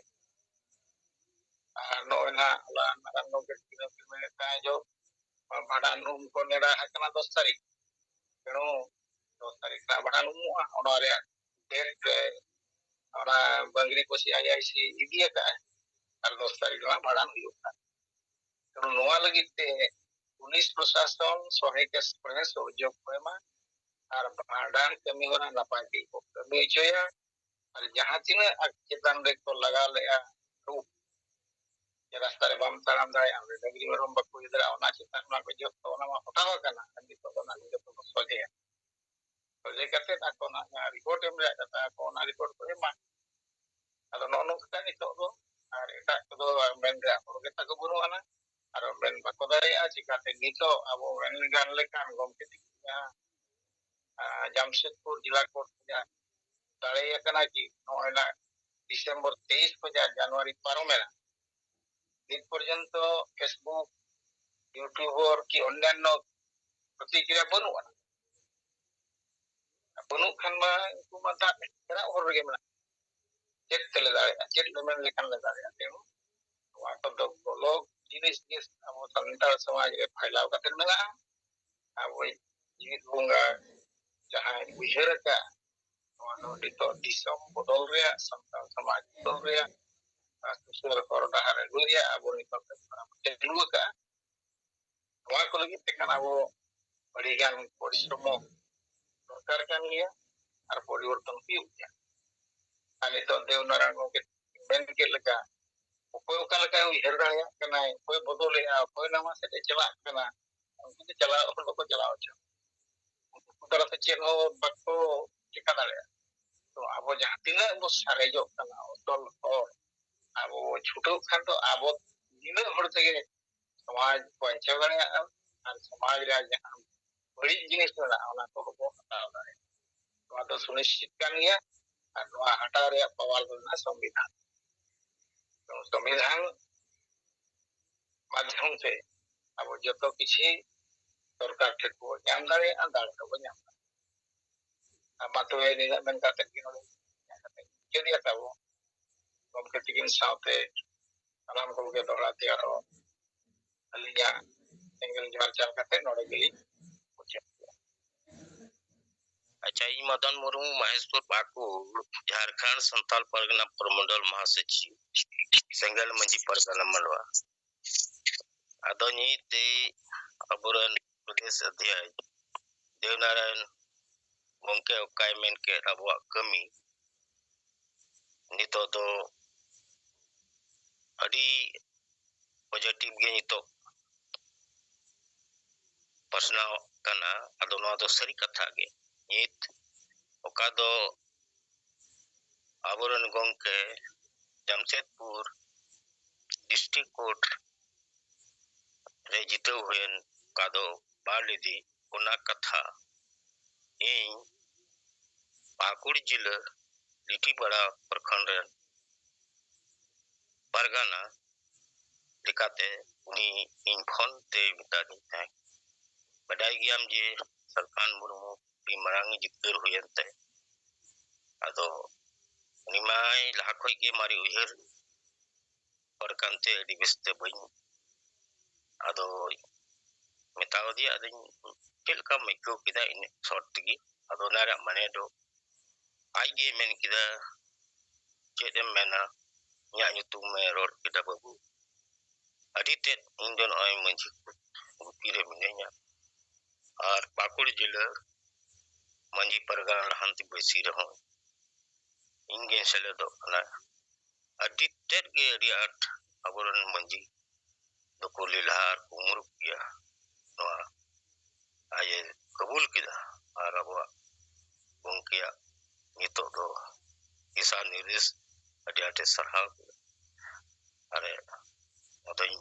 ᱟᱨ ᱱᱚᱜᱼᱚᱭ ᱱᱟᱦᱟᱜ ᱦᱚᱞᱟ ᱱᱟᱨᱟᱭᱚᱱ ᱜᱚᱢᱠᱮ ᱛᱤᱠᱤᱱ ᱦᱚᱸᱠᱤᱱ ᱢᱮᱱᱮᱫ ᱛᱟᱦᱮᱸᱫ ᱡᱮ ᱵᱷᱟᱸᱰᱟᱱ ᱩᱢ ᱠᱚ ᱱᱮᱰᱟ ᱟᱠᱟᱱᱟ ᱫᱚᱥ ᱛᱟᱹᱨᱤᱠᱷ, ᱛᱮᱱᱩ ᱫᱚᱥ ᱛᱟᱹᱨᱤᱠᱷ ᱨᱮᱱᱟᱜ ᱵᱷᱟᱸᱰᱟᱱ ᱩᱢᱩᱜᱼᱟ, ᱚᱱᱟ ᱨᱮᱭᱟᱜ ᱰᱮᱴ ᱨᱮ ᱚᱱᱟ ᱵᱟᱝᱨᱤ ᱠᱚᱥᱤ ᱟᱭ ᱟᱭ ᱥᱤ ᱤᱫᱤ ᱟᱠᱟᱫᱼᱟᱭ, ᱟᱨ ᱫᱚᱥ ᱛᱟᱹᱨᱤᱠᱷ ᱨᱮᱱᱟᱜ ᱵᱷᱟᱸᱰᱟᱱ ᱦᱩᱭᱩᱜ ᱠᱟᱱᱟ᱾ ᱛᱮᱱᱩ ᱱᱚᱣᱟ ᱞᱟᱹᱜᱤᱫ ᱛᱮ ᱯᱩᱞᱤᱥ ᱯᱨᱚᱥᱟᱥᱚᱱ ᱥᱚᱦᱮ ᱠᱮ ᱥᱚᱦᱮ ᱥᱚᱦᱚᱡᱳᱜᱽ ᱠᱚ ᱮᱢᱟ ᱟᱨ ᱵᱷᱟᱸᱰᱟᱱ ᱠᱟᱹᱢᱤ ᱦᱚᱨᱟ ᱱᱟᱯᱟᱭ ᱛᱮᱜᱮ ᱠᱚ ᱠᱟᱹᱢᱤ ᱦᱚᱪᱚᱭᱟ᱾ ᱟᱨ ᱡᱟᱦᱟᱸ ᱛᱤᱱᱟᱹᱜ ᱟᱠᱚ ᱪᱮᱛᱟᱱ ᱨᱮᱠᱚ ᱞᱟᱜᱟᱣ ᱞᱮᱜᱼᱟ ᱨᱩᱯ, ᱡᱮ ᱨᱟᱥᱛᱟ ᱨᱮ ᱵᱟᱢ ᱛᱟᱲᱟᱢ ᱫᱟᱲᱮᱭᱟᱜᱼᱟ, ᱚᱸᱰᱮ ᱰᱟᱹᱝᱨᱤ ᱢᱮᱨᱚᱢ ᱵᱟᱠᱚ ᱤᱫᱤ ᱫᱟᱲᱮᱭᱟᱜᱼᱟ, ᱚᱱᱟ ᱪᱮᱛᱟᱱ ᱨᱮᱱᱟᱜ ᱠᱚ ᱡᱚᱛᱚ ᱚᱱᱟ ᱢᱟ ᱦᱚᱴᱟᱣ ᱟᱠᱟᱱᱟ᱾ ᱟᱨ ᱱᱤᱛᱚᱜ ᱫᱚ ᱚᱱᱟ ᱡᱚᱛᱚ ᱠᱚ ᱥᱚᱡᱷᱮᱭᱟ᱾ ᱥᱚᱡᱷᱮ ᱠᱟᱛᱮ ᱟᱠᱚ ᱚᱱᱟ ᱡᱟᱦᱟᱸ ᱨᱤᱯᱳᱨᱴ ᱮᱢ ᱨᱮᱭᱟᱜ ᱠᱟᱛᱷᱟ, ᱟᱠᱚ ᱚᱱᱟ ᱨᱤᱯᱳᱨᱴ ᱠᱚ ᱮᱢᱟ᱾ ᱱᱤᱛᱚᱜ ᱫᱚ᱾ ᱟᱨ ᱮᱴᱟᱜ ᱠᱚᱫᱚ ᱢᱮᱱ ᱨᱮᱭᱟᱜ ᱦᱚᱲ ᱜᱮ ᱛᱟᱠᱚ ᱵᱟᱹᱱᱩᱜ ᱟᱱᱟ, ᱟᱨ ᱢᱮᱱ ᱵᱟᱠᱚ ᱫᱟᱲᱮᱭᱟᱜᱼᱟ᱾ ᱪᱤᱠᱟᱹᱛᱮ ᱱᱤᱛᱚᱜ ᱟᱵᱚ ᱢᱮᱱ ᱜᱟᱱ ᱞᱮᱠᱷᱟᱱ ᱜᱚᱢᱠᱮ ᱛᱤᱠᱤᱱ ᱡᱟᱦᱟᱸ, ᱟᱸ, ᱡᱟᱢᱥᱮᱫᱽᱯᱩᱨ ᱡᱮᱞᱟ ᱠᱳᱨᱴ ᱨᱮᱭᱟᱜ ᱫᱟᱲᱮ ᱟᱠᱟᱱᱟ ᱠᱤ ᱱᱚᱜᱼᱚᱭ ᱱᱟ ᱰᱤᱥᱮᱢᱵᱚᱨ ᱛᱮᱭᱤᱥ ᱠᱷᱚᱱᱟᱜ ᱡᱟᱱᱩᱣᱟᱨᱤ ᱯᱟᱨᱚᱢᱮᱱᱟ, ᱱᱤᱛ ᱯᱚᱨᱡᱚᱱᱛᱚ Facebook, YouTuber ᱠᱤ ᱚᱱᱱᱟᱱᱱᱚ ᱯᱨᱚᱛᱤᱠᱨᱤᱭᱟ ᱵᱟᱹᱱᱩᱜ ᱟᱱᱟ᱾ ᱵᱟᱹᱱᱩᱜ ᱠᱷᱟᱱ ᱢᱟ ᱩᱱᱠᱩ ᱢᱟ ᱫᱟᱜ ᱮᱨᱟᱜ ᱦᱚᱨ ᱨᱮᱜᱮ ᱢᱮᱱᱟᱜ᱾ ᱪᱮᱫ ᱛᱮᱞᱮ ᱫᱟᱲᱮᱭᱟᱜᱼᱟ? ᱪᱮᱫ ᱞᱮ ᱢᱮᱱ ᱞᱮᱠᱷᱟᱱ ᱞᱮ ᱫᱟᱲᱮᱭᱟᱜᱼᱟ? ᱛᱮᱦᱚᱸ ᱱᱚᱣᱟ ᱠᱚᱫᱚ ᱵᱚᱞᱚ ᱡᱤᱱᱤᱥ ᱜᱮ ᱟᱵᱚ ᱥᱟᱱᱛᱟᱲ ᱥᱚᱢᱟᱡᱽ ᱨᱮ ᱯᱷᱟᱭᱞᱟᱣ ᱠᱟᱛᱮ ᱢᱮᱱᱟᱜᱼᱟ᱾ ᱟᱵᱚᱭᱤᱡ ᱡᱤᱣᱤᱫ ᱵᱚᱸᱜᱟ ᱡᱟᱦᱟᱸᱭ ᱩᱭᱦᱟᱹᱨ ᱟᱠᱟᱫ, ᱱᱚᱣᱟ ᱫᱚ ᱱᱤᱛᱚᱜ ᱫᱤᱥᱚᱢ ᱵᱚᱫᱚᱞ ᱨᱮᱭᱟᱜ, ᱥᱟᱱᱛᱟᱲ ᱥᱚᱢᱟᱡᱽ ᱵᱚᱫᱚᱞ ᱨᱮᱭᱟᱜ, ᱟᱨ ᱥᱩᱥᱟᱹᱨ ᱦᱚᱨ ᱰᱟᱦᱟᱨ ᱟᱹᱜᱩ ᱨᱮᱭᱟᱜ ᱟᱵᱚ ᱱᱤᱛᱚᱜ ᱠᱟᱹᱢᱤ ᱦᱚᱨᱟ ᱵᱚᱱ ᱪᱟᱹᱞᱩ ᱟᱠᱟᱫᱼᱟ᱾ ᱱᱚᱣᱟ ᱠᱚ ᱞᱟᱹᱜᱤᱫ ᱛᱮ ᱠᱷᱟᱱ ᱟᱵᱚ ᱟᱹᱰᱤᱜᱟᱱ ᱯᱚᱨᱤᱥᱨᱚᱢ ᱫᱚᱨᱠᱟᱨ ᱠᱟᱱ ᱜᱮᱭᱟ ᱟᱨ ᱯᱚᱨᱤᱵᱚᱨᱛᱚᱱ ᱦᱩᱭᱩᱜ ᱜᱮᱭᱟ᱾ ᱟᱨ ᱱᱤᱛᱚᱜ ᱫᱮᱣᱱᱟᱨᱟᱭᱚᱱ ᱜᱚᱢᱠᱮ ᱢᱮᱱ ᱠᱮᱫ ᱞᱮᱠᱟ, ᱚᱠᱚᱭ ᱚᱠᱟ ᱞᱮᱠᱟᱭ ᱩᱭᱦᱟᱹᱨ ᱫᱟᱲᱮᱭᱟᱜ ᱠᱟᱱᱟᱭ, ᱚᱠᱚᱭ ᱵᱚᱫᱚᱞᱮᱜᱼᱟ, ᱚᱠᱚᱭ ᱱᱟᱣᱟ ᱥᱮᱫ ᱮ ᱪᱟᱞᱟᱜ ᱠᱟᱱᱟ, ᱩᱱᱠᱩ ᱫᱚ ᱪᱟᱞᱟᱣ ᱦᱚᱲ ᱵᱟᱠᱚ ᱪᱟᱞᱟᱣ ᱦᱚᱪᱚ᱾ ᱩᱱᱠᱩ ᱫᱟᱨᱟᱭ ᱛᱮ ᱪᱮᱫ ᱦᱚᱸ ᱵᱟᱠᱚ ᱪᱮᱠᱟ ᱫᱟᱲᱮᱭᱟᱜᱼᱟ᱾ ᱛᱚ ᱟᱵᱚ ᱡᱟᱦᱟᱸ ᱛᱤᱱᱟᱹᱜ ᱵᱚ ᱥᱟᱨᱮᱡᱚᱜ ᱠᱟᱱᱟ, ᱚᱛᱚᱞ ᱦᱚᱲ, ᱟᱵᱚ ᱵᱚ ᱪᱷᱩᱴᱟᱹᱣ ᱠᱷᱟᱱ ᱫᱚ ᱟᱵᱚ ᱱᱤᱱᱟᱹᱜ ᱦᱚᱲ ᱛᱮᱜᱮ ᱥᱚᱢᱟᱡᱽ ᱵᱟᱧᱪᱟᱣ ᱫᱟᱲᱮᱭᱟᱜᱼᱟ ᱟᱨ ᱥᱚᱢᱟᱡᱽ ᱨᱮᱭᱟᱜ ᱡᱟᱦᱟᱸ ᱵᱟᱹᱲᱤᱡ ᱡᱤᱱᱤᱥ ᱢᱮᱱᱟᱜᱼᱟ, ᱚᱱᱟ ᱠᱚᱦᱚᱸ ᱵᱚ ᱦᱟᱛᱟᱣ ᱫᱟᱲᱮᱭᱟᱜᱼᱟ᱾ ᱱᱚᱣᱟ ᱫᱚ ᱥᱩᱱᱤᱥᱪᱤᱛ ᱠᱟᱱ ᱜᱮᱭᱟ᱾ ᱟᱨ ᱱᱚᱣᱟ ᱦᱟᱴᱟᱣ ᱨᱮᱭᱟᱜ ᱯᱟᱣᱟᱨ ᱫᱚ ᱢᱮᱱᱟᱜᱼᱟ ᱥᱚᱝᱵᱤᱫᱷᱟᱱ᱾ ᱥᱚᱝᱵᱤᱫᱷᱟᱱ ᱢᱟᱫᱽᱫᱷᱚᱢ ᱛᱮ ᱟᱵᱚ ᱡᱚᱛᱚ ᱠᱤᱪᱷᱤ ᱥᱚᱨᱠᱟᱨ ᱴᱷᱮᱱ ᱵᱚ ᱧᱟᱢ ᱫᱟᱲᱮᱭᱟᱜᱼᱟ, ᱫᱟᱲᱮ ᱦᱚᱸᱵᱚ ᱧᱟᱢ ᱫᱟᱲᱮᱭᱟᱜᱼᱟ᱾ ᱟᱨ ᱢᱟ ᱛᱚᱵᱮ ᱱᱤᱱᱟᱹᱜ ᱢᱮᱱ ᱠᱟᱛᱮ ᱜᱮ ᱱᱚᱰᱮ ᱢᱩᱪᱟᱹᱫ ᱮᱫᱟ ᱛᱟᱵᱚ᱾ ᱜᱚᱢᱠᱮ ᱛᱤᱠᱤᱱ ᱥᱟᱶᱛᱮ ᱥᱟᱱᱟᱢ ᱠᱚᱜᱮ ᱫᱚᱦᱲᱟ ᱛᱮ ᱟᱨᱦᱚᱸ ᱟᱹᱞᱤᱧᱟᱜ ᱥᱮᱸᱜᱮᱞ ᱡᱚᱦᱟᱨ ᱪᱟᱞ ᱠᱟᱛᱮ ᱱᱚᱰᱮ ᱜᱮᱞᱤᱧ ᱢᱩᱪᱟᱹᱫ ᱠᱮᱫᱟ᱾ ᱟᱪᱪᱷᱟ, ᱤᱧ ᱢᱚᱫᱚᱱ ᱢᱩᱨᱢᱩ, ᱢᱚᱦᱮᱥᱯᱩᱨ ᱯᱟᱹᱠᱩᱲ, ᱡᱷᱟᱲᱠᱷᱚᱸᱰ ᱥᱟᱱᱛᱟᱞ ᱯᱟᱨᱜᱟᱱᱟ ᱯᱨᱚᱢᱚᱱᱰᱚᱞ ᱢᱚᱦᱟᱥᱚᱪᱤᱵᱽ, ᱥᱮᱸᱜᱮᱞ ᱢᱟᱹᱡᱷᱤ ᱯᱟᱨᱜᱟᱱᱟ ᱢᱟᱰᱣᱟ᱾ ᱟᱫᱚ ᱱᱤᱛ ᱛᱮ ᱟᱵᱚᱨᱮᱱ ᱯᱨᱚᱫᱮᱥ ᱚᱫᱷᱭᱟᱭ ᱫᱮᱣᱱᱟᱨᱟᱭᱚᱱ ᱜᱚᱢᱠᱮ ᱚᱠᱟᱭ ᱢᱮᱱ ᱠᱮᱫ, ᱟᱵᱚᱣᱟᱜ ᱠᱟᱹᱢᱤ ᱱᱤᱛᱚᱜ ᱫᱚ ᱟᱹᱰᱤ ᱯᱚᱡᱮᱴᱤᱵᱷ ᱜᱮ ᱱᱤᱛᱚᱜ ᱯᱟᱥᱱᱟᱣ ᱠᱟᱱᱟ᱾ ᱟᱫᱚ ᱱᱚᱣᱟ ᱫᱚ ᱥᱟᱹᱨᱤ ᱠᱟᱛᱷᱟ ᱜᱮ᱾ ᱱᱤᱛ ᱚᱠᱟ ᱫᱚ ᱟᱵᱚᱨᱮᱱ ᱜᱚᱢᱠᱮ ᱡᱟᱢᱥᱮᱫᱽᱯᱩᱨ ᱰᱤᱥᱴᱨᱤᱠᱴ ᱠᱳᱨᱴ ᱨᱮ ᱡᱤᱛᱟᱹᱣ ᱦᱩᱭᱮᱱ ᱠᱟᱫᱚ ᱵᱟᱞᱤᱫᱤ, ᱚᱱᱟ ᱠᱟᱛᱷᱟ ᱤᱧ ᱯᱟᱹᱠᱩᱲ ᱡᱤᱞᱟᱹ ᱞᱤᱴᱤᱯᱟᱲᱟ ᱯᱨᱚᱠᱷᱚᱸᱰ ᱨᱮᱱ ᱯᱟᱨᱜᱟᱱᱟ ᱞᱮᱠᱟᱛᱮ ᱩᱱᱤ ᱤᱧ ᱯᱷᱳᱱ ᱛᱮᱭ ᱢᱮᱛᱟᱫᱤᱧ ᱛᱟᱦᱮᱸᱫ, "ᱵᱟᱰᱟᱭ ᱜᱮᱭᱟᱢ ᱡᱮ ᱥᱟᱞᱠᱷᱟᱱ ᱢᱩᱨᱢᱩ ᱟᱹᱰᱤ ᱢᱟᱨᱟᱝ ᱡᱤᱛᱠᱟᱹᱨ ᱦᱩᱭᱮᱱ ᱛᱟᱭ?" ᱟᱫᱚ ᱩᱱᱤ ᱢᱟᱭ ᱞᱟᱦᱟ ᱠᱷᱚᱡ ᱜᱮ ᱢᱟᱨᱮ ᱩᱭᱦᱟᱹᱨ ᱦᱚᱲ ᱠᱟᱱᱛᱮ ᱟᱹᱰᱤ ᱵᱮᱥ ᱛᱮ ᱵᱟᱹᱧ, ᱟᱫᱚ ᱢᱮᱛᱟᱣ ᱫᱮᱭᱟ, ᱟᱫᱚᱧ, "ᱪᱮᱫ ᱞᱮᱠᱟᱢ ᱟᱹᱭᱠᱟᱹᱣ ᱠᱮᱫᱟ ᱤᱱᱟᱹᱜ ᱥᱚᱨᱴ ᱛᱮᱜᱮ?" ᱟᱫᱚ ᱚᱱᱟ ᱨᱮᱭᱟᱜ ᱢᱟᱱᱮ ᱫᱚ ᱟᱡ ᱜᱮ ᱢᱮᱱ ᱠᱮᱫᱟ, "ᱪᱮᱫ ᱮᱢ ᱢᱮᱱᱟ, ᱤᱧᱟᱹᱜ ᱧᱩᱛᱩᱢ ᱮ ᱨᱚᱲ ᱠᱮᱫᱟ ᱵᱟᱹᱵᱩ, ᱟᱹᱰᱤ ᱛᱮᱫ ᱤᱧ ᱫᱚ ᱱᱚᱜᱼᱚᱭ ᱢᱟᱹᱡᱷᱤ ᱜᱩᱯᱤ ᱨᱮ ᱢᱤᱱᱟᱹᱧᱟ, ᱟᱨ ᱯᱟᱹᱠᱩᱲ ᱡᱤᱞᱟᱹ ᱢᱟᱹᱡᱷᱤ ᱯᱟᱨᱜᱟᱱᱟ ᱞᱟᱦᱟᱱᱛᱤ ᱵᱟᱹᱭᱥᱤ ᱨᱮᱦᱚᱸ ᱤᱧ ᱜᱮᱧ ᱥᱮᱞᱮᱫᱚᱜ ᱠᱟᱱᱟ᱾ ᱟᱹᱰᱤ ᱛᱮᱫ ᱜᱮ ᱟᱹᱰᱤ ᱟᱸᱴ ᱟᱵᱚᱨᱮᱱ ᱢᱟᱹᱡᱷᱤ ᱫᱚᱠᱚ ᱞᱮᱞᱦᱟ ᱟᱨ ᱠᱚ ᱢᱩᱨᱩᱠ ᱜᱮᱭᱟ ᱱᱚᱣᱟ ᱟᱡ ᱮ ᱠᱟᱹᱵᱩᱞ ᱠᱮᱫᱟ, ᱟᱨ ᱟᱵᱚᱣᱟᱜ ᱜᱚᱢᱠᱮᱭᱟᱜ ᱱᱤᱛᱚᱜ ᱫᱚ ᱫᱤᱥᱟ ᱱᱤᱨᱫᱮᱥ ᱟᱹᱰᱤ ᱟᱸᱴᱮ ᱥᱟᱨᱦᱟᱣ ᱠᱮᱫᱟ᱾ ᱟᱨ ᱟᱫᱚᱧ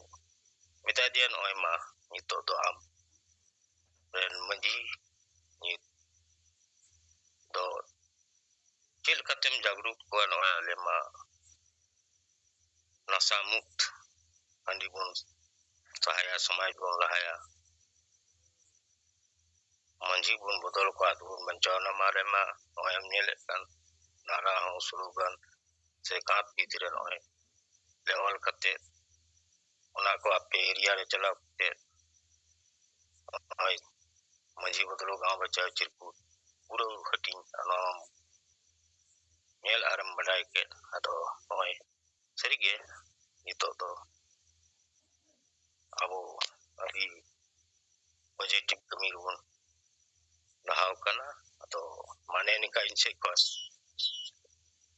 ᱢᱮᱛᱟ ᱫᱮᱭᱟ, ᱱᱚᱜᱼᱚᱭ ᱢᱟ ᱱᱤᱛᱚᱜ ᱫᱚ ᱟᱢ ᱨᱮᱱ ᱢᱟᱹᱡᱷᱤ ᱱᱤᱛ ᱫᱚ ᱪᱮᱫ ᱞᱮᱠᱟᱛᱮᱢ ᱡᱟᱜᱽᱨᱩᱠ ᱠᱚᱣᱟ? ᱱᱚᱜᱼᱚᱭ ᱟᱞᱮ ᱢᱟ ᱱᱟᱥᱟ ᱢᱩᱠᱛ, ᱦᱟᱺᱰᱤ ᱵᱚᱱ ᱥᱟᱦᱟᱭᱟ, ᱥᱚᱢᱟᱡᱽ ᱵᱚᱱ ᱞᱟᱦᱟᱭᱟ, ᱢᱟᱹᱡᱷᱤ ᱵᱚᱱ ᱵᱚᱫᱚᱞ ᱠᱚᱣᱟ, ᱟᱫᱚ ᱵᱚᱱ ᱵᱟᱧᱪᱟᱣ ᱮᱱᱟ᱾ ᱢᱟᱨᱮ ᱢᱟ ᱱᱚᱜᱼᱚᱭ ᱮᱢ ᱧᱮᱞᱮᱫ ᱠᱟᱱ, ᱱᱟᱨᱟ ᱦᱚᱸ ᱥᱞᱳᱜᱟᱱ ᱥᱮ ᱠᱟᱸᱛ ᱵᱷᱤᱛ ᱨᱮ ᱱᱚᱜᱼᱚᱭ ᱞᱮ ᱚᱞ ᱠᱟᱛᱮ, ᱚᱱᱟ ᱠᱚ ᱟᱯᱮ ᱮᱨᱤᱭᱟ ᱨᱮ ᱪᱟᱞᱟᱣ ᱠᱟᱛᱮ ᱱᱚᱜᱼᱚᱭ ᱢᱟᱹᱡᱷᱤ ᱵᱚᱫᱚᱞ ᱜᱟᱶ ᱵᱟᱧᱪᱟᱣ ᱪᱤᱨᱠᱩᱴ ᱯᱩᱨᱟᱹ ᱦᱟᱹᱴᱤᱧ ᱱᱚᱣᱟ ᱧᱮᱞ ᱟᱨᱮᱢ ᱵᱟᱰᱟᱭ ᱠᱮᱫ᱾ ᱟᱫᱚ ᱱᱚᱜᱼᱚᱭ ᱥᱟᱹᱨᱤᱜᱮ ᱱᱤᱛᱚᱜ ᱫᱚ ᱟᱵᱚ ᱟᱹᱰᱤ ᱯᱚᱡᱮᱴᱤᱵᱷ ᱠᱟᱹᱢᱤ ᱨᱮᱵᱚᱱ ᱞᱟᱦᱟᱣ ᱠᱟᱱᱟ᱾ ᱟᱫᱚ ᱢᱟᱱᱮ ᱱᱤᱝᱠᱟ ᱤᱧ ᱥᱮᱫ ᱠᱷᱚᱱ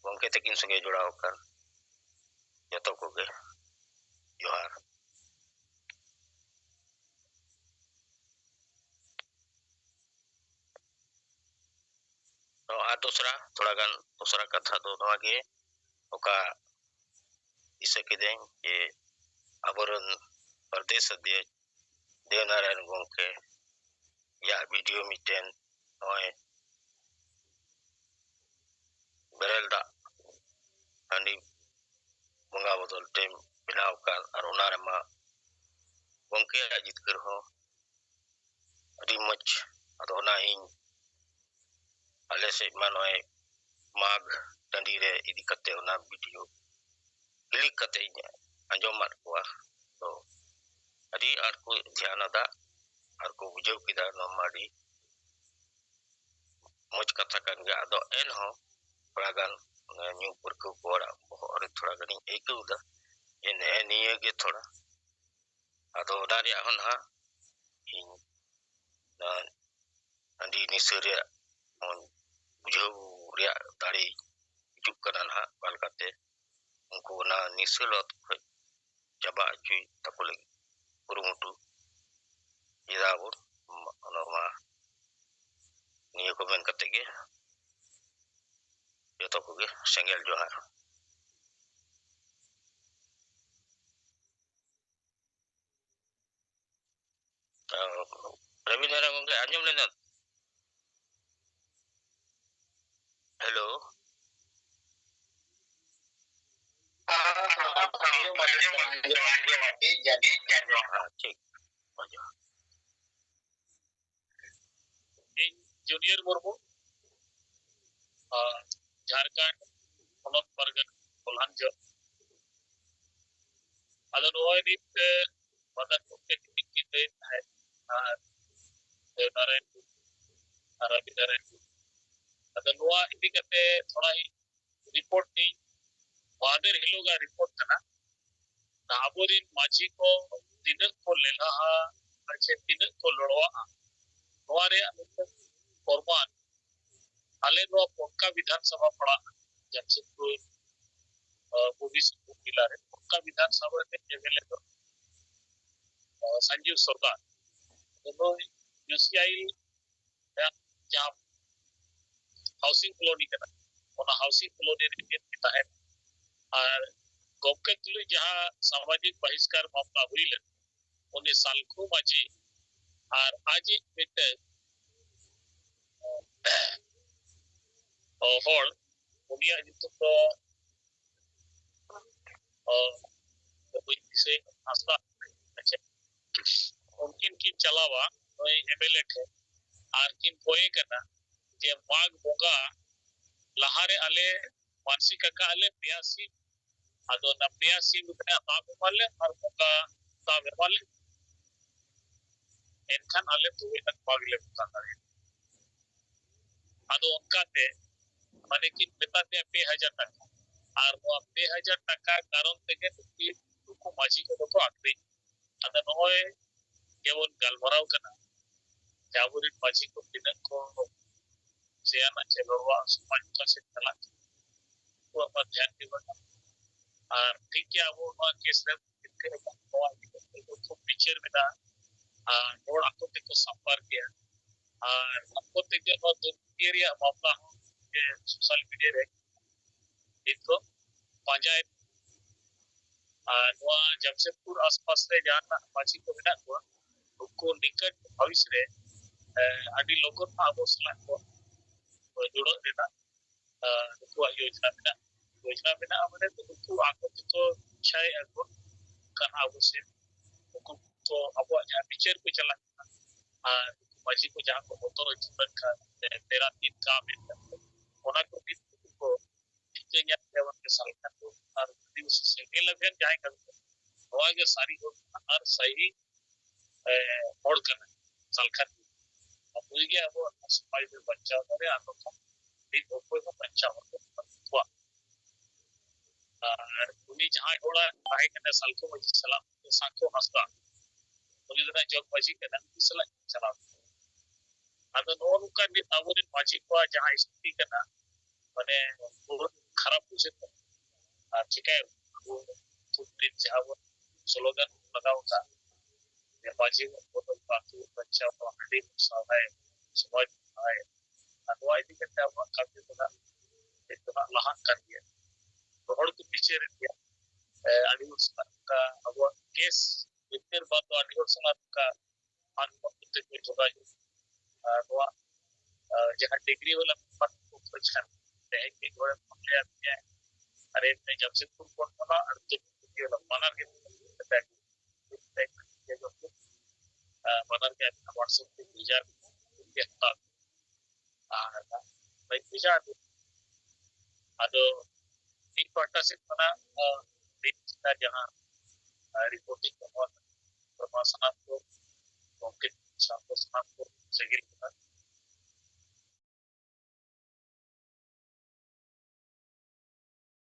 ᱜᱚᱢᱠᱮ ᱛᱟᱹᱠᱤᱱ ᱥᱚᱸᱜᱮ ᱡᱚᱲᱟᱣ ᱟᱠᱟᱱ ᱡᱚᱛᱚ ᱠᱚᱜᱮ ᱡᱚᱦᱟᱨ᱾ ᱱᱚᱣᱟ ᱟᱨ ᱫᱚᱥᱨᱟ, ᱛᱷᱚᱲᱟ ᱜᱟᱱ ᱫᱚᱥᱨᱟ ᱠᱟᱛᱷᱟ ᱫᱚ ᱱᱚᱣᱟ ᱜᱮ, ᱚᱠᱟ ᱫᱤᱥᱟᱹ ᱠᱤᱫᱟᱹᱧ ᱡᱮ ᱟᱵᱚᱨᱮᱱ ᱯᱨᱚᱫᱮᱥ ᱚᱫᱷᱭᱚᱠᱥ ᱫᱮᱣᱱᱟᱨᱟᱭᱚᱱ ᱜᱚᱢᱠᱮ ᱭᱟᱜ ᱵᱷᱤᱰᱤᱭᱳ ᱢᱤᱫᱴᱮᱱ ᱱᱚᱜᱼᱚᱭ ᱵᱮᱨᱮᱞ ᱫᱟᱜ ᱦᱟᱺᱰᱤ ᱵᱚᱸᱜᱟ ᱵᱚᱫᱚᱞ ᱛᱮ ᱵᱮᱱᱟᱣ ᱟᱠᱟᱫ, ᱟᱨ ᱚᱱᱟ ᱨᱮᱢᱟ ᱜᱚᱢᱠᱮᱭᱟᱜ ᱡᱤᱛᱠᱟᱹᱨ ᱦᱚᱸ ᱟᱹᱰᱤ ᱢᱚᱡᱽ᱾ ᱟᱫᱚ ᱚᱱᱟ ᱤᱧ ᱟᱞᱮ ᱥᱮᱫ ᱢᱟ ᱱᱚᱜᱼᱚᱭ ᱢᱟᱜᱽ ᱴᱟᱺᱰᱤ ᱨᱮ ᱤᱫᱤ ᱠᱟᱛᱮ ᱚᱱᱟ ᱵᱷᱤᱰᱤᱭᱳ ᱠᱞᱤᱠ ᱠᱟᱛᱮ ᱤᱧ ᱟᱸᱡᱚᱢᱟᱫ ᱠᱚᱣᱟ᱾ ᱛᱚ ᱟᱹᱰᱤ ᱟᱸᱴ ᱠᱚ ᱫᱷᱮᱭᱟᱱ ᱟᱫᱟ ᱟᱨ ᱠᱚ ᱵᱩᱡᱷᱟᱹᱣ ᱠᱮᱫᱟ, ᱱᱚᱣᱟ ᱢᱟ ᱟᱹᱰᱤ ᱢᱚᱡᱽ ᱠᱟᱛᱷᱟ ᱠᱟᱱ ᱜᱮᱭᱟ᱾ ᱟᱫᱚ ᱮᱱᱦᱚᱸ ᱛᱷᱚᱲᱟ ᱜᱟᱱ ᱚᱱᱟ ᱧᱩ ᱯᱟᱹᱨᱠᱟᱹᱣ ᱠᱚ ᱦᱚᱲᱟᱜ ᱵᱚᱦᱚᱜ ᱨᱮ ᱛᱷᱚᱲᱟ ᱜᱟᱱᱤᱧ ᱟᱹᱭᱠᱟᱹᱣ ᱮᱫᱟ ᱡᱮ ᱱᱮᱜᱼᱮ ᱱᱤᱭᱟᱹ ᱜᱮ ᱛᱷᱚᱲᱟ᱾ ᱟᱫᱚ ᱚᱱᱟ ᱨᱮᱭᱟᱜ ᱦᱚᱸ ᱱᱟᱦᱟᱜ ᱤᱧ ᱚᱱᱟ ᱦᱟᱺᱰᱤ ᱱᱤᱥᱟᱹ ᱨᱮᱭᱟᱜ ᱦᱚᱸ ᱵᱩᱡᱷᱟᱹᱣ ᱨᱮᱭᱟᱜ ᱫᱟᱲᱮ ᱦᱤᱡᱩᱜ ᱠᱟᱱᱟ ᱱᱟᱦᱟᱜ, ᱚᱠᱟ ᱞᱮᱠᱟᱛᱮ ᱩᱱᱠᱩ ᱚᱱᱟ ᱱᱤᱥᱟᱹ ᱞᱚᱛ ᱠᱷᱚᱱ ᱪᱟᱵᱟ ᱦᱚᱪᱚᱭ ᱛᱟᱠᱚ ᱞᱟᱹᱜᱤᱫ ᱠᱩᱨᱩᱢᱩᱴᱩ ᱮᱫᱟ ᱵᱚᱱ᱾ ᱚᱱᱟ ᱢᱟ ᱱᱤᱭᱟᱹ ᱠᱚ ᱢᱮᱱ ᱠᱟᱛᱮ ᱜᱮ ᱡᱚᱛᱚ ᱠᱚᱜᱮ ᱥᱮᱸᱜᱮᱞ ᱡᱚᱦᱟᱨ᱾ ᱨᱚᱵᱤᱱᱫᱨᱚ ᱜᱚᱢᱠᱮ ᱟᱸᱡᱚᱢ ᱞᱮᱱᱟ? ᱦᱮᱞᱳ᱾ ᱦᱮᱸ, ᱴᱷᱤᱠ᱾ ᱤᱧ ᱡᱩᱱᱤᱭᱚᱨ ᱢᱩᱨᱢᱩ, ᱟᱨ ᱡᱷᱟᱲᱠᱷᱚᱸᱰ ᱯᱚᱱᱚᱛ ᱯᱟᱨᱜᱟᱱᱟ ᱠᱚᱞᱦᱟᱱᱡᱚ᱾ ᱟᱫᱚ ᱱᱚᱜᱼᱚᱭ ᱱᱤᱛ, ᱮ, ᱢᱟᱫᱟᱱ ᱜᱚᱢᱠᱮ ᱛᱤᱠᱤᱱ ᱠᱤᱱ ᱞᱟᱹᱭᱮᱫ ᱛᱟᱦᱮᱸᱫ, ᱟᱨ ᱫᱮᱣᱱᱟᱨᱟᱭᱚᱱ ᱴᱩᱰᱩ ᱟᱨ ᱨᱚᱵᱤᱱᱫᱨᱚ ᱴᱩᱰᱩ᱾ ᱟᱫᱚ ᱱᱚᱣᱟ ᱤᱫᱤ ᱠᱟᱛᱮ ᱛᱷᱚᱲᱟ ᱤᱧ ᱨᱤᱯᱳᱨᱴ ᱤᱧ, ᱢᱟᱦᱫᱮᱨ ᱦᱤᱞᱳᱜᱟᱜ ᱨᱤᱯᱳᱨᱴ ᱠᱟᱱᱟ᱾ ᱟᱵᱚᱨᱮᱱ ᱢᱟᱹᱡᱷᱤ ᱠᱚ ᱛᱤᱱᱟᱹᱜ ᱠᱚ ᱞᱮᱞᱦᱟᱜᱼᱟ ᱟᱨ ᱪᱮ ᱛᱤᱱᱟᱹᱜ ᱠᱚ ᱞᱚᱲᱚᱣᱟᱜᱼᱟ, ᱱᱚᱣᱟ ᱨᱮᱭᱟᱜ ᱢᱤᱫᱴᱟᱝ ᱯᱨᱚᱢᱟᱱ ᱟᱞᱮ ᱱᱚᱣᱟ ᱯᱚᱱᱠᱟ ᱵᱤᱫᱷᱟᱱ ᱥᱚᱵᱷᱟ ᱯᱟᱲᱟᱜ ᱡᱟᱢᱥᱮᱫᱽᱯᱩᱨ, ᱟ, ᱯᱩᱨᱵᱤ ᱥᱤᱝᱵᱷᱩᱢ ᱡᱮᱞᱟ ᱨᱮ ᱯᱚᱱᱠᱟ ᱵᱤᱫᱷᱟᱱ ᱥᱚᱵᱷᱟ ᱨᱮ ᱮᱢ ᱮᱞ ᱮ ᱫᱚ, ᱟ, ᱥᱚᱧᱡᱤᱵᱽ ᱥᱚᱨᱫᱟᱨ᱾ ᱱᱩᱭ ᱧᱩᱥᱤ ᱟᱭᱤᱞ ᱨᱮᱭᱟᱜ ᱡᱟᱦᱟᱸ ᱦᱟᱣᱩᱥᱤᱝ ᱠᱚᱞᱳᱱᱤ ᱠᱟᱱᱟ, ᱚᱱᱟ ᱦᱟᱣᱩᱥᱤᱝ ᱠᱚᱞᱳᱱᱤ ᱨᱮ ᱮᱢ ᱮᱞ ᱮ ᱛᱟᱦᱮᱸᱱ᱾ ᱟᱨ ᱜᱚᱢᱠᱮ ᱛᱩᱞᱩᱡ ᱡᱟᱦᱟᱸ ᱥᱟᱢᱟᱡᱤᱠ ᱵᱟᱦᱤᱥᱠᱟᱨ ᱢᱟᱢᱞᱟ ᱦᱩᱭ ᱞᱮᱱ, ᱩᱱᱤ ᱥᱟᱞᱠᱷᱩ ᱢᱟᱹᱡᱷᱤ ᱟᱨ ᱟᱡᱤᱡ ᱢᱤᱫᱴᱮᱱ ᱦᱚᱲ, ᱩᱱᱤᱭᱟᱜ ᱧᱩᱛᱩᱢ ᱫᱚ ᱵᱟᱹᱧ ᱫᱤᱥᱟᱹᱭᱮᱫ, ᱦᱟᱸᱥᱫᱟ᱾ ᱟᱪᱪᱷᱟ, ᱩᱱᱠᱤᱱ ᱠᱤᱱ ᱪᱟᱞᱟᱣᱟ ᱱᱩᱭ ᱮᱢᱮᱞᱮ ᱴᱷᱮᱱ ᱟᱨ ᱠᱤᱱ ᱠᱚᱭᱮ ᱠᱟᱱᱟ ᱡᱮ ᱢᱟᱜᱽ ᱵᱚᱸᱜᱟ ᱞᱟᱦᱟᱨᱮ ᱟᱞᱮ ᱢᱟᱱᱥᱤᱠ ᱟᱠᱟᱫ ᱞᱮ ᱯᱮᱭᱟ ᱥᱤᱢ, ᱟᱫᱚ ᱚᱱᱟ ᱯᱮᱭᱟ ᱥᱤᱢ ᱨᱮᱱᱟᱜ ᱫᱟᱢ ᱮᱢᱟᱞᱮ ᱟᱨ ᱵᱚᱸᱜᱟ ᱫᱟᱢ ᱮᱢᱟᱞᱮ, ᱮᱱᱠᱷᱟᱱ ᱟᱞᱮ ᱛᱚᱵᱮ ᱟᱱᱟᱜ ᱢᱟᱜᱽ ᱞᱮ ᱵᱚᱸᱜᱟ ᱫᱟᱲᱮᱭᱟᱜᱼᱟ᱾ ᱟᱫᱚ ᱚᱱᱠᱟᱛᱮ ᱢᱟᱱᱮ ᱠᱤᱱ ᱢᱮᱛᱟ ᱫᱮᱭᱟ ᱯᱮ ᱦᱟᱡᱟᱨ ᱴᱟᱠᱟ, ᱟᱨ ᱱᱚᱣᱟ ᱯᱮ ᱦᱟᱡᱟᱨ ᱴᱟᱠᱟ ᱠᱟᱨᱚᱱ ᱛᱮᱜᱮ ᱱᱩᱠᱤᱱ, ᱱᱩᱠᱩ ᱢᱟᱹᱡᱷᱤ ᱠᱚᱫᱚ ᱠᱚ ᱟᱠᱷᱨᱤᱧ᱾ ᱟᱫᱚ ᱱᱚᱜᱼᱚᱭ ᱡᱮᱵᱚᱱ ᱜᱟᱞᱢᱟᱨᱟᱣ ᱠᱟᱱᱟ ᱡᱮ ᱟᱵᱚᱨᱮᱱ ᱢᱟᱹᱡᱷᱤ ᱠᱚ ᱛᱤᱱᱟᱹᱜ ᱠᱚ ᱥᱮᱭᱟᱱᱟ ᱪᱮ ᱞᱚᱲᱣᱟ ᱥᱚᱢᱟᱡᱽ ᱚᱠᱟ ᱥᱮᱫ ᱪᱟᱞᱟᱜ ᱠᱟᱱᱟ, ᱩᱱᱠᱩᱣᱟᱜ ᱢᱟ ᱫᱷᱮᱭᱟᱱ ᱜᱮ ᱵᱟᱹᱱᱩᱜᱼᱟ᱾ ᱟᱨ ᱴᱷᱤᱠ ᱜᱮᱭᱟ, ᱟᱵᱚ ᱱᱚᱣᱟ ᱠᱮᱥ ᱨᱮ ᱱᱚᱣᱟ ᱤᱫᱤ ᱠᱟᱛᱮ ᱫᱚ ᱠᱷᱩᱵ ᱵᱤᱪᱟᱹᱨ ᱢᱮᱱᱟᱜᱼᱟ᱾ ᱟᱨ ᱦᱚᱲ ᱟᱠᱚ ᱛᱮᱠᱚ ᱥᱟᱢᱵᱟᱨ ᱜᱮᱭᱟ᱾ ᱟᱨ ᱟᱠᱚ ᱛᱮᱜᱮ ᱱᱚᱣᱟ ᱫᱩᱨᱱᱤᱛᱤ ᱨᱮᱭᱟᱜ ᱢᱟᱢᱞᱟ ᱦᱚᱸ ᱥᱳᱥᱟᱞ ᱢᱤᱰᱤᱭᱟ ᱨᱮ ᱱᱤᱛ ᱠᱚ ᱯᱟᱸᱡᱟᱭᱮᱫ᱾ ᱟᱨ ᱱᱚᱣᱟ ᱡᱟᱢᱥᱮᱫᱽᱯᱩᱨ ᱟᱥᱯᱟᱥ ᱨᱮ ᱡᱟᱦᱟᱸ ᱛᱤᱱᱟᱹᱜ ᱢᱟᱹᱡᱷᱤ ᱠᱚ ᱢᱮᱱᱟᱜ ᱠᱚᱣᱟ, ᱱᱩᱠᱩ ᱱᱤᱠᱚᱴ ᱵᱷᱚᱵᱤᱥ ᱨᱮ, ᱮ, ᱟᱹᱰᱤ ᱞᱚᱜᱚᱱ ᱟᱵᱚ ᱥᱟᱞᱟᱜ ᱠᱚ ᱡᱩᱲᱟᱹᱜ ᱨᱮᱱᱟᱜ, ᱮ, ᱱᱩᱠᱩᱣᱟᱜ ᱭᱳᱡᱽᱱᱟ ᱢᱮᱱᱟᱜᱼᱟ᱾ ᱭᱳᱡᱽᱱᱟ ᱢᱮᱱᱟᱜᱼᱟ ᱢᱟᱱᱮ ᱱᱩᱠᱩ ᱟᱠᱚ ᱛᱮᱠᱚ ᱤᱪᱪᱷᱟᱭᱮᱫᱼᱟ ᱠᱚ, ᱠᱟᱱᱟ ᱟᱵᱚ ᱥᱮᱫ ᱩᱱᱠᱩ ᱠᱚ ᱟᱵᱚᱣᱟᱜ ᱡᱟᱦᱟᱸ ᱵᱤᱪᱟᱹᱨ ᱠᱚ ᱪᱟᱞᱟᱜ ᱠᱟᱱᱟ, ᱟᱨ ᱢᱟᱹᱡᱷᱤ ᱠᱚ ᱡᱟᱦᱟᱸ ᱠᱚ ᱵᱚᱛᱚᱨ ᱦᱚᱪᱚ ᱞᱮᱱᱠᱷᱟᱱ, ᱛᱮᱨᱟ ᱛᱤᱱ ᱠᱟ ᱢᱮᱱᱛᱮ, ᱚᱱᱟ ᱠᱚ ᱱᱤᱛ ᱩᱱᱠᱩ ᱠᱚ ᱴᱷᱤᱠᱟᱹ ᱧᱟᱢ ᱠᱮᱭᱟ ᱵᱟᱝ ᱥᱟᱞᱠᱷᱟᱱ ᱫᱚ ᱟᱨ ᱟᱹᱫᱤᱵᱟᱹᱥᱤ ᱥᱮᱸᱜᱮᱞ ᱞᱟᱹᱜᱤᱫ ᱡᱟᱦᱟᱸᱭ ᱠᱟᱹᱢᱤ ᱠᱟᱱᱟ, ᱱᱚᱣᱟ ᱜᱮ ᱥᱟᱹᱨᱤ ᱦᱚᱲ ᱠᱟᱱᱟ ᱟᱨ ᱥᱟᱹᱦᱤ, ᱮ, ᱦᱚᱲ ᱠᱟᱱᱟ ᱥᱟᱞᱠᱷᱟᱱ ᱫᱚ᱾ ᱟᱵᱚ ᱜᱮ ᱟᱵᱚᱣᱟᱜ ᱱᱚᱣᱟ ᱥᱚᱢᱟᱡᱽ ᱫᱚ ᱵᱟᱧᱪᱟᱣ ᱫᱟᱲᱮᱭᱟᱜᱼᱟ, ᱟᱨ ᱵᱟᱝᱠᱷᱟᱱ ᱢᱤᱫ ᱚᱠᱚᱭ ᱦᱚᱸ ᱵᱟᱧᱪᱟᱣ ᱦᱚᱲ ᱫᱚ ᱵᱟᱹᱱᱩᱜ ᱠᱚᱣᱟ᱾ ᱟᱨ ᱩᱱᱤ ᱡᱟᱦᱟᱸᱭ ᱦᱚᱲᱟᱜ ᱛᱟᱦᱮᱸ ᱠᱟᱱᱟ ᱥᱟᱞᱠᱷᱩ ᱢᱟᱹᱡᱷᱤ ᱥᱟᱞᱟᱜ, ᱥᱟᱝᱠᱷᱚ ᱦᱟᱸᱥᱫᱟ, ᱩᱱᱤ ᱫᱚ ᱱᱟᱜ ᱡᱚᱜᱽ ᱢᱟᱹᱡᱷᱤ ᱠᱟᱱᱟ, ᱩᱱᱤ ᱥᱟᱞᱟᱜ ᱪᱟᱞᱟᱣ ᱠᱟᱱᱟ᱾ ᱟᱫᱚ ᱱᱚᱜᱼᱚ ᱱᱚᱝᱠᱟ ᱱᱤᱛ ᱟᱵᱚᱨᱮᱱ ᱢᱟᱹᱡᱷᱤ ᱠᱚᱣᱟᱜ ᱡᱟᱦᱟᱸ ᱥᱛᱷᱤᱛᱤ ᱠᱟᱱᱟ, ᱢᱟᱱᱮ ᱵᱚᱦᱩᱛ ᱠᱷᱟᱨᱟᱯ ᱵᱩᱡᱷᱟᱹᱜ ᱠᱟᱱᱟ᱾ ᱟᱨ ᱪᱤᱠᱟᱹᱭᱟᱵᱚᱱ ᱟᱵᱚ ᱠᱷᱩᱵ ᱫᱤᱱ ᱡᱟᱦᱟᱸ ᱵᱚᱱ ᱥᱞᱳᱜᱟᱱ ᱵᱚᱱ ᱞᱟᱜᱟᱣ ᱟᱠᱟᱫ, ᱡᱮ ᱢᱟᱹᱡᱷᱤ ᱵᱚᱱ ᱵᱚᱫᱚᱞ ᱠᱚᱣᱟ, ᱟᱹᱛᱩ ᱵᱚᱱ ᱵᱟᱧᱪᱟᱣ ᱠᱚᱣᱟ, ᱦᱟᱺᱰᱤ ᱵᱚᱱ ᱥᱟᱶᱟᱭᱟ, ᱥᱚᱢᱟᱡᱽ ᱵᱚᱱ ᱞᱟᱦᱟᱭᱟ᱾ ᱟᱨ ᱱᱚᱣᱟ ᱤᱫᱤ ᱠᱟᱛᱮ ᱟᱵᱚᱣᱟᱜ ᱠᱟᱹᱢᱤ ᱫᱚ ᱱᱟᱜ ᱱᱤᱛ ᱫᱚ ᱱᱟᱜ ᱞᱟᱦᱟᱜ ᱠᱟᱱ ᱜᱮᱭᱟ᱾ ᱨᱚᱦᱚᱲ ᱠᱚ ᱵᱤᱪᱟᱹᱨᱮᱫ ᱜᱮᱭᱟ᱾ ᱟᱹᱰᱤ ᱦᱚᱲ ᱥᱟᱞᱟᱜ ᱱᱚᱝᱠᱟ ᱟᱵᱚᱣᱟᱜ ᱠᱮᱥ ᱵᱷᱤᱛᱤᱨ ᱵᱟᱫ ᱫᱚ ᱟᱹᱰᱤ ᱦᱚᱲ ᱥᱟᱞᱟᱜ ᱱᱚᱝᱠᱟ ᱟᱨ ᱱᱚᱣᱟ ᱠᱚᱛᱮ ᱠᱚ ᱡᱳᱜᱟᱡᱳᱜᱽ᱾ ᱟᱨ ᱱᱚᱣᱟ, ᱟᱨ ᱡᱟᱦᱟᱸ ᱰᱤᱜᱽᱨᱤ ᱵᱟᱞᱟ ᱵᱮᱯᱟᱨ ᱠᱚ ᱠᱷᱚᱡᱽ ᱠᱟᱱ ᱛᱮᱦᱮᱧ ᱢᱤᱫ ᱦᱚᱲᱮ ᱯᱷᱳᱱ ᱞᱮᱫ ᱢᱮᱭᱟ, ᱟᱨᱮ ᱢᱮ ᱡᱟᱢᱥᱮᱫᱽᱯᱩᱨ ᱠᱷᱚᱱ ᱠᱟᱱᱟ ᱟᱨ ᱡᱟᱢᱥᱮᱫᱽᱯᱩᱨ ᱵᱟᱞᱟ ᱵᱟᱱᱟᱨ ᱜᱮ ᱢᱮᱛᱟᱭ ᱠᱟᱱᱟ᱾ ᱟᱨ ᱵᱟᱱᱟᱨ ᱜᱮ ᱟᱹᱵᱤᱱᱟᱜ WhatsApp ᱛᱮ ᱵᱷᱮᱡᱟ ᱵᱤᱱ, ᱩᱱᱤ ᱜᱮ ᱦᱟᱛᱟᱣ ᱵᱤᱱ᱾ ᱟᱨ ᱵᱟᱹᱧ ᱵᱷᱮᱡᱟ ᱟᱹᱵᱤᱱ᱾ ᱟᱫᱚ ᱢᱤᱫ ᱯᱟᱦᱴᱟ ᱥᱮᱫ ᱠᱷᱚᱱᱟᱜ, ᱟᱸ, ᱢᱤᱫ ᱡᱟᱦᱟᱸ, ᱟᱸ, ᱨᱤᱯᱳᱨᱴᱤᱝ ᱠᱚ ᱮᱢᱟ ᱥᱟᱱᱟᱢ